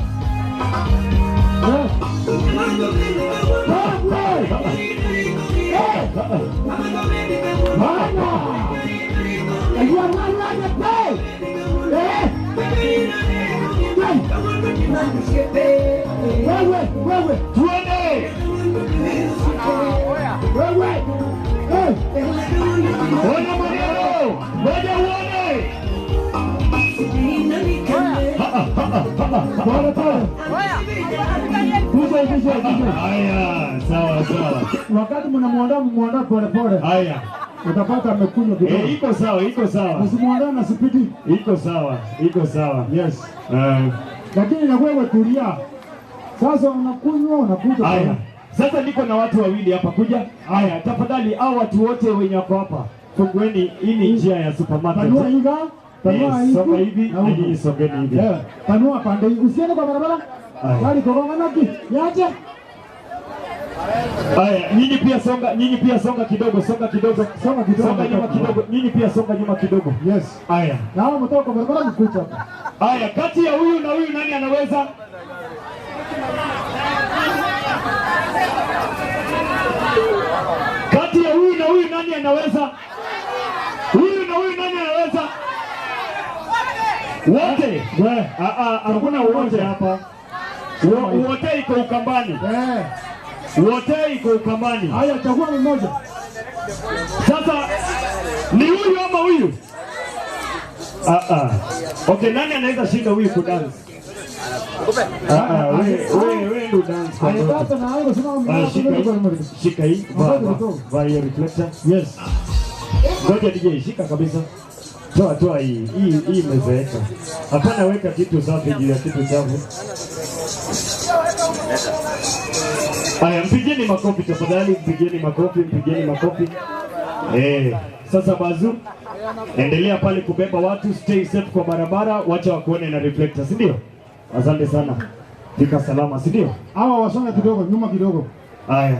[SPEAKER 16] Wewe, wewe,
[SPEAKER 6] tuende.
[SPEAKER 16] Wewe. Eh.
[SPEAKER 6] Ona maneno, ngoja uone.
[SPEAKER 16] Pole pole. Kuja kuja kuja.
[SPEAKER 6] Haya, sawa sawa.
[SPEAKER 16] Wakati mnamuandaa mmuandaa pole pole.
[SPEAKER 6] Haya.
[SPEAKER 16] Utapata amekunywa kidogo.
[SPEAKER 6] Eh, iko sawa, iko sawa.
[SPEAKER 16] Usimuandae na spidi.
[SPEAKER 6] Iko sawa, iko sawa.
[SPEAKER 16] Yes.
[SPEAKER 6] Lakini
[SPEAKER 16] na wewe tulia. Sasa unakunywa unakuja.
[SPEAKER 6] Haya. Sasa niko na watu wawili hapa kuja. Haya, tafadhali hao watu wote wenye wako hapa, fungueni hii ni njia ya supermarket.
[SPEAKER 16] Panua higa, panua hivi.
[SPEAKER 6] Songa hivi na nyinyi songeni hivi.
[SPEAKER 16] Yeah. Panua pande hii. Usiende kwa barabara. Bali kwa naki. Yaje.
[SPEAKER 6] Haya, nyinyi pia songa, nyinyi pia songa kidogo, songa kidogo,
[SPEAKER 16] songa kidogo,
[SPEAKER 6] songa nyuma kidogo, nyinyi pia songa nyuma kidogo.
[SPEAKER 16] Yes.
[SPEAKER 6] Haya.
[SPEAKER 16] Na hao mtoka kwa barabara mkucha hapa.
[SPEAKER 6] Haya, kati ya huyu na huyu nani anaweza? Kati ya huyu na huyu nani anaweza? Huyu na huyu nani anaweza? Wote. Hakuna wote hapa. Wote iko Ukambani. Wote iko Ukambani.
[SPEAKER 16] Haya, chagua mmoja.
[SPEAKER 6] Sasa ni huyu ama huyu? Okay, nani anaweza shinda huyu kudance? Wewe ndo dance kwa ndoto. Shika hii, vaa hiyo reflector.
[SPEAKER 16] Yes.
[SPEAKER 6] Ngoja DJ, shika kabisa. Toa hii. Hii imezeeka. Hapana, weka kitu safi juu ya kitu chafu. Haya, mpigeni makofi tafadhali, mpigeni makofi, mpigeni makofi. Sasa Bazu, endelea pale kubeba watu, stay safe kwa barabara, wacha wakuone na reflector, si ndio? Asante sana. Fika salama, si ndio?
[SPEAKER 16] Hawa wasonga kidogo, nyuma kidogo.
[SPEAKER 6] Haya.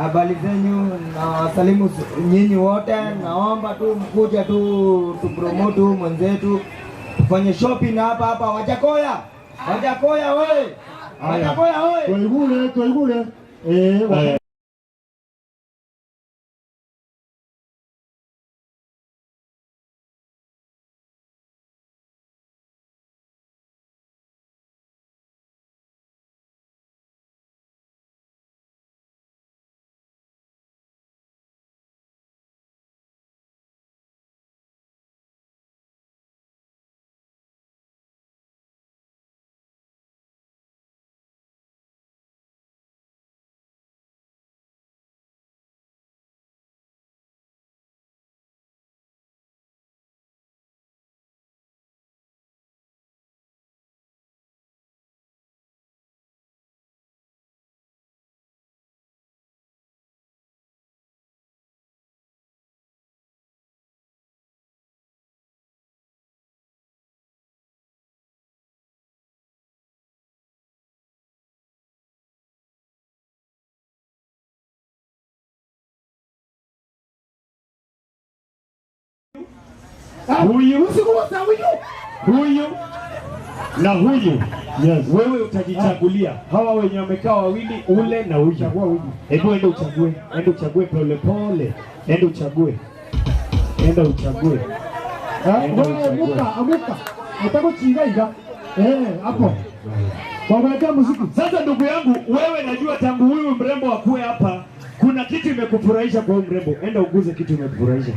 [SPEAKER 21] Habari zenyu na wasalimu nyinyi wote, naomba tu mkuja tu tupromote mwenzetu, tufanye shopping hapa hapa Wajakoya. Wajakoya wewe. Wajakoya wewe.
[SPEAKER 16] Tuigule, tuigule.
[SPEAKER 6] Huyu, huyu na huyu.
[SPEAKER 16] Yes.
[SPEAKER 6] Wewe utajichagulia hawa wenye wamekaa wawili, ule na huyu. Hebu enda uchague, enda uchague pole pole, enda uchague, enda uchague.
[SPEAKER 16] Amuka, amuka. Nataka kuchingaiga. Hapo. Kwa muziki.
[SPEAKER 6] Sasa ndugu yangu, wewe najua tangu huyu mrembo akue hapa, kuna kitu imekufurahisha kwa huyu mrembo. Enda uguze kitu imekufurahisha.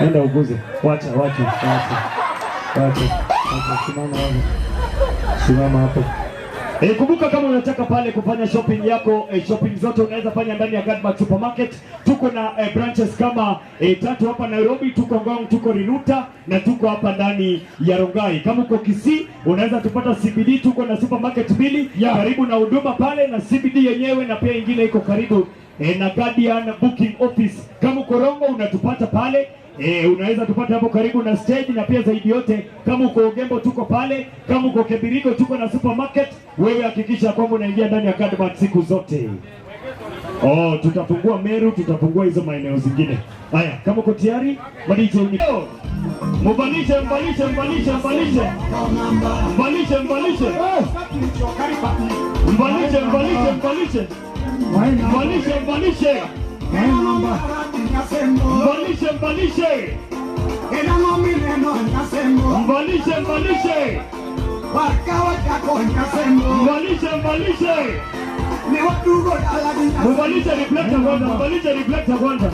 [SPEAKER 6] Enda uguze. Wacha, wacha, wacha. Wacha. Wacha, simama hapo. Simama hapo. Kumbuka kama unataka pale kufanya shopping yako, shopping zote unaweza fanya ndani ya Godmark Supermarket. Tuko na branches kama 3 hapa Nairobi, tuko Ngong, tuko Riruta na tuko hapa ndani ya Rongai. Kama uko Kisii unaweza tupata CBD, tuko na supermarket mbili karibu na huduma pale na CBD yenyewe, na pia ingine iko karibu na Guardian Booking Office. Kama uko Rongo unatupata pale. Unaweza tupata hapo karibu na stage, na pia zaidi yote kama uko Ogembo tuko pale, kama uko Kebirigo tuko na supermarket. Wewe hakikisha kwamba unaingia ndani ya Godmark siku zote. Oh, tutafungua Meru, tutafungua hizo maeneo zingine. Haya, kama uko tayari, DJ ni mbalishe, mbalishe, mbalishe, mbalishe. Mbalishe, mbalishe. Mbalishe, mbalishe, mbalishe. Mbalishe, mbalishe. Mbalishe, mbalishe. Mbalishe, mbalishe.
[SPEAKER 1] Mvalishe, mvalishe. Mvalishe reflector kwanza, mvalishe reflector kwanza.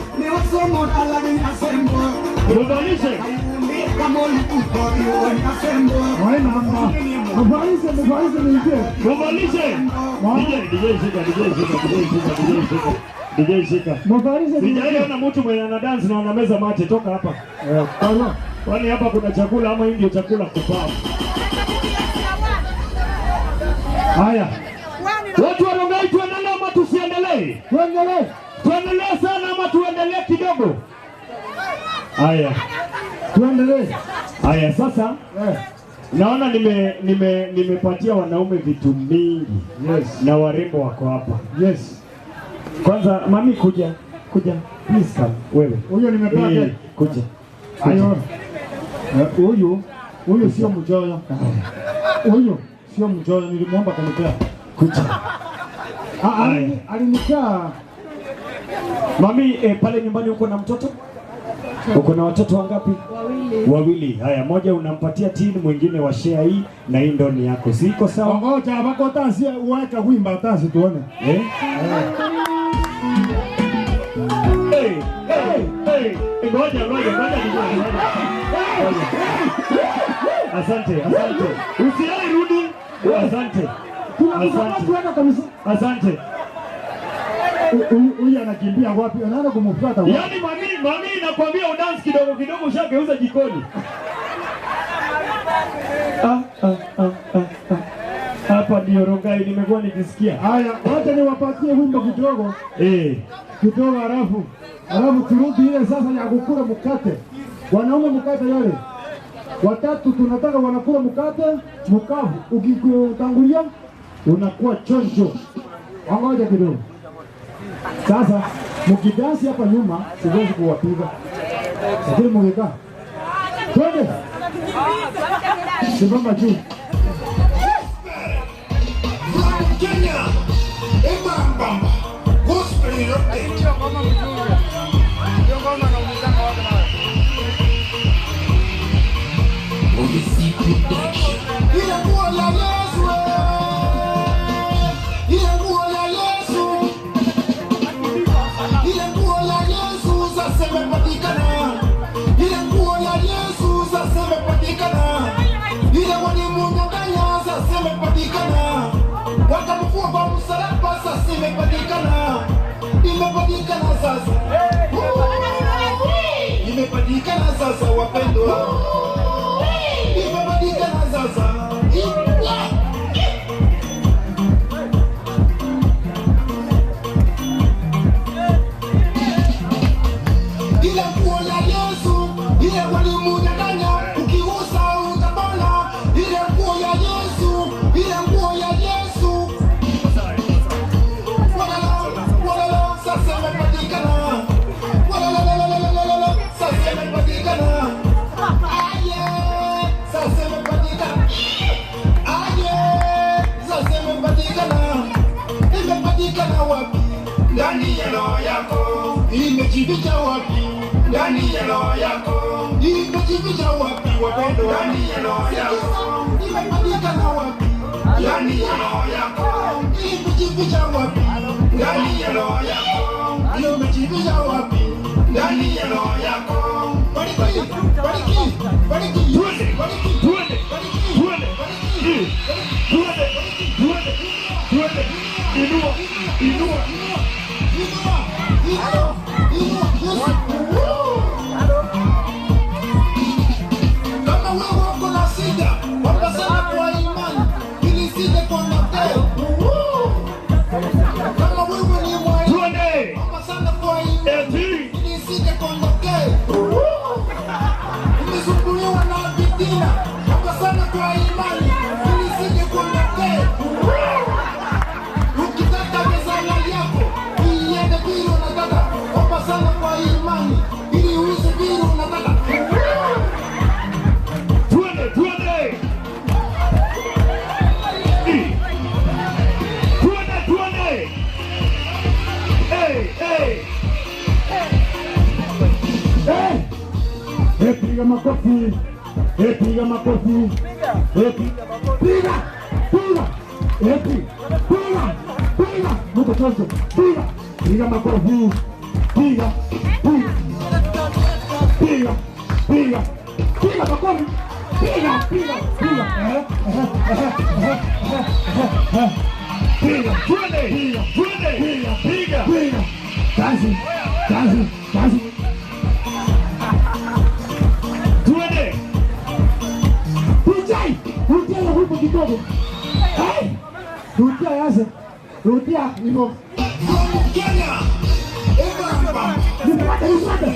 [SPEAKER 1] Mvalishe.
[SPEAKER 16] Mvalishe, mvalishe niingie.
[SPEAKER 1] Mvalishe. DJ, DJ shika, DJ shika, DJ shika, DJ shika. DJ shika.
[SPEAKER 16] Mvalishe.
[SPEAKER 1] Sijaiona mtu mwenye ana dance na anameza mate, toka hapa. Kwani hapa kuna chakula ama hii ndio chakula kupaa? Haya. Watu wa Rongai, tuendelee ama tusiendelee?
[SPEAKER 16] Tuendelee.
[SPEAKER 1] Tuendelee sana ama tuendelee kidogo? Haya.
[SPEAKER 16] Tuendelee.
[SPEAKER 1] Haya sasa. Naona nimepatia wanaume vitu mingi.
[SPEAKER 16] Yes.
[SPEAKER 1] Na warembo wako hapa.
[SPEAKER 16] Yes.
[SPEAKER 1] Kwanza mami kuja. Kuja. Please come wewe.
[SPEAKER 16] Huyo nimepewa.
[SPEAKER 1] Kuja.
[SPEAKER 16] Ayo. Huyu sio mjoyo. Huyu sio mjoyo, nilimwomba kanipea.
[SPEAKER 1] Kuja.
[SPEAKER 16] Alinikaa.
[SPEAKER 1] Mami, pale nyumbani uko na mtoto? Uko na watoto wangapi?
[SPEAKER 4] Wawili.
[SPEAKER 1] Wawili. Haya, moja unampatia tin, mwingine wa share hii na hii ndo ni yako. Siko sawa?
[SPEAKER 16] Ngoja bako tansi uweka wimba tansi tuone.
[SPEAKER 1] Eh? Hey, hey, hey. Ngoja, ngoja, ngoja ngoja. Asante, asante. Usiai rudi. Asante. Asante. Asante.
[SPEAKER 16] Huyu anakimbia wapi? Anaanza kumfuata wapi?
[SPEAKER 1] Yaani mami nakwambia udance kidogo kidogo ushageuza jikoni. Hapa ndio Rongai nimekuwa nikisikia.
[SPEAKER 16] Haya, wacha niwapatie wimbo kidogo. Kidogo halafu turudi ile sasa ya kukula mkate. Wanaume mkate yale. Watatu tunataka wanakula mkate mkavu. Ukikutangulia unakuwa chonjo. Ngoja kidogo. Sasa mkidansi hapa nyuma siwezi kuwapiga. Lakini mkikaa. Twende. Simama juu.
[SPEAKER 2] Kenya. Ebamba. Gospel yote. Ile nguo ya Yesu. Ile nguo ya Yesu. Ile nguo ya Yesu sasa imepatikana. Ile nguo ya Yesu sasa imepatikana. Ile walimunyang'anya sasa imepatikana. Wakamfua kwa msalaba sasa imepatikana. Imepatikana sasa. Imepatikana sasa wapendwa. Imepatikana sasa. Ile nguo ya Yesu, ile walimunyang'anya, ukiusa utapona. Ile nguo ya Yesu, ile nguo ya Yesu. Walala, walala, sasa imepatikana. Walala, walala, sasa imepatikana. Aye, sasa imepatikana. Aye, sasa imepatikana. Imepatikana wapi? Ndani ya roho yako. Imejificha wapi? Ndani ya roho yako. Imejificha wapi wapendwa? Ndani ya roho yako. Imepatikana wapi? Ndani ya roho yako. Imejificha wapi? Ndani ya roho yako. Imejificha wapi? Ndani ya roho yako. Bariki, bariki, bariki.
[SPEAKER 1] Twende, twende, twende, twende, twende, twende. Inua, inua.
[SPEAKER 2] Inua, inua, inua, Yesu. Kama wewe uko na shida, omba sana kwa imani ili isije kwa mateo. Kama wewe ni mwalimu, omba sana kwa imani ili isije kwa mateo. Umesumbuliwa na fitina, omba sana kwa imani ili isije kwa mateo. Ukitaka mezana yako iende vile unataka, omba sana kwa imani ili uishi vile unataka.
[SPEAKER 1] Twende, twende. Twende, twende. Hey, hey.
[SPEAKER 16] Hey. Hey, piga makofi. Hey, piga makofi. Epi. Piga. Piga. Epi. Piga. Piga. Mko tozo. Piga. Piga makofi. Piga. Piga. Piga. Piga. Piga makofi. Piga, piga, piga. Piga.
[SPEAKER 6] Twende. Twende. Piga.
[SPEAKER 16] Piga. Kazi. Kazi. Kazi.
[SPEAKER 6] Twende.
[SPEAKER 16] DJ, rudia hiyo wimbo kidogo. Hey! Rudia yaze. Rudia hivyo. Nifuate, nifuate.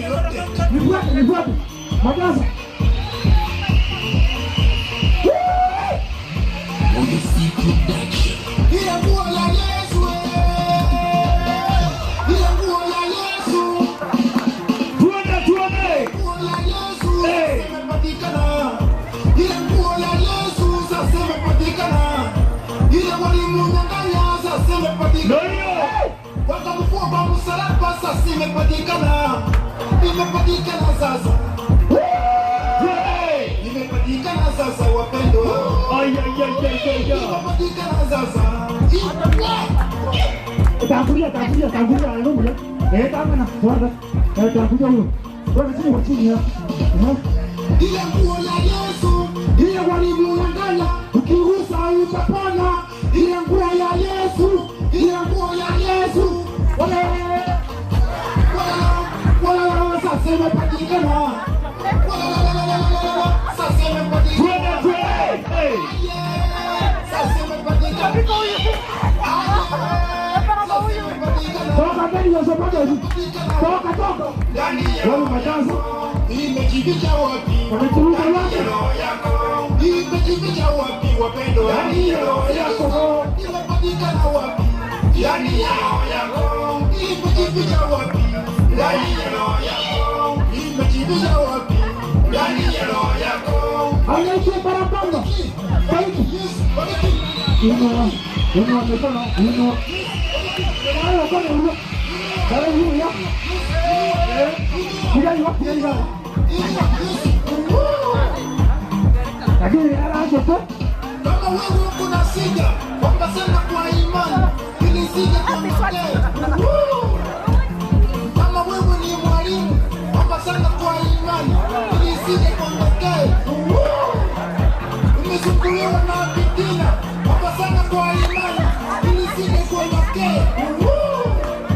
[SPEAKER 16] Nifuate, nifuate. Magaza.
[SPEAKER 18] Ile nguo ya Yesu, ile nguo ya Yesu.
[SPEAKER 6] Twende, twende.
[SPEAKER 18] Nguo ya Yesu imepatikana. Ile nguo ya Yesu sasa imepatikana. Ile walimunyang'anya sasa imepatikana. Wakamfua kwa msalaba sasa imepatikana. Imepatikana sasa. Imepatikana sasa wapendwa.
[SPEAKER 6] Ay, ay, ay, ay, ay, ay.
[SPEAKER 18] Imepatikana sasa.
[SPEAKER 16] Tangulia, tangulia, tangulia, ndio. Eh, tangana, tuanza. Eh, tangulia huyo. Wewe chini kwa chini ya.
[SPEAKER 18] Ile nguo ya Yesu, ile walimunyang'anya, ukigusa utapona. Ile nguo ya Yesu, ile nguo ya Yesu. Wala wala wala sasa imepatikana. Wala wala wala wala sasa imepatikana.
[SPEAKER 6] Twende, twende.
[SPEAKER 18] Sasa imepatikana.
[SPEAKER 16] Toka ndani ya sababu. Toka, toka.
[SPEAKER 18] Ndani ya
[SPEAKER 16] Wewe matanzo.
[SPEAKER 18] Imejificha wapi?
[SPEAKER 16] Wameturuka wapi?
[SPEAKER 18] Roho yako imejificha wapi wapendwa? Ndani ya roho yako imepatikana wapi? Ndani ya roho yako imejificha wapi? Ndani ya roho yako imejificha wapi? Ndani ya roho yako.
[SPEAKER 16] Anaitwa barabara. Thank you. Inua, inua mikono, inua. Hayo kwa nini? Hayo hiyo ya. Eh, piga hiyo, piga hiyo. Lakini ala tu.
[SPEAKER 18] Kama wewe uko na sija, omba sana kwa imani ili sija kuondokee. Kama wewe ni mwalimu, omba sana kwa imani ili sija kuondokee. Umesumbuliwa na fitina, omba sana kwa imani ili sija kuondokee.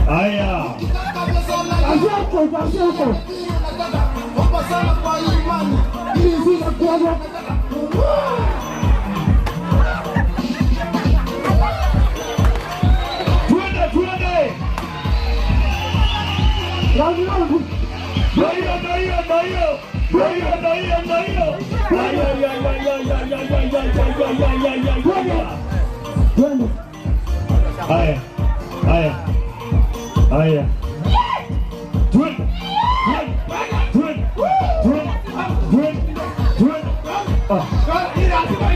[SPEAKER 6] Haya.
[SPEAKER 18] Ukitaka pesa na
[SPEAKER 16] Asante, asante.
[SPEAKER 18] omba sana kwa imani
[SPEAKER 16] ili sija kuondokee.
[SPEAKER 6] Twende, twende.
[SPEAKER 16] Round, round.
[SPEAKER 6] Ndio hiyo, ndio hiyo, ndio hiyo. Ndio hiyo, ndio hiyo, ndio hiyo. Ay, ay, ay, ay, ay, ay, ay, ay, ay, ay, ay, ay, ay, ay.
[SPEAKER 16] Twende.
[SPEAKER 6] Haya. Haya. Haya. Twende. Twende. Twende. Twende. Twende. Ah.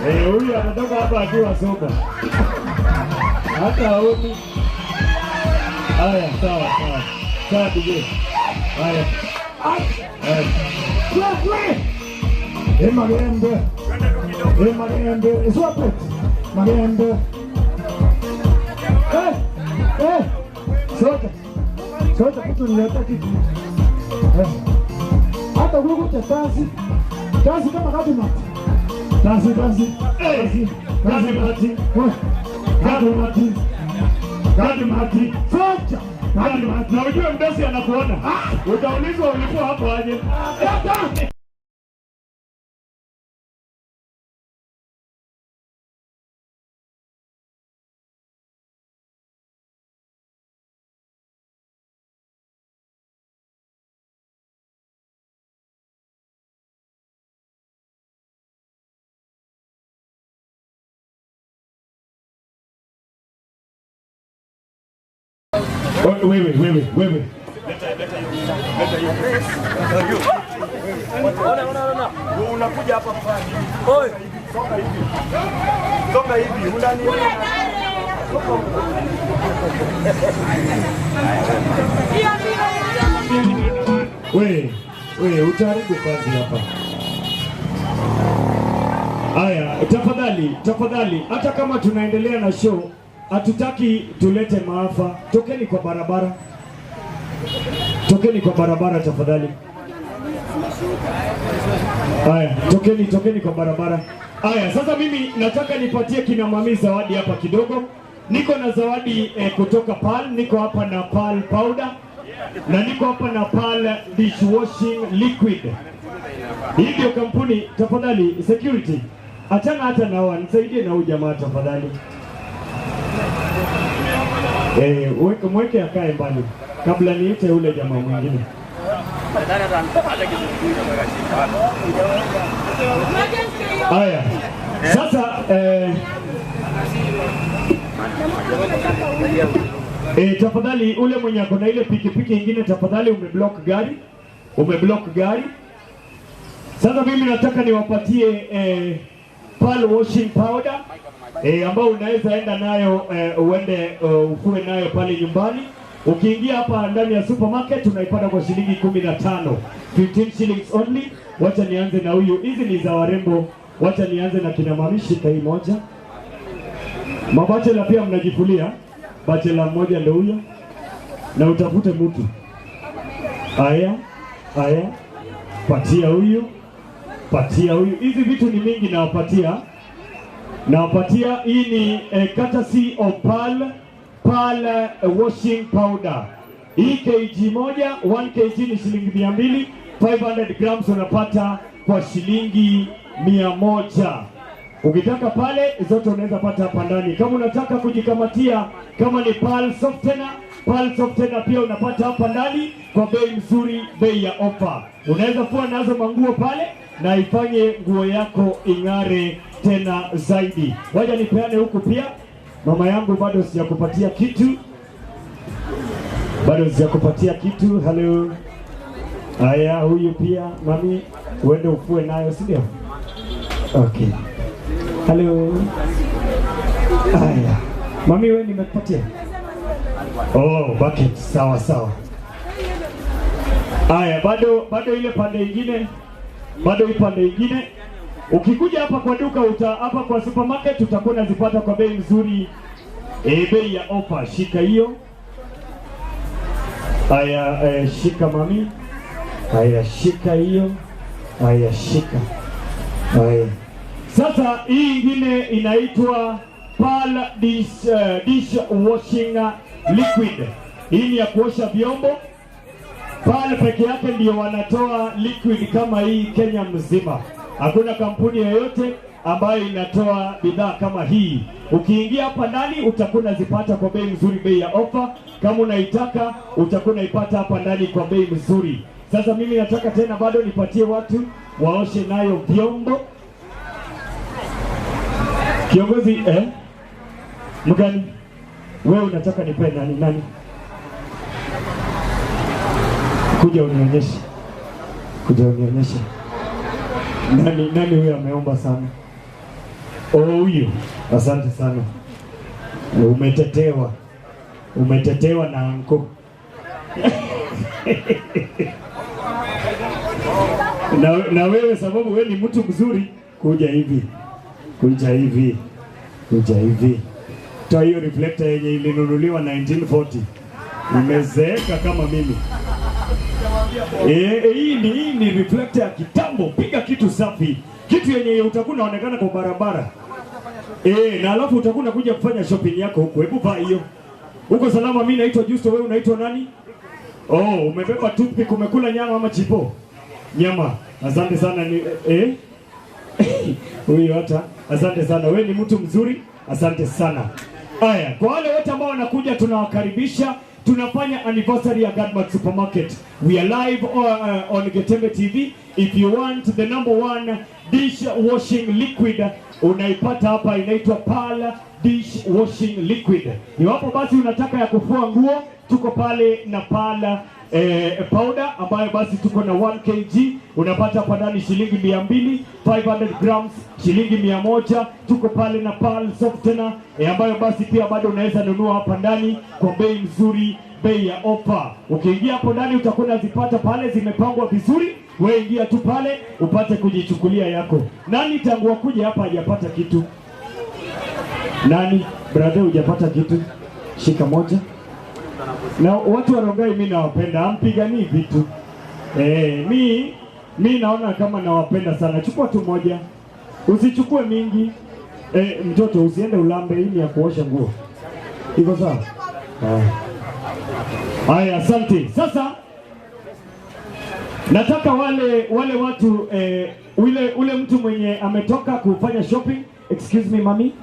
[SPEAKER 6] Eh, huyu anatoka hapa akiwa soba. Hata haoni. Haya, sawa, sawa. Sawa DJ. Haya. Haya.
[SPEAKER 16] Kwe, kwe. Magembe. Magembe. Iswape. Magembe. Eh, eh. Sote. Sote kitu nileta kitu. Eh. Hata huko cha tazi. Tazi kama kadima. Tazi, tazi.
[SPEAKER 6] Eh, tazi mati. Gadi mati. Gadi mati.
[SPEAKER 16] Sote.
[SPEAKER 6] Gadi mati. Na ujue mdesi anakuona. Utaulizwa ulikuwa hapo aje. Wewe, wewe, wewe.
[SPEAKER 10] Ona, ona, ona.
[SPEAKER 1] Unakuja hapa kufanya nini?
[SPEAKER 10] Oi.
[SPEAKER 1] Songa hivi. Songa hivi, unani. We, utaharibu kazi hapa. Aya, tafadhali, tafadhali, hata kama tunaendelea na show, hatutaki tulete maafa. Tokeni kwa barabara. Tokeni kwa barabara tafadhali. Aya, tokeni, tokeni kwa barabara. Aya, sasa mimi nataka nipatie kina mami zawadi hapa kidogo. Niko na zawadi kutoka Pearl, niko hapa na Pearl powder na niko hapa na Pearl dishwashing liquid. Hii ndio kampuni. Tafadhali security, achana hata na wao, nisaidie na huyu jamaa tafadhali. Mweke akae mbali kabla niite ule jamaa mwingine. Haya, sasa tafadhali ule mwenye ako na ile pikipiki ingine tafadhali umeblock gari. Umeblock gari. Sasa mimi nataka niwapatie Pearl washing powder ambao unaweza enda nayo uende ufue nayo pale nyumbani. Ukiingia hapa ndani ya supermarket unaipata kwa shilingi 15. 15 shillings only. Wacha nianze na huyu. Hizi ni za warembo. Wacha nianze na kina mami, shika hii moja. Mabachela pia mnajifulia. Bachela mmoja ndio huyo. Na utafute mtu. Aya, aya. Patia huyu. Patia huyu. Hizi vitu ni mingi nawapatia. Nawapatia hii ni courtesy of Pearl, Pearl washing powder. Hii kg moja, 1 kg ni shilingi 200, 500 grams unapata kwa shilingi 100. Ukitaka pale zote unaweza pata hapa ndani. Kama unataka kujikamatia kama ni Pearl softener, Pearl softener pia unapata hapa ndani kwa bei nzuri, bei ya ofa. Unaweza fua nazo manguo pale na ifanye nguo yako ing'are tena zaidi. Waja nipeane huku pia. Mama yangu bado sijakupatia kitu. Bado sijakupatia kitu. Hello. Haya, huyu pia mami uende ufue nayo, si ndio? Okay. Hello. Haya. Mami wewe nimekupatia. Oh, bucket. Sawa sawa. Haya, bado ile pande nyingine. Bado ile pande nyingine. Ukikuja hapa kwa duka hapa kwa supermarket utakuwa unazipata kwa bei nzuri. Bei ya ofa. Shika hiyo. Haya, shika mami. Haya, shika hiyo. Haya, shika. Haya. Sasa hii ingine inaitwa Pearl dish washing liquid. Hii ni ya kuosha vyombo. Pearl peke yake ndio wanatoa liquid kama hii Kenya mzima. Hakuna kampuni yoyote ambayo inatoa bidhaa kama hii. Ukiingia hapa ndani utakuwa unazipata kwa bei nzuri, bei ya ofa. Kama unaitaka utakuwa unaipata hapa ndani kwa bei nzuri. Sasa mimi nataka tena bado nipatie watu waoshe nayo vyombo. Kiongozi mgani? Wewe unataka nipe nani nani? Kuja unionyeshe. Kuja unionyeshe. Nani nani huyu ameomba sana? Oh, huyu. Asante sana. Umetetewa. Umetetewa na anko. Na wewe sababu wewe ni mtu mzuri, kuja hivi. Kuja hivi. Kuja hivi. Toa hiyo reflector yenye ilinunuliwa 1940. Imezeeka kama mimi. Hii ni reflector ya kitambo. Piga kitu safi. Kitu yenye utakuwa unaonekana kwa barabara. Na alafu utakuwa unakuja kufanya shopping yako huko. Hebu vaa hiyo. Uko salama? Mimi naitwa Justo, wewe unaitwa nani? Oh, umebeba toothpick, umekula nyama ama chipo? Nyama. Asante sana ni Huyu hata. Asante sana. Wewe ni mtu mzuri. Asante sana. Haya, kwa wale wote ambao wanakuja tunawakaribisha. Tunafanya anniversary ya Godmart Supermarket. We are live on Getembe TV. If you want the number one dish washing liquid, unaipata hapa, inaitwa Pearl dish washing liquid. Iwapo basi unataka ya kufua nguo, tuko pale na Pearl powder ambayo basi tuko na 1 kg unapata hapa ndani shilingi 200, 500 grams shilingi 100. Tuko pale na Pearl softener ambayo basi pia bado unaweza nunua hapa ndani kwa bei nzuri, bei ya ofa. Ukiingia hapo ndani utakuwa unazipata pale, zimepangwa vizuri. Wewe ingia tu pale upate kujichukulia yako. Nani tangu akuje hapa hajapata kitu? Nani brother, hujapata kitu? Shika moja. Na watu wa Rongai mimi nawapenda, ampiganii vitu. Mi naona kama nawapenda sana. Chukua tu moja. Usichukue mingi. Mtoto usiende ulambe, hii ni ya kuosha nguo. Iko sawa? Haya, asante. Sasa nataka wale watu ule mtu mwenye ametoka kufanya shopping. Excuse me mami.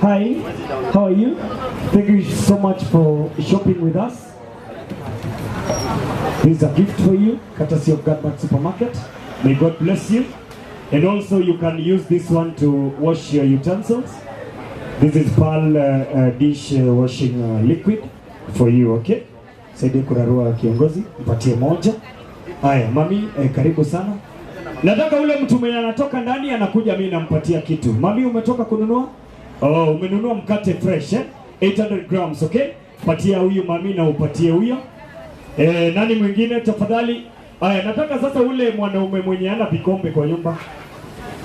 [SPEAKER 1] Hi, how are you? Thank you so much for shopping with us. This is a gift for you, courtesy of Godmart Supermarket. May God bless you. And also you can use this one to wash your utensils. This is Pearl dish washing liquid for you, okay? Saidi kurarua kiongozi, mpatie moja. Haya, mami, karibu sana. Nataka ule mtu mwenye anatoka ndani anakuja, mimi nampatia kitu. Mami, umetoka kununua? Oh, umenunua mkate fresh, 800 grams, okay? Patia huyu mami na upatie huyo. Nani mwingine tafadhali? Haya, nataka sasa ule mwanaume mwenye ana vikombe kwa nyumba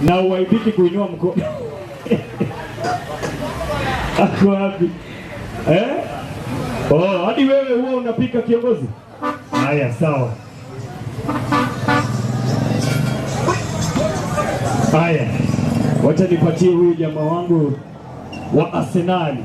[SPEAKER 1] na uaibiki kuinua mkono. Ako wapi? Oh, hadi wewe huwa unapika kiongozi? Haya, sawa. Haya, wacha nipatie huyu jamaa wangu wa Arsenal.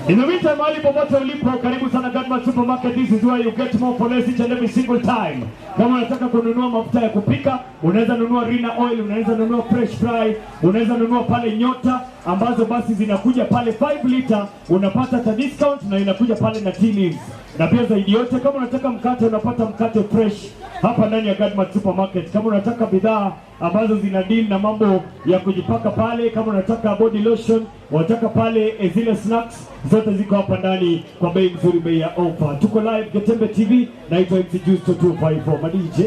[SPEAKER 1] In the meantime, mahali popote ulipo, karibu sana Godmart Supermarket. This is where you get more for less each and every single time. Kama unataka kununua mafuta ya kupika, unaweza nunua Rina Oil, unaweza nunua Fresh Fry, unaweza nunua pale Nyota ambazo basi zinakuja pale 5 liter, unapata ta discount na inakuja pale na tea leaves. Na pia zaidi yote, kama unataka mkate, unapata mkate fresh hapa ndani ya Godmart Supermarket. Kama unataka bidhaa ambazo zina deal na mambo ya kujipaka pale, kama unataka body lotion, unataka pale zile snacks, zote ziko hapa ndani kwa bei nzuri, bei ya offer. Tuko live Getembe TV, naitwa MC Justo 254 Ma DJ.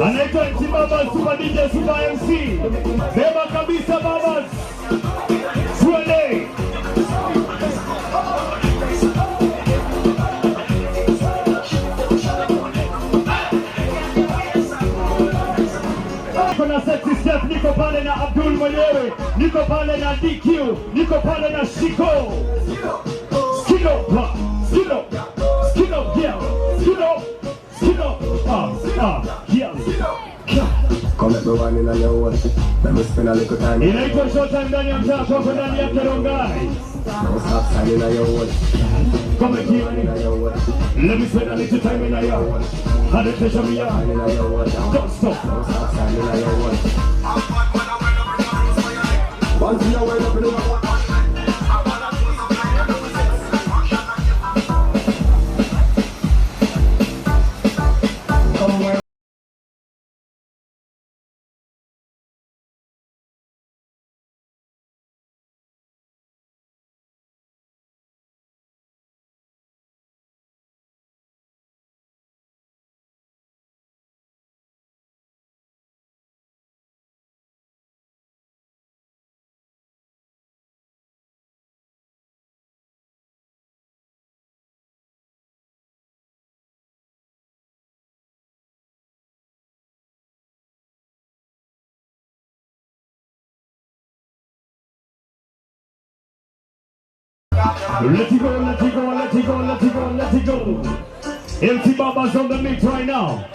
[SPEAKER 1] Anaitwa Baba Super DJ Super MC. Beba kabisa babas. Twende. Kuna sexy step, niko pale na Abdul mwenyewe, niko pale na DQ, niko pale na Shiko. Skino, skino, skino, yeah, skino, skino, yeah.
[SPEAKER 4] Come let me wine in on your hole. Let me spend a little time.
[SPEAKER 1] Inaitwa Showtime ndani ya mtaa kwako ndani ya Rongai.
[SPEAKER 4] Don't stop signing on your hole.
[SPEAKER 1] Come and keep me. Let me spend a little time in your hole. Had a pleasure me. Don't stop.
[SPEAKER 4] Don't stop signing on your hole. Once you wake up in the
[SPEAKER 1] Let it go, let it go, let it go, let it go, let it go. MC Baba's on the mix right now.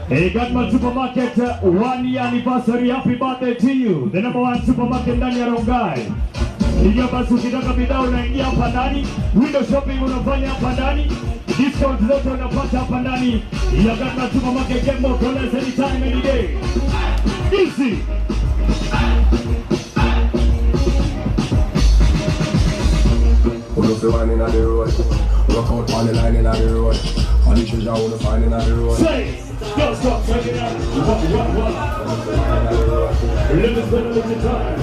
[SPEAKER 1] Hey, Godman Supermarket 1 year anniversary. Happy birthday to you. The number one supermarket ndani ya Rongai. Hivyo basi ukitaka bidhaa unaingia hapa ndani, window shopping unafanya hapa ndani, discount zote unapata hapa ndani ya Godman Supermarket. Get more dollars anytime, any day. Easy.
[SPEAKER 4] Who the one inna the road? Rock out on the line inna the road. All the treasure who the find inna the road.
[SPEAKER 1] Say, don't stop, check it out. What? Let me spend a little time.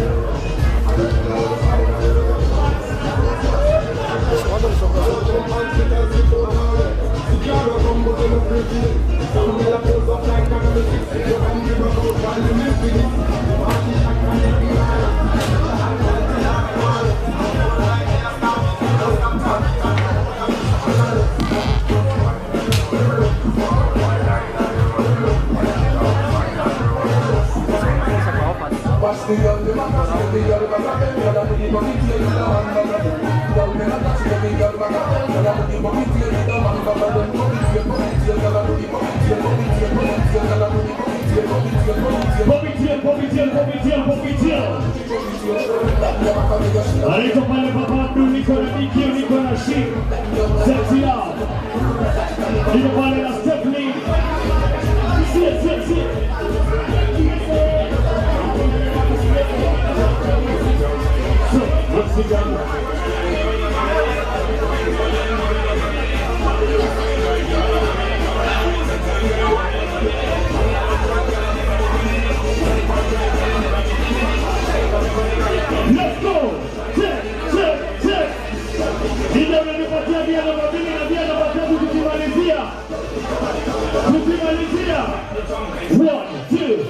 [SPEAKER 1] Anaitwa pale Papa Abdu, niko na DQ, niko na Shi, Sexy Love. Niko pale na Stephanie. Sie, sie, sie. So, what's he got? Let's go! Check, check, check. Ndio unanipatia bia namba 2 na bia namba 3 tukimalizia. Tukimalizia. 1, 2.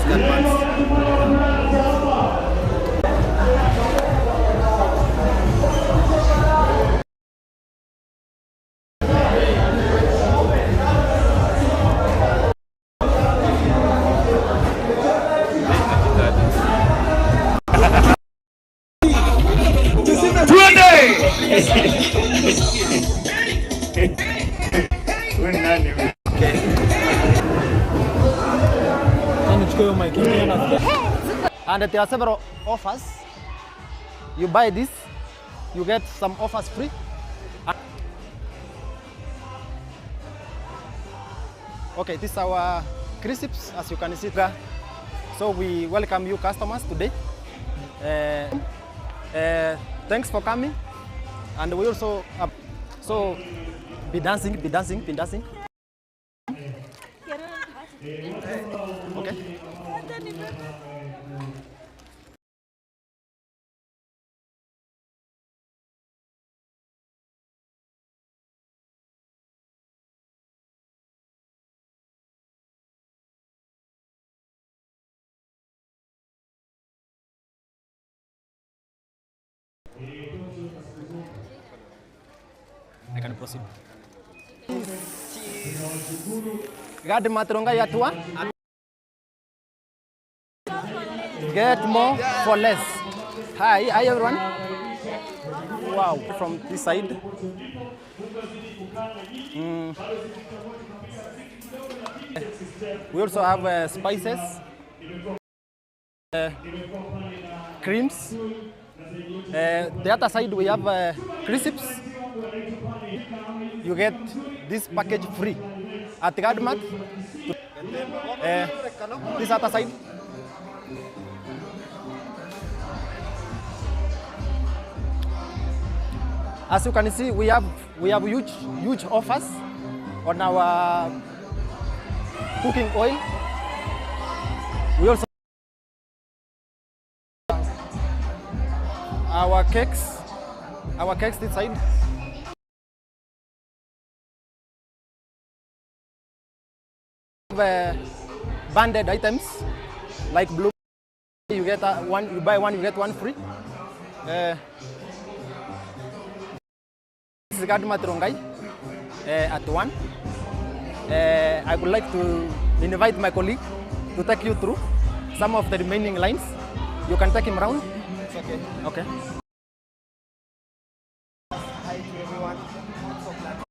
[SPEAKER 10] Gadmart.
[SPEAKER 1] Twende! Wewe ni nani wewe?
[SPEAKER 7] And there are several offers. You buy this, you get some offers free. Okay, this is our crisps, as you can see. So we welcome you customers today. Thanks for coming. And we also, so be dancing, be dancing, be dancing. Okay. I can proceed. Gadmart Rongai Atua. Get more for less. Hi, hi everyone. Wow, from this side. We also have spices, creams. The other side we have crisps. You get this package free at Gadmart. This other side. As you can see, we have huge offers on our cooking oil. We also our cakes this side. Banded items like blue. You get one, you buy one, you get one free. This is Gadmart Rongai at 1. I would like to invite my colleague to take you through some of the remaining lines. You can take him round.
[SPEAKER 10] It's okay.
[SPEAKER 7] Okay.
[SPEAKER 10] Hi to everyone. I'm so glad.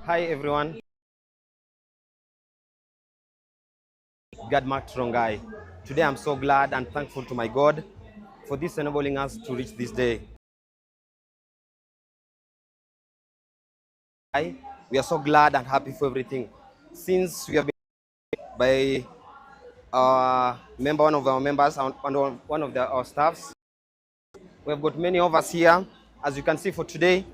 [SPEAKER 11] Hi everyone. Gadmart Rongai. Today I'm so glad and thankful to my God for this enabling us to reach this day. We are so glad and happy for everything. Since we have been by our member, one of our members and one of our staffs, we have got many of us here. As you can see for today,